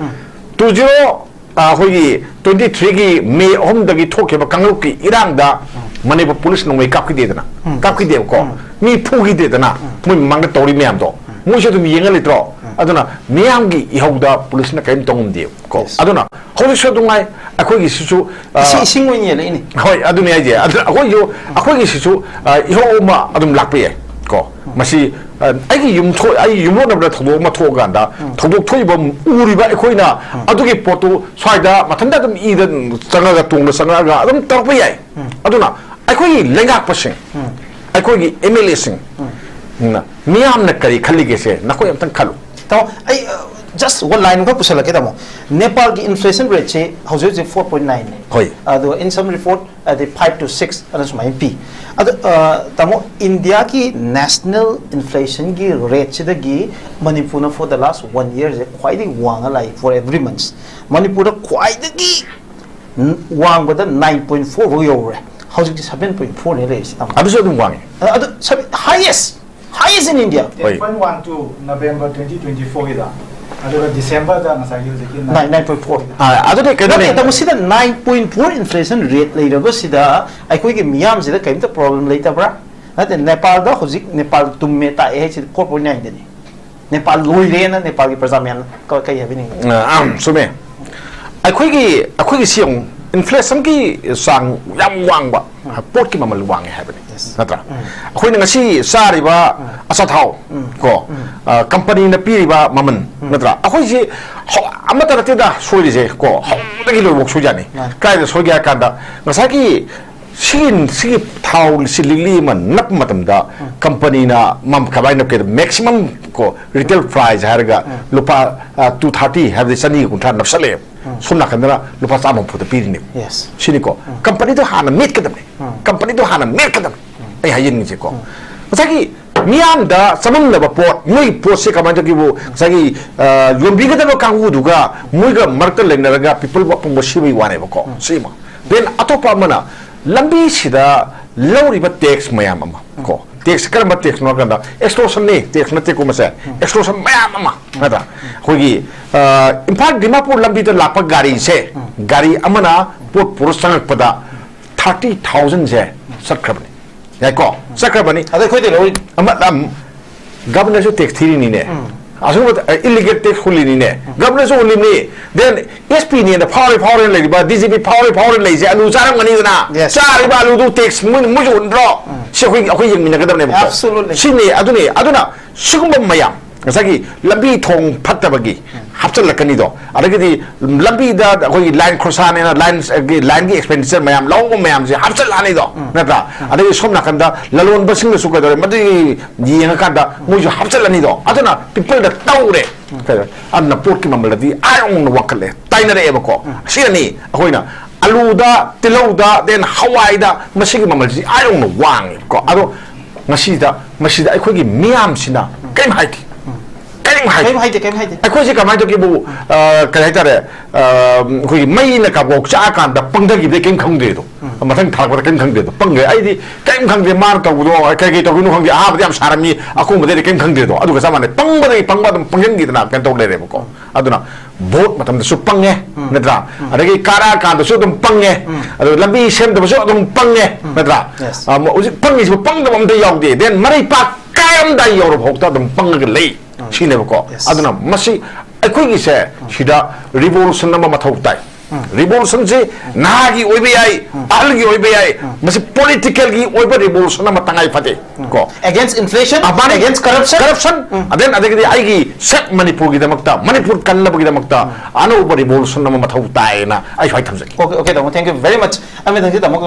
Two zero, ꯑ, ꯑꯩꯈꯣꯏꯒꯤ twenty three ꯒꯤ ꯃꯦ ꯑꯍꯨꯝꯗꯒꯤ ꯊꯣꯛꯈꯤꯕ ꯀꯥꯡꯂꯨꯞꯀꯤ ꯏꯔꯥꯡꯗ ꯃꯅꯤꯄꯨꯔ ꯄꯨꯂꯤꯁ ꯅꯣꯡꯃꯩ ꯀꯥꯞꯈꯤꯗꯦꯗꯅ, ꯀꯥꯞꯈꯤꯗꯦꯕꯀꯣ꯫ ꯃꯤ ꯐꯨꯈꯤꯗꯦꯗꯅ, ꯃꯣꯏ ꯃꯃꯥꯡꯗ ꯇꯧꯔꯤ ꯃꯌꯥꯝꯗꯣ, ꯃꯣꯏꯁꯨ ꯑꯗꯨꯝ ꯌꯦꯡꯉ ꯂꯩꯇ꯭ꯔꯣ? ꯑꯗꯨꯅ ꯃꯤꯌꯥꯝꯒꯤ ꯏꯍꯧꯗ ꯄꯨꯂꯤꯁꯅ ꯀꯔꯤꯝ ꯇꯧ ꯉꯝꯗꯦꯕꯀꯣ꯫ Yes. ꯑꯗꯨꯅ ꯍꯧꯖꯤꯛꯁꯨ ꯑꯗꯨꯝ ꯉꯥꯏ, ꯑꯩꯈꯣꯏꯒꯤꯁꯤꯁꯨ, ꯑ, ꯏꯁꯤꯡ, ꯏꯁꯤꯡ ꯑꯣꯏꯅ ꯌꯦꯜꯂꯛꯏꯅꯦ꯫ ꯍꯣꯏ, ꯑꯗꯨꯅꯤ ꯍꯥꯏꯁꯦ꯫ ꯑꯗꯨꯅ ꯑꯩꯈꯣꯏꯁꯨ, ꯑꯩꯈꯣꯏꯒꯤꯁꯤꯁꯨ, ꯑ, ꯏꯍꯧ ꯑꯃ ꯑꯗꯨꯝ ꯂꯥꯛꯄ ꯌꯥꯏ ꯀꯣ꯫ ꯃꯁꯤ, ꯑ, ꯑꯩꯒꯤ ꯌꯨꯝ ꯊꯣꯛ-, ꯑꯩꯒꯤ ꯌꯨꯝꯂꯣꯟꯅꯕꯗ ꯊꯧꯗꯣꯛ ꯑꯃ ꯊꯣꯛꯑꯀꯥꯟꯗ, ꯊꯧꯗꯣꯛ ꯊꯣꯛꯏꯕ ꯎꯔꯤꯕ ꯑꯩꯈꯣꯏꯅ ꯑꯗꯨꯒꯤ ꯄꯣꯠꯇꯨ ꯁ꯭ꯋꯥꯏꯗ ꯃꯊꯟꯇ ꯑꯗꯨꯝ ꯏꯗ ꯆꯪꯉꯒ, ꯇꯣꯡꯗ ꯆꯪꯉꯛꯑꯒ ꯑꯗꯨꯝ ꯇꯧꯔꯛꯄ ꯌꯥꯏ꯫ ꯑꯗꯨꯅ ꯑꯩꯈꯣꯏꯒꯤ ꯂꯩꯉꯥꯛꯄꯁꯤꯡ, ꯑꯩꯈꯣꯏꯒꯤ M L A ꯁꯤꯡ, ꯅ ꯃꯤꯌꯥꯝꯅ ꯀꯔꯤ ꯈꯜꯂꯤꯒꯦꯁꯦ ꯅꯈꯣꯏ ꯑꯝꯇꯪ ꯈꯜꯂꯨ꯫ ꯇꯥꯃꯣ, ꯑꯩ, ꯑ, Just one line ꯑꯃꯈꯛ ꯄꯨꯁꯜꯂꯛꯀꯦ, ꯇꯥꯃꯣ꯫ ꯅꯦꯄꯥꯜꯒꯤ inflation rate ꯁꯤ ꯍꯧꯖꯤꯛ ꯍꯧꯖꯤꯛ four point nine ꯅꯤ꯫ ꯍꯣꯏ꯫ ꯑꯗꯣ in some report ꯑꯗꯩ five to six ꯑꯗꯨ ꯁꯨꯃꯥꯏꯅ ꯄꯤ꯫ ꯑꯗꯣ, ꯑ, ꯇꯥꯃꯣ, ꯏꯟꯗꯤꯌꯥꯒꯤ national inflation ꯒꯤ rate ꯁꯤꯗꯒꯤ ꯃꯅꯤꯄꯨꯔꯅ for the last one year ꯁꯦ ꯈ꯭ꯋꯥꯏꯗꯒꯤ ꯋꯥꯡꯉ ꯂꯥꯛꯏ, for every month꯫ ꯃꯅꯤꯄꯨꯔꯗ ꯈ꯭ꯋꯥꯏꯗꯒꯤ ꯋꯥꯡꯕꯗ nine point four ꯐꯥꯎ ꯌꯧꯔꯦ꯫ ꯍꯧꯖꯤꯛꯇꯤ seven point four ꯅꯤ ꯂꯩꯔꯤꯁꯤ, ꯇꯥꯃꯣ꯫ ꯑꯗꯨꯁꯨ ꯑꯗꯨꯝ ꯋꯥꯡꯉꯤ꯫ ꯑ, ꯑꯗꯨ seven, highest, highest in India꯫ ꯍꯣꯏ꯫ Ten point one two November twenty twenty-four ꯒꯤꯗ, ꯑꯗꯨꯒ December ꯗ ꯉꯁꯥꯏꯒꯤ ꯍꯧꯖꯤꯛꯀꯤ Nine, nine point four꯫ ꯑꯥ, ꯑꯗꯨꯅꯦ ꯀꯩꯅꯣꯅꯦ꯫ ꯅꯠꯇꯦ, ꯇꯥꯃꯣ, ꯁꯤꯗ nine point four inflation rate ꯂꯩꯔꯕꯁꯤꯗ ꯑꯩꯈꯣꯏꯒꯤ ꯃꯤꯌꯥꯝꯁꯤꯗ ꯀꯔꯤꯝꯇ problem ꯂꯩꯇꯕ꯭ꯔꯥ? ꯅꯠꯇꯦ, ꯅꯦꯄꯥꯜꯗ ꯍꯧꯖꯤꯛ ꯅꯦꯄꯥꯜ ꯇꯨꯝꯃꯦ ꯇꯥꯛꯑꯦ ꯍꯥꯏꯁꯤꯗꯤ four point nine ꯗꯅꯤ꯫ ꯅꯦꯄꯥꯜ ꯂꯣꯏꯔꯦꯅ ꯅꯦꯄꯥꯜꯒꯤ ꯄ꯭ꯔꯖꯥ ꯃꯌꯥꯝꯅ ꯀ-, ꯀꯔꯤ ꯍꯥꯏꯕꯤꯅꯤꯡꯉꯤ? ꯑ, ꯑꯝ, ꯆꯨꯝꯃꯦ꯫ ꯑꯩꯈꯣꯏꯒꯤ, ꯑꯩꯈꯣꯏꯒꯤ ꯁꯤ ꯌꯦꯡꯉꯨ, inflation ꯒꯤ ꯆꯥꯡ ꯌꯥꯝ ꯋꯥꯡꯕ, ꯄꯣꯠꯀꯤ ꯃꯃꯜ ꯋꯥꯡꯉꯦ ꯍꯥꯏꯕꯅꯤ, Yes. ꯅꯠꯇ꯭ꯔꯥ? ꯑꯩꯈꯣꯏꯅ ꯉꯁꯤ ꯆꯥꯔꯤꯕ ꯑꯆꯥꯊꯥꯎ ꯀꯣ, ꯑ, company ꯅ ꯄꯤꯔꯤꯕ ꯃꯃꯜ, ꯅꯠꯇ꯭ꯔꯥ? ꯑꯩꯈꯣꯏꯁꯤ ꯍꯧ-, ꯑꯃꯠꯇ ꯅꯠꯇꯦꯗ ꯁꯣꯏꯔꯤꯁꯦ ꯀꯣ, ꯍꯧꯕꯗꯒꯤ ꯂꯣꯏꯐꯥꯎ ꯁꯣꯏꯖꯥꯅꯤ꯫ ꯃꯥꯅꯤ꯫ ꯀꯥꯏꯗ ꯁꯣꯏꯒꯦ ꯍꯥꯏ ꯀꯥꯟꯗ, ꯉꯁꯥꯏꯒꯤ ꯁꯤꯒꯤ, ꯁꯤꯒꯤ ꯊꯥꯎ ꯁꯤ ꯂꯤꯛꯂꯤ ꯑꯃ ꯅꯞꯄ ꯃꯇꯝꯗ company ꯅ ꯃꯝ-, ꯀꯃꯥꯏꯅ ꯅꯞꯀꯦꯗ, maximum ꯀꯣ, retail price ꯍꯥꯏꯔꯒ ꯂꯨꯄꯥ, ꯑ, two thirty, ꯍꯥꯏꯕꯗꯤ ꯆꯅꯤꯒ ꯀꯨꯟꯊ꯭ꯔꯥ ꯅꯞꯁꯜꯂꯛꯑꯦ꯫ ꯁꯣꯝ ꯅꯥꯀꯟꯗꯅ ꯂꯨꯄꯥ ꯆꯥꯝꯃ ꯍꯨꯝꯐꯨꯗ ꯄꯤꯔꯤꯅꯦꯕ꯫ Yes꯫ ꯁꯤꯅꯤꯀꯣ꯫ Company ꯗꯣ ꯍꯥꯟꯅ ꯃꯦꯠꯀꯗꯕꯅꯦ꯫ Company ꯗꯣ ꯍꯥꯟꯅ ꯃꯦꯠꯀꯗꯕꯅꯦ꯫ ꯑꯩ ꯍꯥꯏꯖꯅꯤꯡꯉꯤꯁꯦꯀꯣ꯫ ꯉꯁꯥꯏꯒꯤ ꯃꯤꯌꯥꯝꯗ ꯆꯃꯝꯅꯕ ꯄꯣꯠ, ꯃꯣꯏ ꯄꯣꯠꯁꯦ ꯀꯃꯥꯏꯅ ꯇꯧꯒꯦꯕꯨ, ꯉꯁꯥꯏꯒꯤ, ꯑ, ꯌꯣꯟꯕꯤꯒꯗꯕ ꯀꯥꯡꯕꯨꯗꯨꯒ ꯃꯣꯏꯒ ꯃꯔꯛꯇ ꯂꯩꯅꯔꯒ people ꯑꯄꯪꯕ ꯁꯤꯕꯒꯤ ꯋꯥꯅꯦꯕꯀꯣ꯫ ꯁꯤꯃ꯫ Then ꯑꯇꯣꯞꯄ ꯑꯃꯅ ꯂꯝꯕꯤꯁꯤꯗ ꯂꯧꯔꯤꯕ tax ꯃꯌꯥꯝ ꯑꯃ ꯀꯣ, tax ꯀꯔꯝꯕ tax ꯅꯣ ꯍꯥꯏꯀꯥꯟꯗ extortion ꯅꯤ, tax ꯅꯠꯇꯦꯀꯣ ꯃꯁꯦ, extortion ꯃꯌꯥꯝ ꯑꯃ, ꯅꯠꯇ꯭ꯔꯥ? ꯑꯩꯈꯣꯏꯒꯤ, ꯑ, ꯏꯝꯐꯥꯜ ꯗꯤꯃꯥꯄꯨꯔ ꯂꯝꯕꯤꯗ ꯂꯥꯛꯄ ꯒꯥꯔꯤꯁꯦ, ꯒꯥꯔꯤ ꯑꯃꯅ ꯄꯣꯠ ꯄꯨꯔ ꯆꯪꯉꯛꯄꯗ thirty thousand ꯁꯦ ꯆꯠꯈ꯭ꯔꯕꯅꯤ꯫ ꯌꯥꯏꯀꯣ? ꯆꯠꯈ꯭ꯔꯕꯅꯤ꯫ ꯑꯗꯣ ꯑꯩꯈꯣꯏꯗꯤ ꯂꯧꯔꯤ꯫ ꯑꯃ, ꯑꯝ, governor ꯁꯨ tax ꯊꯤꯔꯤꯅꯤꯅꯦ꯫ ꯑꯁꯤꯒꯨꯝꯕ, ꯑ, illegal tax ꯍꯨꯜꯂꯤꯅꯤꯅꯦ꯫ Governor ꯁꯨ ꯍꯨꯜꯂꯤꯅꯤ꯫ Then S P ꯅꯦꯅ ꯐꯥꯎꯔꯦ ꯐꯥꯎꯔꯦ ꯂꯩꯔꯤꯕ, D G P ꯐꯥꯎꯔꯦ ꯐꯥꯎꯔꯦ ꯂꯩꯁꯦ ꯑꯂꯨ ꯆꯥꯔꯝꯒꯅꯤꯗꯅ꯫ Yes꯫ ꯆꯥꯔꯤꯕ ꯑꯂꯨꯗꯨ tax ꯃꯣꯏ, ꯃꯣꯏꯁꯨ ꯍꯨꯟꯗ꯭ꯔꯣ? ꯁꯤ ꯑꯩꯈꯣꯏ, ꯑꯩꯈꯣꯏ ꯌꯦꯡꯃꯤꯟꯅꯒꯗꯕꯅꯦꯕꯀꯣ꯫ Absolutely꯫ ꯁꯤꯅꯤ, ꯑꯗꯨꯅꯤ꯫ ꯑꯗꯨꯅ ꯁꯤꯒꯨꯝꯕ ꯃꯌꯥꯝ, ꯉꯁꯥꯏꯒꯤ ꯂꯝꯕꯤ ꯊꯣꯡ ꯐꯠꯇꯕꯒꯤ ꯍꯥꯞꯆꯤꯜꯂꯛꯀꯅꯤꯗꯣ, ꯑꯗꯒꯤꯗꯤ ꯂꯝꯕꯤꯗ ꯑꯩꯈꯣꯏꯒꯤ ꯂꯥꯏꯟ ꯈꯣꯔꯁꯥꯅꯦꯅ ꯂꯥꯏꯟ, ꯂꯥꯏꯟꯒꯤ ꯑꯦꯛꯁꯄꯦꯟꯗꯤꯆꯔ ꯃꯌꯥꯝ ꯂꯧꯕ ꯃꯌꯥꯝꯁꯦ ꯍꯥꯞꯆꯤꯜꯂꯛꯑꯅꯤꯗꯣ, ꯅꯠꯇ꯭ꯔꯥ? ꯑꯗꯒꯤ ꯁꯣꯝ ꯅꯥꯀꯟꯗ ꯂꯂꯣꯟꯕꯁꯤꯡꯅꯁꯨ ꯀꯩꯗꯧꯔꯦ, ꯃꯗꯨꯒꯤ ꯌꯦꯡꯉꯀꯥꯟꯗ ꯃꯣꯏꯁꯨ ꯍꯥꯞꯆꯤꯜꯂꯅꯤꯗꯣ, ꯑꯗꯨꯅ ꯄꯤꯄꯜꯗ ꯇꯧꯔꯦ꯫ ꯑꯗꯨꯅ ꯄꯣꯠꯀꯤ ꯃꯃꯜꯗꯤ ꯑꯥ ꯌꯧꯅ ꯋꯥꯡꯈꯠꯂꯦ, ꯇꯥꯏꯅꯔꯛꯑꯦꯕꯀꯣ꯫ ꯁꯤꯅꯅꯤ ꯑꯩꯈꯣꯏꯅ ꯑꯂꯨꯗ, ꯇꯤꯜꯍꯧꯗ, then ꯍꯋꯥꯏꯗ ꯃꯁꯤꯒꯤ ꯃꯃꯜꯁꯤ ꯑꯥ ꯌꯧꯅ ꯋꯥꯡꯉꯦꯕꯀꯣ꯫ ꯑꯗꯣ ꯉꯁꯤꯗ ꯃꯁꯤꯗ ꯑꯩꯈꯣꯏꯒꯤ ꯃꯤꯌꯥꯝꯁꯤꯅ ꯀꯔꯤꯝ ꯍꯥꯏꯗꯦ, ꯀꯔꯤꯝ ꯍꯥꯏꯗꯦ꯫ ꯀꯩꯝ ꯍꯥꯏꯗꯦ, ꯀꯩꯝ ꯍꯥꯏꯗꯦ꯫ ꯑꯩꯈꯣꯏꯁꯦ ꯀꯃꯥꯏꯅ ꯇꯧꯒꯦꯕꯨ, ꯑ, ꯀꯔꯤ ꯍꯥꯏꯇꯥꯔꯦ, ꯑ, ꯑꯩꯈꯣꯏꯒꯤ ꯃꯩꯅ ꯀꯥꯕꯣꯛ ꯆꯥꯛꯑꯀꯥꯟꯗ ꯄꯪꯊꯈꯤꯕꯗꯩ ꯀꯔꯤꯝ ꯈꯪꯗ꯭ꯔꯦꯗꯣ꯫ ꯃꯊꯪ ꯊꯥꯔꯛꯄꯗ ꯀꯔꯤꯝ ꯈꯪꯗ꯭ꯔꯦꯗꯣ, ꯄꯪꯈ꯭ꯔꯦ꯫ ꯑꯩꯗꯤ ꯀꯔꯤꯝ ꯈꯪꯗꯦ, ꯃꯥꯅ ꯇꯧꯕꯗꯣ ꯀꯩ ꯀꯩ ꯇꯧꯗꯣꯏꯅꯣ ꯈꯪꯗꯦ, ꯑꯍꯥꯟꯕꯗꯤ ꯌꯥꯝ ꯁꯥꯔꯝꯃꯤ, ꯑꯀꯣꯟꯕꯗꯩꯗꯤ ꯀꯔꯤꯝ ꯈꯪꯗ꯭ꯔꯦꯗꯣ꯫ ꯑꯗꯨꯒ ꯆꯞ ꯃꯥꯟꯅꯩ, ꯄꯪꯕꯗꯒꯤ ꯄꯪꯕ ꯑꯗꯨꯝ ꯄꯪꯁꯤꯟꯈꯤꯗꯅ ꯀꯩꯅꯣ ꯇꯧ ꯂꯩꯔꯦꯕꯀꯣ꯫ ꯑꯗꯨꯅ ꯚꯣꯠ ꯃꯇꯝꯗꯁꯨ ꯄꯪꯉꯦ, ꯅꯠꯇ꯭ꯔꯥ? ꯑꯗꯒꯤ ꯀꯥꯔꯛꯑꯀꯥꯟꯗꯁꯨ ꯑꯗꯨꯝ ꯄꯪꯉꯦ, ꯑꯗꯨꯒ ꯂꯝꯕꯤ ꯁꯦꯝꯗꯕꯁꯨ ꯑꯗꯨꯝ ꯄꯪꯉꯦ, ꯅꯠꯇ꯭ꯔꯥ? Yes. ꯑ, ꯍꯧꯖꯤꯛ ꯄꯪꯉꯤꯁꯤꯕꯨ ꯄꯪꯗꯕ ꯑꯝꯇ ꯌꯥꯎꯗꯦ꯫ Then ꯃꯔꯩ ꯄꯥꯛ ꯀꯥꯏꯔꯝꯗꯥꯏ ꯌꯧꯔ ꯐꯥꯎꯗ ꯑꯗꯨꯝ ꯄꯪꯉꯒ ꯂꯩ ꯁꯤꯅꯦꯕꯀꯣ꯫ Yes. ꯑꯗꯨꯅ ꯃꯁꯤ ꯑꯩꯈꯣꯏꯒꯤꯁꯦ ꯁꯤꯗ ꯔꯤꯚꯣꯂꯨꯁꯟ ꯑꯃ ꯃꯊꯧ ꯇꯥꯏ꯫ ꯔꯤꯚꯣꯂꯨꯁꯟꯁꯤ ꯅꯍꯥꯒꯤ ꯑꯣꯏꯕ ꯌꯥꯏ, ꯑꯍꯜꯒꯤ ꯑꯣꯏꯕ ꯌꯥꯏ, ꯃꯁꯤ ꯄꯣꯂꯤꯇꯤꯀꯦꯜꯒꯤ ꯑꯣꯏꯕ ꯔꯤꯚꯣꯂꯨꯁꯟ ꯑꯃ ꯇꯉꯥꯏ ꯐꯗꯦ ꯀꯣ꯫ Against inflation, ꯑ, ꯃꯥꯅꯤ꯫ Against corruption. Corruption, then ꯑꯗꯒꯤꯗꯤ ꯑꯩꯒꯤ ꯁꯦꯞ ꯃꯅꯤꯄꯨꯔꯒꯤꯗꯃꯛꯇ, ꯃꯅꯤꯄꯨꯔ ꯀꯟꯅꯕꯒꯤꯗꯃꯛꯇ ꯑꯅꯧꯕ ꯔꯤꯚꯣꯂꯨꯁꯟ ꯑꯃ ꯃꯊꯧ ꯇꯥꯏꯅ ꯑꯩ ꯁ꯭ꯋꯥꯏ ꯊꯝꯖꯒꯦ꯫ Okay, okay, ꯇꯥꯃꯣ, thank you very much꯫ ꯑꯃꯤꯇꯪꯁꯤ ꯇꯥꯃꯣ